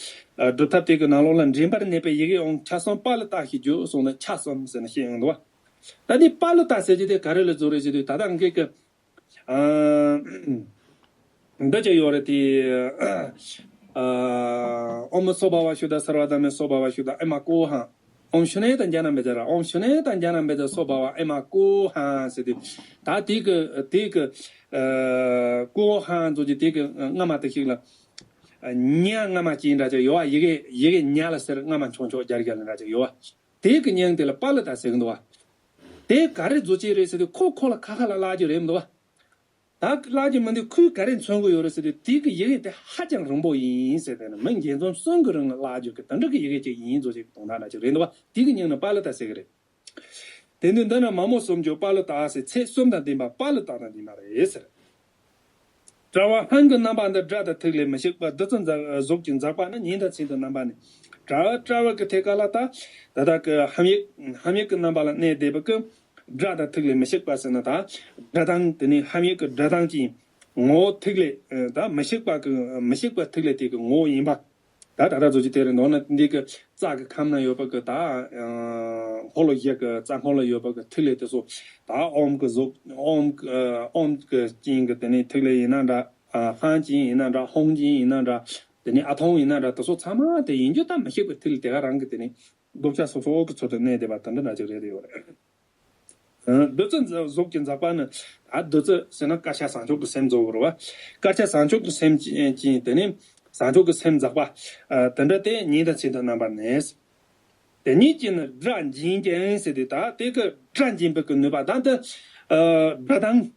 སྒྲུབ་ཐབས་དེ་གི་ནང་ལོགས་ལ་འདྲེན་པར་གནས་པའི་ཡི་གེ་ཨོང་ཆ་གསུམ་པ་ལི་ཏ་ཞེས་བརྗོད་གསུངས་ནས་ཆ་གསུམ་ཟེར་ནས་བཤད་ཡོང་འདུག་བ། ད་ནི་པ་ལི་ཏ་ཟེར་གྱི་དེ་ག་རེ་ལ་བཟོ་རེད་ཟེར་དུས་ད་ལྟ་འགོས་ཀྱི་ཨ་འདི་ཅི་ཡོད་རེད་དེ། ཨ་ཨོ་མི་སོ་བྷ་བ་ཤུ་དྷ་སརྦ་དྷརྨེ་སོ་བྷ་བ་ཤུ་དྷ་ཨེ་མ་ཀོ་ཧ། ཨོམ་ཤུ་ནེ་དང་ཛྙཱ་ན་བྷེ་ཛ་ར། ཨོམ་ཤུ་ནེ་དང་ཛྙཱ་ན་བྷེ་ཛ་སོ་བྷ་བ་ཨེ་མ་ཀོ་ཧ་ཟེར་དུས། ད་དེ་གི་དེ་གི་ཨ་ཀོ་ཧ་ཟེར་གྱི་དེ་གི་སྔ་མ་དེ་ཞིག་ལ། ཉ་སྔ་མ་ཅིག་འདྲ་ཅིག་ཡོད་བ། ཡི་གེ་ཡི་གེ་ཉ་ལ་ཟེར་སྔ་མ་མཆོག་མཆོག་རྒྱ་རྒྱ་ལ་འདྲ་ཅིག་ཡོད་བ། དེ་གི་མིང་དེ་ལ་པ་ལི་ཏ་ཟེར་གི་འདུག་བ། དེ་ག་རེ་བཟོ་ཅིག་རེད་ཟེར་དུས་ཁོ་ཁོ་ལ་ཁ་ཁ་ལ་བརླག་རྒྱུ་རེད་མི་འདུག་བ། ད་བརླག་རྒྱུ་མི་འདུག་ཁོས་ག་རེ་མཚོན་གི་ཡོད་རེད་ཟེར་དུས་དེ་གི་ཡི་གེ་དེ་ཧ་ཅང་རིང་པོ་ཡིན་ཟེར་དེ་ནི་མི་འགྱེད་འཛོམས་གསུམ་གི་རིང་ལ་བརླག་རྒྱུ་གི་དེ་འདྲ་གི་ཡི་གེ་ཅིག་ཡིན་བཟོ་ཅིག་དོན་དག་འདྲ་ཅིག་རེད་འདུག་བ། དེ་གི་མིང་ནི་པ་ལི་ཏ་ཟེར་གི་རེད། དེ་ནི་འདི་ན་མ་མོ་སུམ་ཅུ་པ་ལི་ཏ་ཟེར། ཚད་གསུམ་དང་ལྡན་པ་པ་ལི་ཏ་དང་ལྡན་པ་རེད་ཟེར། དྲ་བ་སྔོན་གྱི་རྣམ་པ་འདི་སྒྲ་དང་ཐིག་ལེ་མི་ཤིགས་པ་བདུད་རྩི་འཛག་གཟུགས་ཀྱི་འཛག་པ་ནི་ཉིན་དང་མཚན་དུ་རྣམ་པ་ནི། དྲ་བ་དྲ་བ་གི་ཐད་ཀ་ལ་ད་ད་ལྟ་གི་ཧམ་ཡིག་ཧམ་ཡིག་གི་རྣམ་པ་ལ་གནས་བསྡད་པ་གི་སྒྲ་དང་ཐིག་ལེ་མི་ཤིགས་པ་ཟེར་ན་ད་སྒྲ་གདངས་དེ་ནི་ཧམ་ཡིག་གི་སྒྲ་གདངས་ཀྱི་ངོ་བོ་ཐིག་ལེ་ད་མི་ཤིགས་པ་གི་མི་ཤིགས་པ་ཐིག་ལེ་དེ་གི་ངོ་བོ་ཡིན་པ། ད་ད་ལྟ་བཟོ་རྒྱུ་དེ་རེད། མདོར་ན་འདི་གི་རྩ་གི་ཁམས་ན་ཡོད་པ་གི་ད་ཧོ་ལོ་བཞི་གི་རྩ་སྔོན་ལ་ཡོད་པ་གི་ཐིག་ལེ་དེ་ཚོ་ད་ཨོམ་གི་གཟུགས་ཨོམ་གི་ཨོམ་གི་ཅན་གི་དེ་ནས་ཐིག་ལེ་ཡིན་ན་འདྲ། ཧང་ཅན་ཡིན་ན་འདྲ། ཧོང་ཅན་ཡིན་ན་འདྲ། དེ་ནས་ཨ་ཐོང་ཡིན་ན་འདྲ། དེ་ཚོ་ཚང་མ་དེ་ཡིན་རྒྱུ་ད་མི་ཤེས་པའི་ཐིག་ལེ་དེ་ག་རང་གི་དེ་ནས་རྡོག་རྩ་སོ་སོ་གི་ཚུལ་དུ་གནས་བསྡད་པ་དེ་འདྲ་འདྲ་ཅིག་རེད་ཡོད་རེད། བདུད་རྩི་གཟུགས་ཀྱི་འཛག་པ་ནི། ད་བདུད་རྩི་ཟེར་ན་དཀར་ཆ་བཟང་ཕྱོགས་ཀྱི་སེམས་རྫོགས་པ་རེད་བ། དཀར་ཆ་བཟང་ཕྱོགས་ཀྱི་སེམས་ཀྱི་དེ་ནི་བཟང་ཕྱོགས་ཀྱི་སེམས་འཛག་པ། དེ་འདྲ་དེ་ཉིན་དང་མཚན་དུ་རྣམ་པར་གནས། དེ་ཉིད་ཀྱིས་ནི་སྒྲ་འབྱིན་ཅིང་ཟེར་དུས་ད་དེ་གི་སྒྲ་འབྱིན་པའི་གི་ནུས་པ་ད་འདི། ཨ། སྒྲ་གདངས།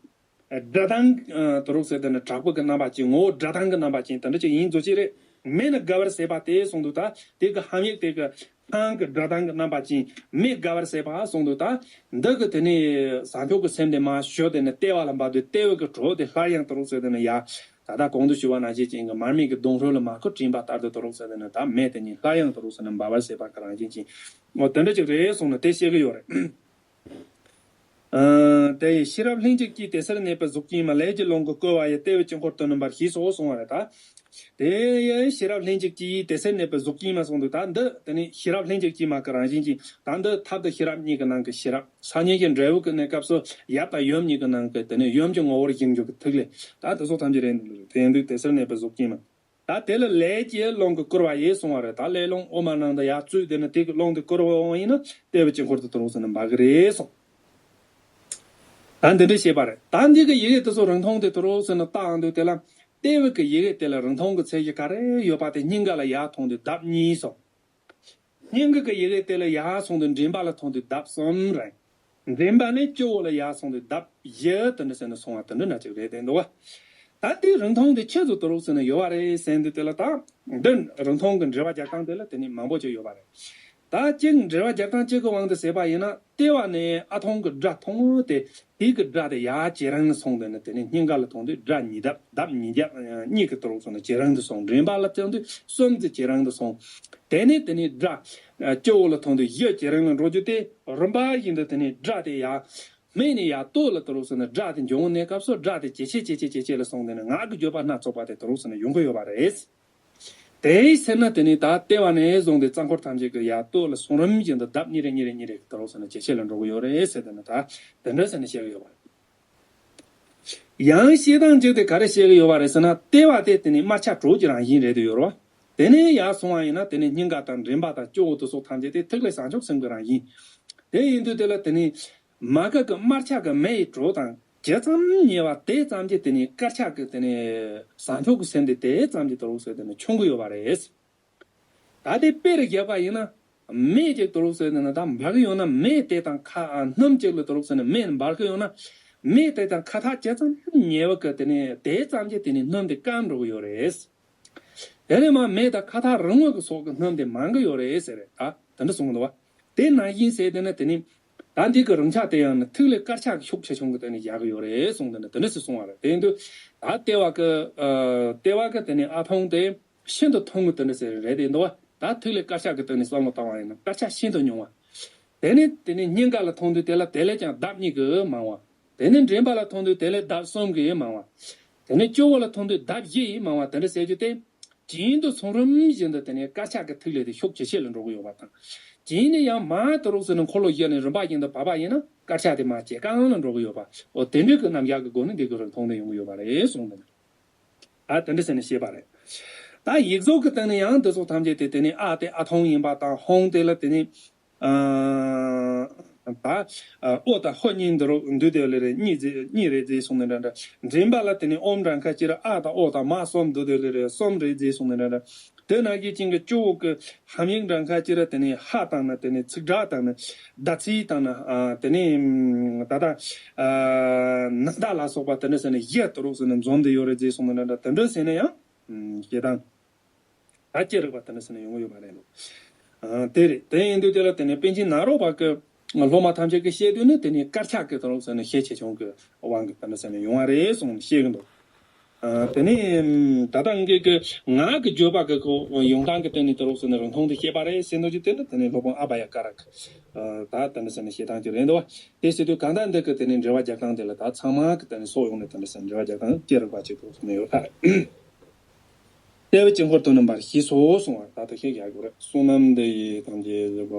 སྒྲ་གདངས། ཨ། དུ་རུག་ཟེར་དེ་ནི་དྲག་པོ་གི་རྣམ་པ་ཅན། ངོ་བོ་སྒྲ་གདངས་ཀྱི་རྣམ་པ་ཅན་དེ་འདྲ་ཅིག་ཡིན་ཚོད་ཅིག་རེད། མེ་ནི་དགའ་བར་བྱེད་པ་སྟེ་གསུངས་འདུག་ད་དེ་གི་ཧམ་ཡིག་དེ་གི་ཐང་གི་སྒྲ་གདངས་ཀྱི་རྣམ་པ་ཅན་མེ་དགའ་བར་བྱེད་པ་གསུངས་འདུག་ད་འདི་གི་དེ་ནི་བཟང་ཕྱོགས་ཀྱི་སེམས་དེ་མར་ཞོ་དེ་ནི་ལྟེ་བ་ལ་འབབ་དུས་ལྟེ་བའི་གི་དྲོད་དེ་སླར་ཡང་དུ་རུག་ཟེར་དེ་ནི་ཡ། ད་ལྟ་གོང་དུ་ཞུ་བ་ནང་བཞིན་ཅན་གྱི་མར་མེ་གི་སྡོང་ཧྲོལ་ལ་མར་ཁུ་བྲིས་པ་ལྟར་དུ་དུ་རུག་ཟེར་དེ་ནི་ད་མེ་དེ་ཉིད་སླར་ཡང་དུ་རུག་ཟེར་ནི་འབར་བར་བྱེད་པ་གི་རང་བཞིན་ཅན། འོ་དེ་འདྲ་ཅིག་རེད་གསུངས་ནས་དེ་བཤད་གི་ཡོད་རེད། ཨ། དེ་ཡི་ཤེས་རབ་ལྷན་ཅིག་སྐྱེས་དེ་སར་གནས་པའི་གཟུགས་ཀྱིས་མ་ལས་ཀྱི་རླུང་གིས་བསྐོལ་བ་ཡི་ལྟེ་བའི་དཀྱིལ་འཁོར་དུ་ནི་འབར་ཞེས་སོགས་གསུངས་པ་རེད་ད། དེ་ཡི་ཤེས་རབ་ལྷན་ཅིག་སྐྱེས་དེ་སར་གནས་པའི་གཟུགས་ཀྱིས་མ་གསུངས་འདུག་ད་འདི་དེ་ནི་ཤེས་རབ་ལྷན་ཅིག་སྐྱེས་མ་གི་རང་བཞིན་ཅན། ད་འདི་ཐབས་དང་ཤེས་རབ་གཉིས་ཀྱི་ནང་གི་ཤེས་རབ། སང་ཉིན་གྱི་འབྲས་བུ་གི་གནས་སྐབས་སུ་ཡབ་དང་ཡུམ་གཉིས་ཀྱི་ནང་གི་དེ་ནི་ཡུམ་གྱི་ངོ་བོར་བཞེངས་རྒྱུ་གི་ཐིག་ལེ། ད་དེ་སོགས་ཐམས་ཅད་རེད་འདུག་དེ་ཡིན་དུས་དེ་སར་གནས་པའི་གཟུགས་ཀྱིས་མ། ད་དེ་ལ་ལས་ཀྱི་རླུང་གིས་བསྐོལ་བ་ཡིས་གསུངས་པ་རེད། ད་ལས་རླུང་དབུ་མ་ནང་དུ་ཡར་བཙུགས་དེ་ནི་དེ་གི་རླུང་དེ་བསྐོལ་བ་ཡིན་ན་ལྟེ་བའི་དཀྱིལ་འཁོར་དུ་དུ་རུག་ཟེར་ནས་འབར་གི་རེད་གསུངས། ད་འདི་འདྲ་བཤད་པ་རེད། ད་འདི་གི་ཡི་གེ་དེ་ཚོ་རིང་ཐུང་དེ་དུ་རུག་ཟེར་ནས་བཏགས་འདུག་དེ་ལ་ལྟེ་བའི་གི་ཡི་གེ་དེ་ལ་རིང་ཐུང་གི་ཚད་གཞི་ག་རེ་ཡོད་པ་དེ་སྙིང་ག་ལ་ཡར་ཐོན་དུས་ལྡབ་གཉིས་སོང་། སྙིང་གི་གི་ཡི་གེ་དེ་ལ་ཡར་སོང་དུས་མགྲིན་པ་ལ་ཐོན་དུས་ལྡབ་གསུམ་རེད། མགྲིན་པ་ནས་སྤྱི་བོ་ལ་ཡར་སོང་དུས་ལྡབ་བཞི་དེ་འདྲ་ཟེར་ནས་སོང་བ་དེ་འདྲ་འདྲ་ཅིག་རེད་དེ་འདུག་བ། ད་དེའི་རིང་ཐུང་དེ་ཆེད་དུ་དུ་རུག་ཟེར་ནས་ཡོད་བ་རེད་ཟེར་འདུག་དེ་ལ་ད་འདི་རིང་ཐུང་གི་འགྲེལ་པ་རྒྱག་སྟངས་དེ་ལ་དེ་ནི་མང་པོ་ཅིག་ཡོད་བ་རེད། ད་གཅིག་འགྲེལ་པ་རྒྱག་སྟངས་གཅིག་གི་དབང་དུ་ཟེར་བ་ཡིན་ན་ལྟེ་བ་ནས་ཨ་ཐུང་གི་སྒྲ་ཐུང་ངུ་དེ། དེ་གི་སྒྲ་དེ་ཡར་ཇེ་རིང་ལ་སོང་དེ་ནི་དེ་ནི་སྙིང་ག་ལ་ཐོན་དུས་སྒྲ་ཉིས་ལྡབ་ལྡབ་ཉིས་བརྒྱ་གཉིས་ཀྱི་དུ་རུག་སོང་ནས་ཇེ་རིང་དུ་སོང་། མགྲིན་པ་ལ་ཐོན་དུས་གསུམ་གྱི་ཇེ་རིང་དུ་སོང་། དེ་ནི་དེ་ནི་སྒྲ་སྤྱི་བོ་ལ་ཐོན་དུས་བཞི་ཇེ་རིང་ལ་འགྲོ་རྒྱུ་དེ་རིམ་པ་བཞིན་དུ་དེ་ནི་སྒྲ་དེ་ཡར་སྨད་ནས་ཡར་སྟོད་ལ་དུ་རུག་སོང་ནས་སྒྲ་དེ་འབྱུང་གནས་སྐབས་སུ་སྒྲ་དེ་ཇེ་ཆེ་ཇེ་ཆེ་ཇེ་ཆེ་ལ་སོང་དེ་ནི་ངག་གི་བརྗོད་པ་སྣ་ཚོགས་པ་དེ་དུ་རུག་སོང་ནས་ཡོང་གི་ཡོད་པ་རེད། དེའི་ཕྱིར་ན་དེ་ནི་ད་ལྟེ་བ་ནས་བཟུང་སྟེ་རྩ་འཁོར་ཐམས་ཅད་ཀྱི་ཡར་སྟོད་ལ་སོང་རིམ་བཞིན་དུ་ལྡབ་གཉིས་རེ་གཉིས་རེ་གཉིས་རེ་དུ་རུག་སོང་ནས་ཇེ་ཆེ་ལ་འགྲོ་གི་ཡོད་རེད་ཟེར་དེ་ནི་ད་དེ་འདྲ་ཟེར་ནས་བཤད་གི་ཡོད་པ་རེད། ཡང་བཤད་སྟངས་གཅིག་དེ་ག་རེ་བཤད་གི་ཡོད་པ་རེད་ཟེར་ན་ལྟེ་བ་དེ་དེ་ནི་དམར་ཆ་དྲོད་ཀྱི་རང་བཞིན་རེད་དེ་ཡོད་རེད་བ། དེ་ནས་ཡར་སོང་བ་ཡིན་ན་དེ་ནི་སྙིང་ག་དང་མགྲིན་པ་དང་སྤྱི་བོ་དེ་སོགས་ཐམས་ཅད་དེ་ཐིག་ལེ་བྱང་ཆུབ་སེམས་ཀྱི་རང་བཞིན། དེ་ཡིན་དུས་དེ་ལ་དེ་ནི། མ་ག་གི་དམར་ཆ་གི་མེ་ཡི་དྲོད་དང་ཇི་ཙམ་ཉེ་བ་དེ་ཙམ་གྱིས་དེ་ནི་དཀར་ཆ་གི་དེ་ནི་བྱང་ཆུབ་ཀྱི་སེམས་དེ་དེ་ཙམ་གྱིས་དུ་རུག་སོང་དེ་ནི་ཆུང་གི་ཡོད་པ་རེད། ད་དེ་དཔེ་རུ་བཞག་པ་ཡིན་ན། མེ་གཅིག་དུ་རུག་སོང་དེ་ནི་ད་འབར་གི་ཡོད་ན་མེ་དེ་དང་ཁ་ཨ་སྣུམ་གཅིག་ལ་དུ་རུག་སོང་ནས་མེ་འབར་གི་ཡོད་ན། མེ་དེ་དང་ཁ་ཐག་ཇི་ཙམ་ཉེ་བ་གི་དེ་ནི་དེ་ཙམ་གྱིས་དེ་ནི་སྣུམ་དེ་སྐམ་འགྲོ་གི་ཡོད་རེད། དེ་ནས་མ་མེ་དང་ཁ་ཐག་རིང་བ་གི་སོགས་ཀྱི་སྣུམ་དེ་མང་གི་ཡོད་རེད་ཟེར་རེད་ད་དེ་འདྲ་གསུངས་འདུག་བ། དེ་ནང་བཞིན་ཟེར་དེ་ནི་དེ་ནི། ད་འདི་གི་རིང་ཆ་དེ་ཡང་ནི་ཐིག་ལེ་དཀར་ཆ་གི་ཤུགས་ཆེ་ཆུང་གི་དེ་ནི་བཞག་གི་ཡོད་རེད་གསུངས་དེ་ནི་དེ་འདྲ་ཟེར་གསུངས་བ་རེད། དེ་ཡིན་དུས་ད་ལྟེ་བ་གི་ཨ་ལྟེ་བ་གི་དེ་ནི་ཨ་ཐུང་དེ་ཤིན་ཏུ་ཐུང་གི་དེ་འདྲ་ཟེར་རེད་དེ་འདུག་བ། ད་ཐིག་ལེ་དཀར་ཆ་གི་དེ་ནི་བསམ་བློ་བཏང་བ་ཡིན་ན་དཀར་ཆ་ཤིན་ཏུ་ཉུང་བ། དེ་ནི་དེ་ནི་སྙིང་ག་ལ་ཐོན་དུས་དེ་ལ་དེ་ལས་ཀྱང་ལྡབ་གཉིས་ཀྱིས་མང་བ། དེ་ནི་མགྲིན་པ་ལ་ཐོན་དུས་དེ་ལས་ལྡབ་གསུམ་གྱིས་མང་བ། དེ་ནི་སྤྱི་བོ་ལ་ཐོན་དུས་ལྡབ་བཞི་ཡིས་མང་བ་དེ་འདྲ་ཟེར་རྒྱུ་དེ། ཇི་བཞིན་དུ་སོང་རིམ་བཞིན་དུ་དེ་ནས་དཀར་ཆ་གི་ཐིག་ལེ་དེ་ཤུགས་ཇེ་ཆེ་ལ་འགྲོ་གི་ཡོད་པ་དང་། ཇི་ནས་ཡང་མར་དུ་རུག་སོང་ནས་འཁོར་ལོ་བཞི་ནས་རིམ་པ་བཞིན་དུ་བབས་པ་ཡིན་ན་དཀར་ཆ་དེ་མར་ཇེ་སྐམ་ལ་འགྲོ་གི་ཡོད་པ། འོ་དེ་འདྲའི་གི་རྣམ་གཞག་གི་སྒོ་ནས་འདི་གི་རིང་ཐུང་དེ་ཡོང་གི་ཡོད་པ་རེད་གསུངས་འདུག་ཨ་དེ་འདྲ་ཟེར་ནས་བཤད་པ་རེད། ད་ཡིག་གཟུགས་ཀྱི་སྟེང་ནས་ཡང་འདི་ཚོ་ཐམས་ཅད་དེ་དེ་ནས་ཨ་དེ་ཨ་ཐུང་ཡིན་པ་དང་ཧོང་དེ་ལ་དེ་ནས། ཨ་ད་ཨ་ཨོ་དང་ཧོ་གཉིས་འདི་རུ་འདུས་དེ་ལེ་རེ་གཉིས་རྫས་གཉིས་རེད་རྫས་གསུངས་ནས་འདྲ་འདྲ། མགྲིན་པ་ལ་དེ་ནས་ཨོམ་འདྲ་ཁ་ཅིག་ར་ཨ་དང་ཨོ་དང་མ་གསུམ་འདུས་དེ་ལེ་རེ་གསུམ་རེད་རྫས་གསུངས་ནས་འདྲ་འདྲ། དེ་ནང་བཞིན་ཅན་གྱི་སྤྱི་བོ་གི་ཧམ་ཡིག་འདྲ་ཁ་ཅིག་ར་དེ་ནས་ཧ་དང་ན་དེ་ནས་ཚིག་སྒྲ་དང་ན་ཟླ་ཚིག་དང་ན་ཨ་དེ་ནས་ད་ལྟ་ཨ་ན་ད་ལ་སོགས་པ་དེ་འདྲ་ཟེར་ནས་བཞི་དུ་རུག་ཟེར་ནས་འཛོམས་ཏེ་ཡོད་རེད་རྫས་གསུངས་ནས་འདྲ་འདྲ། དེ་འདྲ་ཟེར་ནས་ཡང་ཨ་སྐྱེ་དང་། ད་ཅི་རིགས་པ་དེ་འདྲ་ཟེར་ནས་ཡོང་གི་ཡོད་མ་རེད་འདུག་ཨ་དེ་རེད། དེ་ཡིན་དུས་དེ་ལ་དེ་ནས་པཎ་ཆེན་ནཱ་རོ་པ་གི་སློབ་མ་ཐམས་ཅད་ཀྱིས་བཤད་དུས་ནི་དེ་ནས་དཀར་ཆག་གི་དེ་རུ་ཟེར་ནས་ཤས་ཆེ་ཆུང་གི་དབང་གིས་དེ་འདྲ་ཟེར་ནས་ཡོང་བ་རེད་གསུངས་ནས་བཤད་གི་འདུག་ཨ་དེ་ནས་ད་ལྟ་ངེད་ཀྱི་ངག་གི་བརྗོད་པ་གི་ཁོ་ཡོང་སྟངས་ཀྱི་དེ་ནས་དེ་རུ་ཟེར་ནས་རིང་ཐུང་དེ་བཤད་པ་རེད་ཟེར་འདུག་ཅིག་དེ་ནི་དེ་ནས་སློབ་དཔོན་ཨ་བྷ་ཡ་ཀ་ར་གི་ད་དེ་འདྲ་ཟེར་ནས་བཤད་སྟངས་ཅིག་རེད་འདུག་བ། དེ་བྱེད་དུས་གང་ལྟར་འདི་གི་དེ་ནས་འགྲེལ་བ་རྒྱག་སྟངས་དེ་ལ་ད་ཚང་མ་གི་དེ་ནས་སོགས་ཡོང་ནས་དེ་འདྲ་ཟེར་འགྲེལ་བ་རྒྱག་སྟངས་ཅི་རིགས་པ་ཅིག་ཏུ་གསུངས་ཡོད་ལ། ལྟེ་བའི་དཀྱིལ་འཁོར་དུ་ནི་འབར་ཞེས་སོགས་གསུངས་པ་ད་ལྟ་ཤེས་རྒྱག་དགོས་རེད། གསུང་རྣམ་འདི་ཡི་དང་རྗེས་བཞི་པ།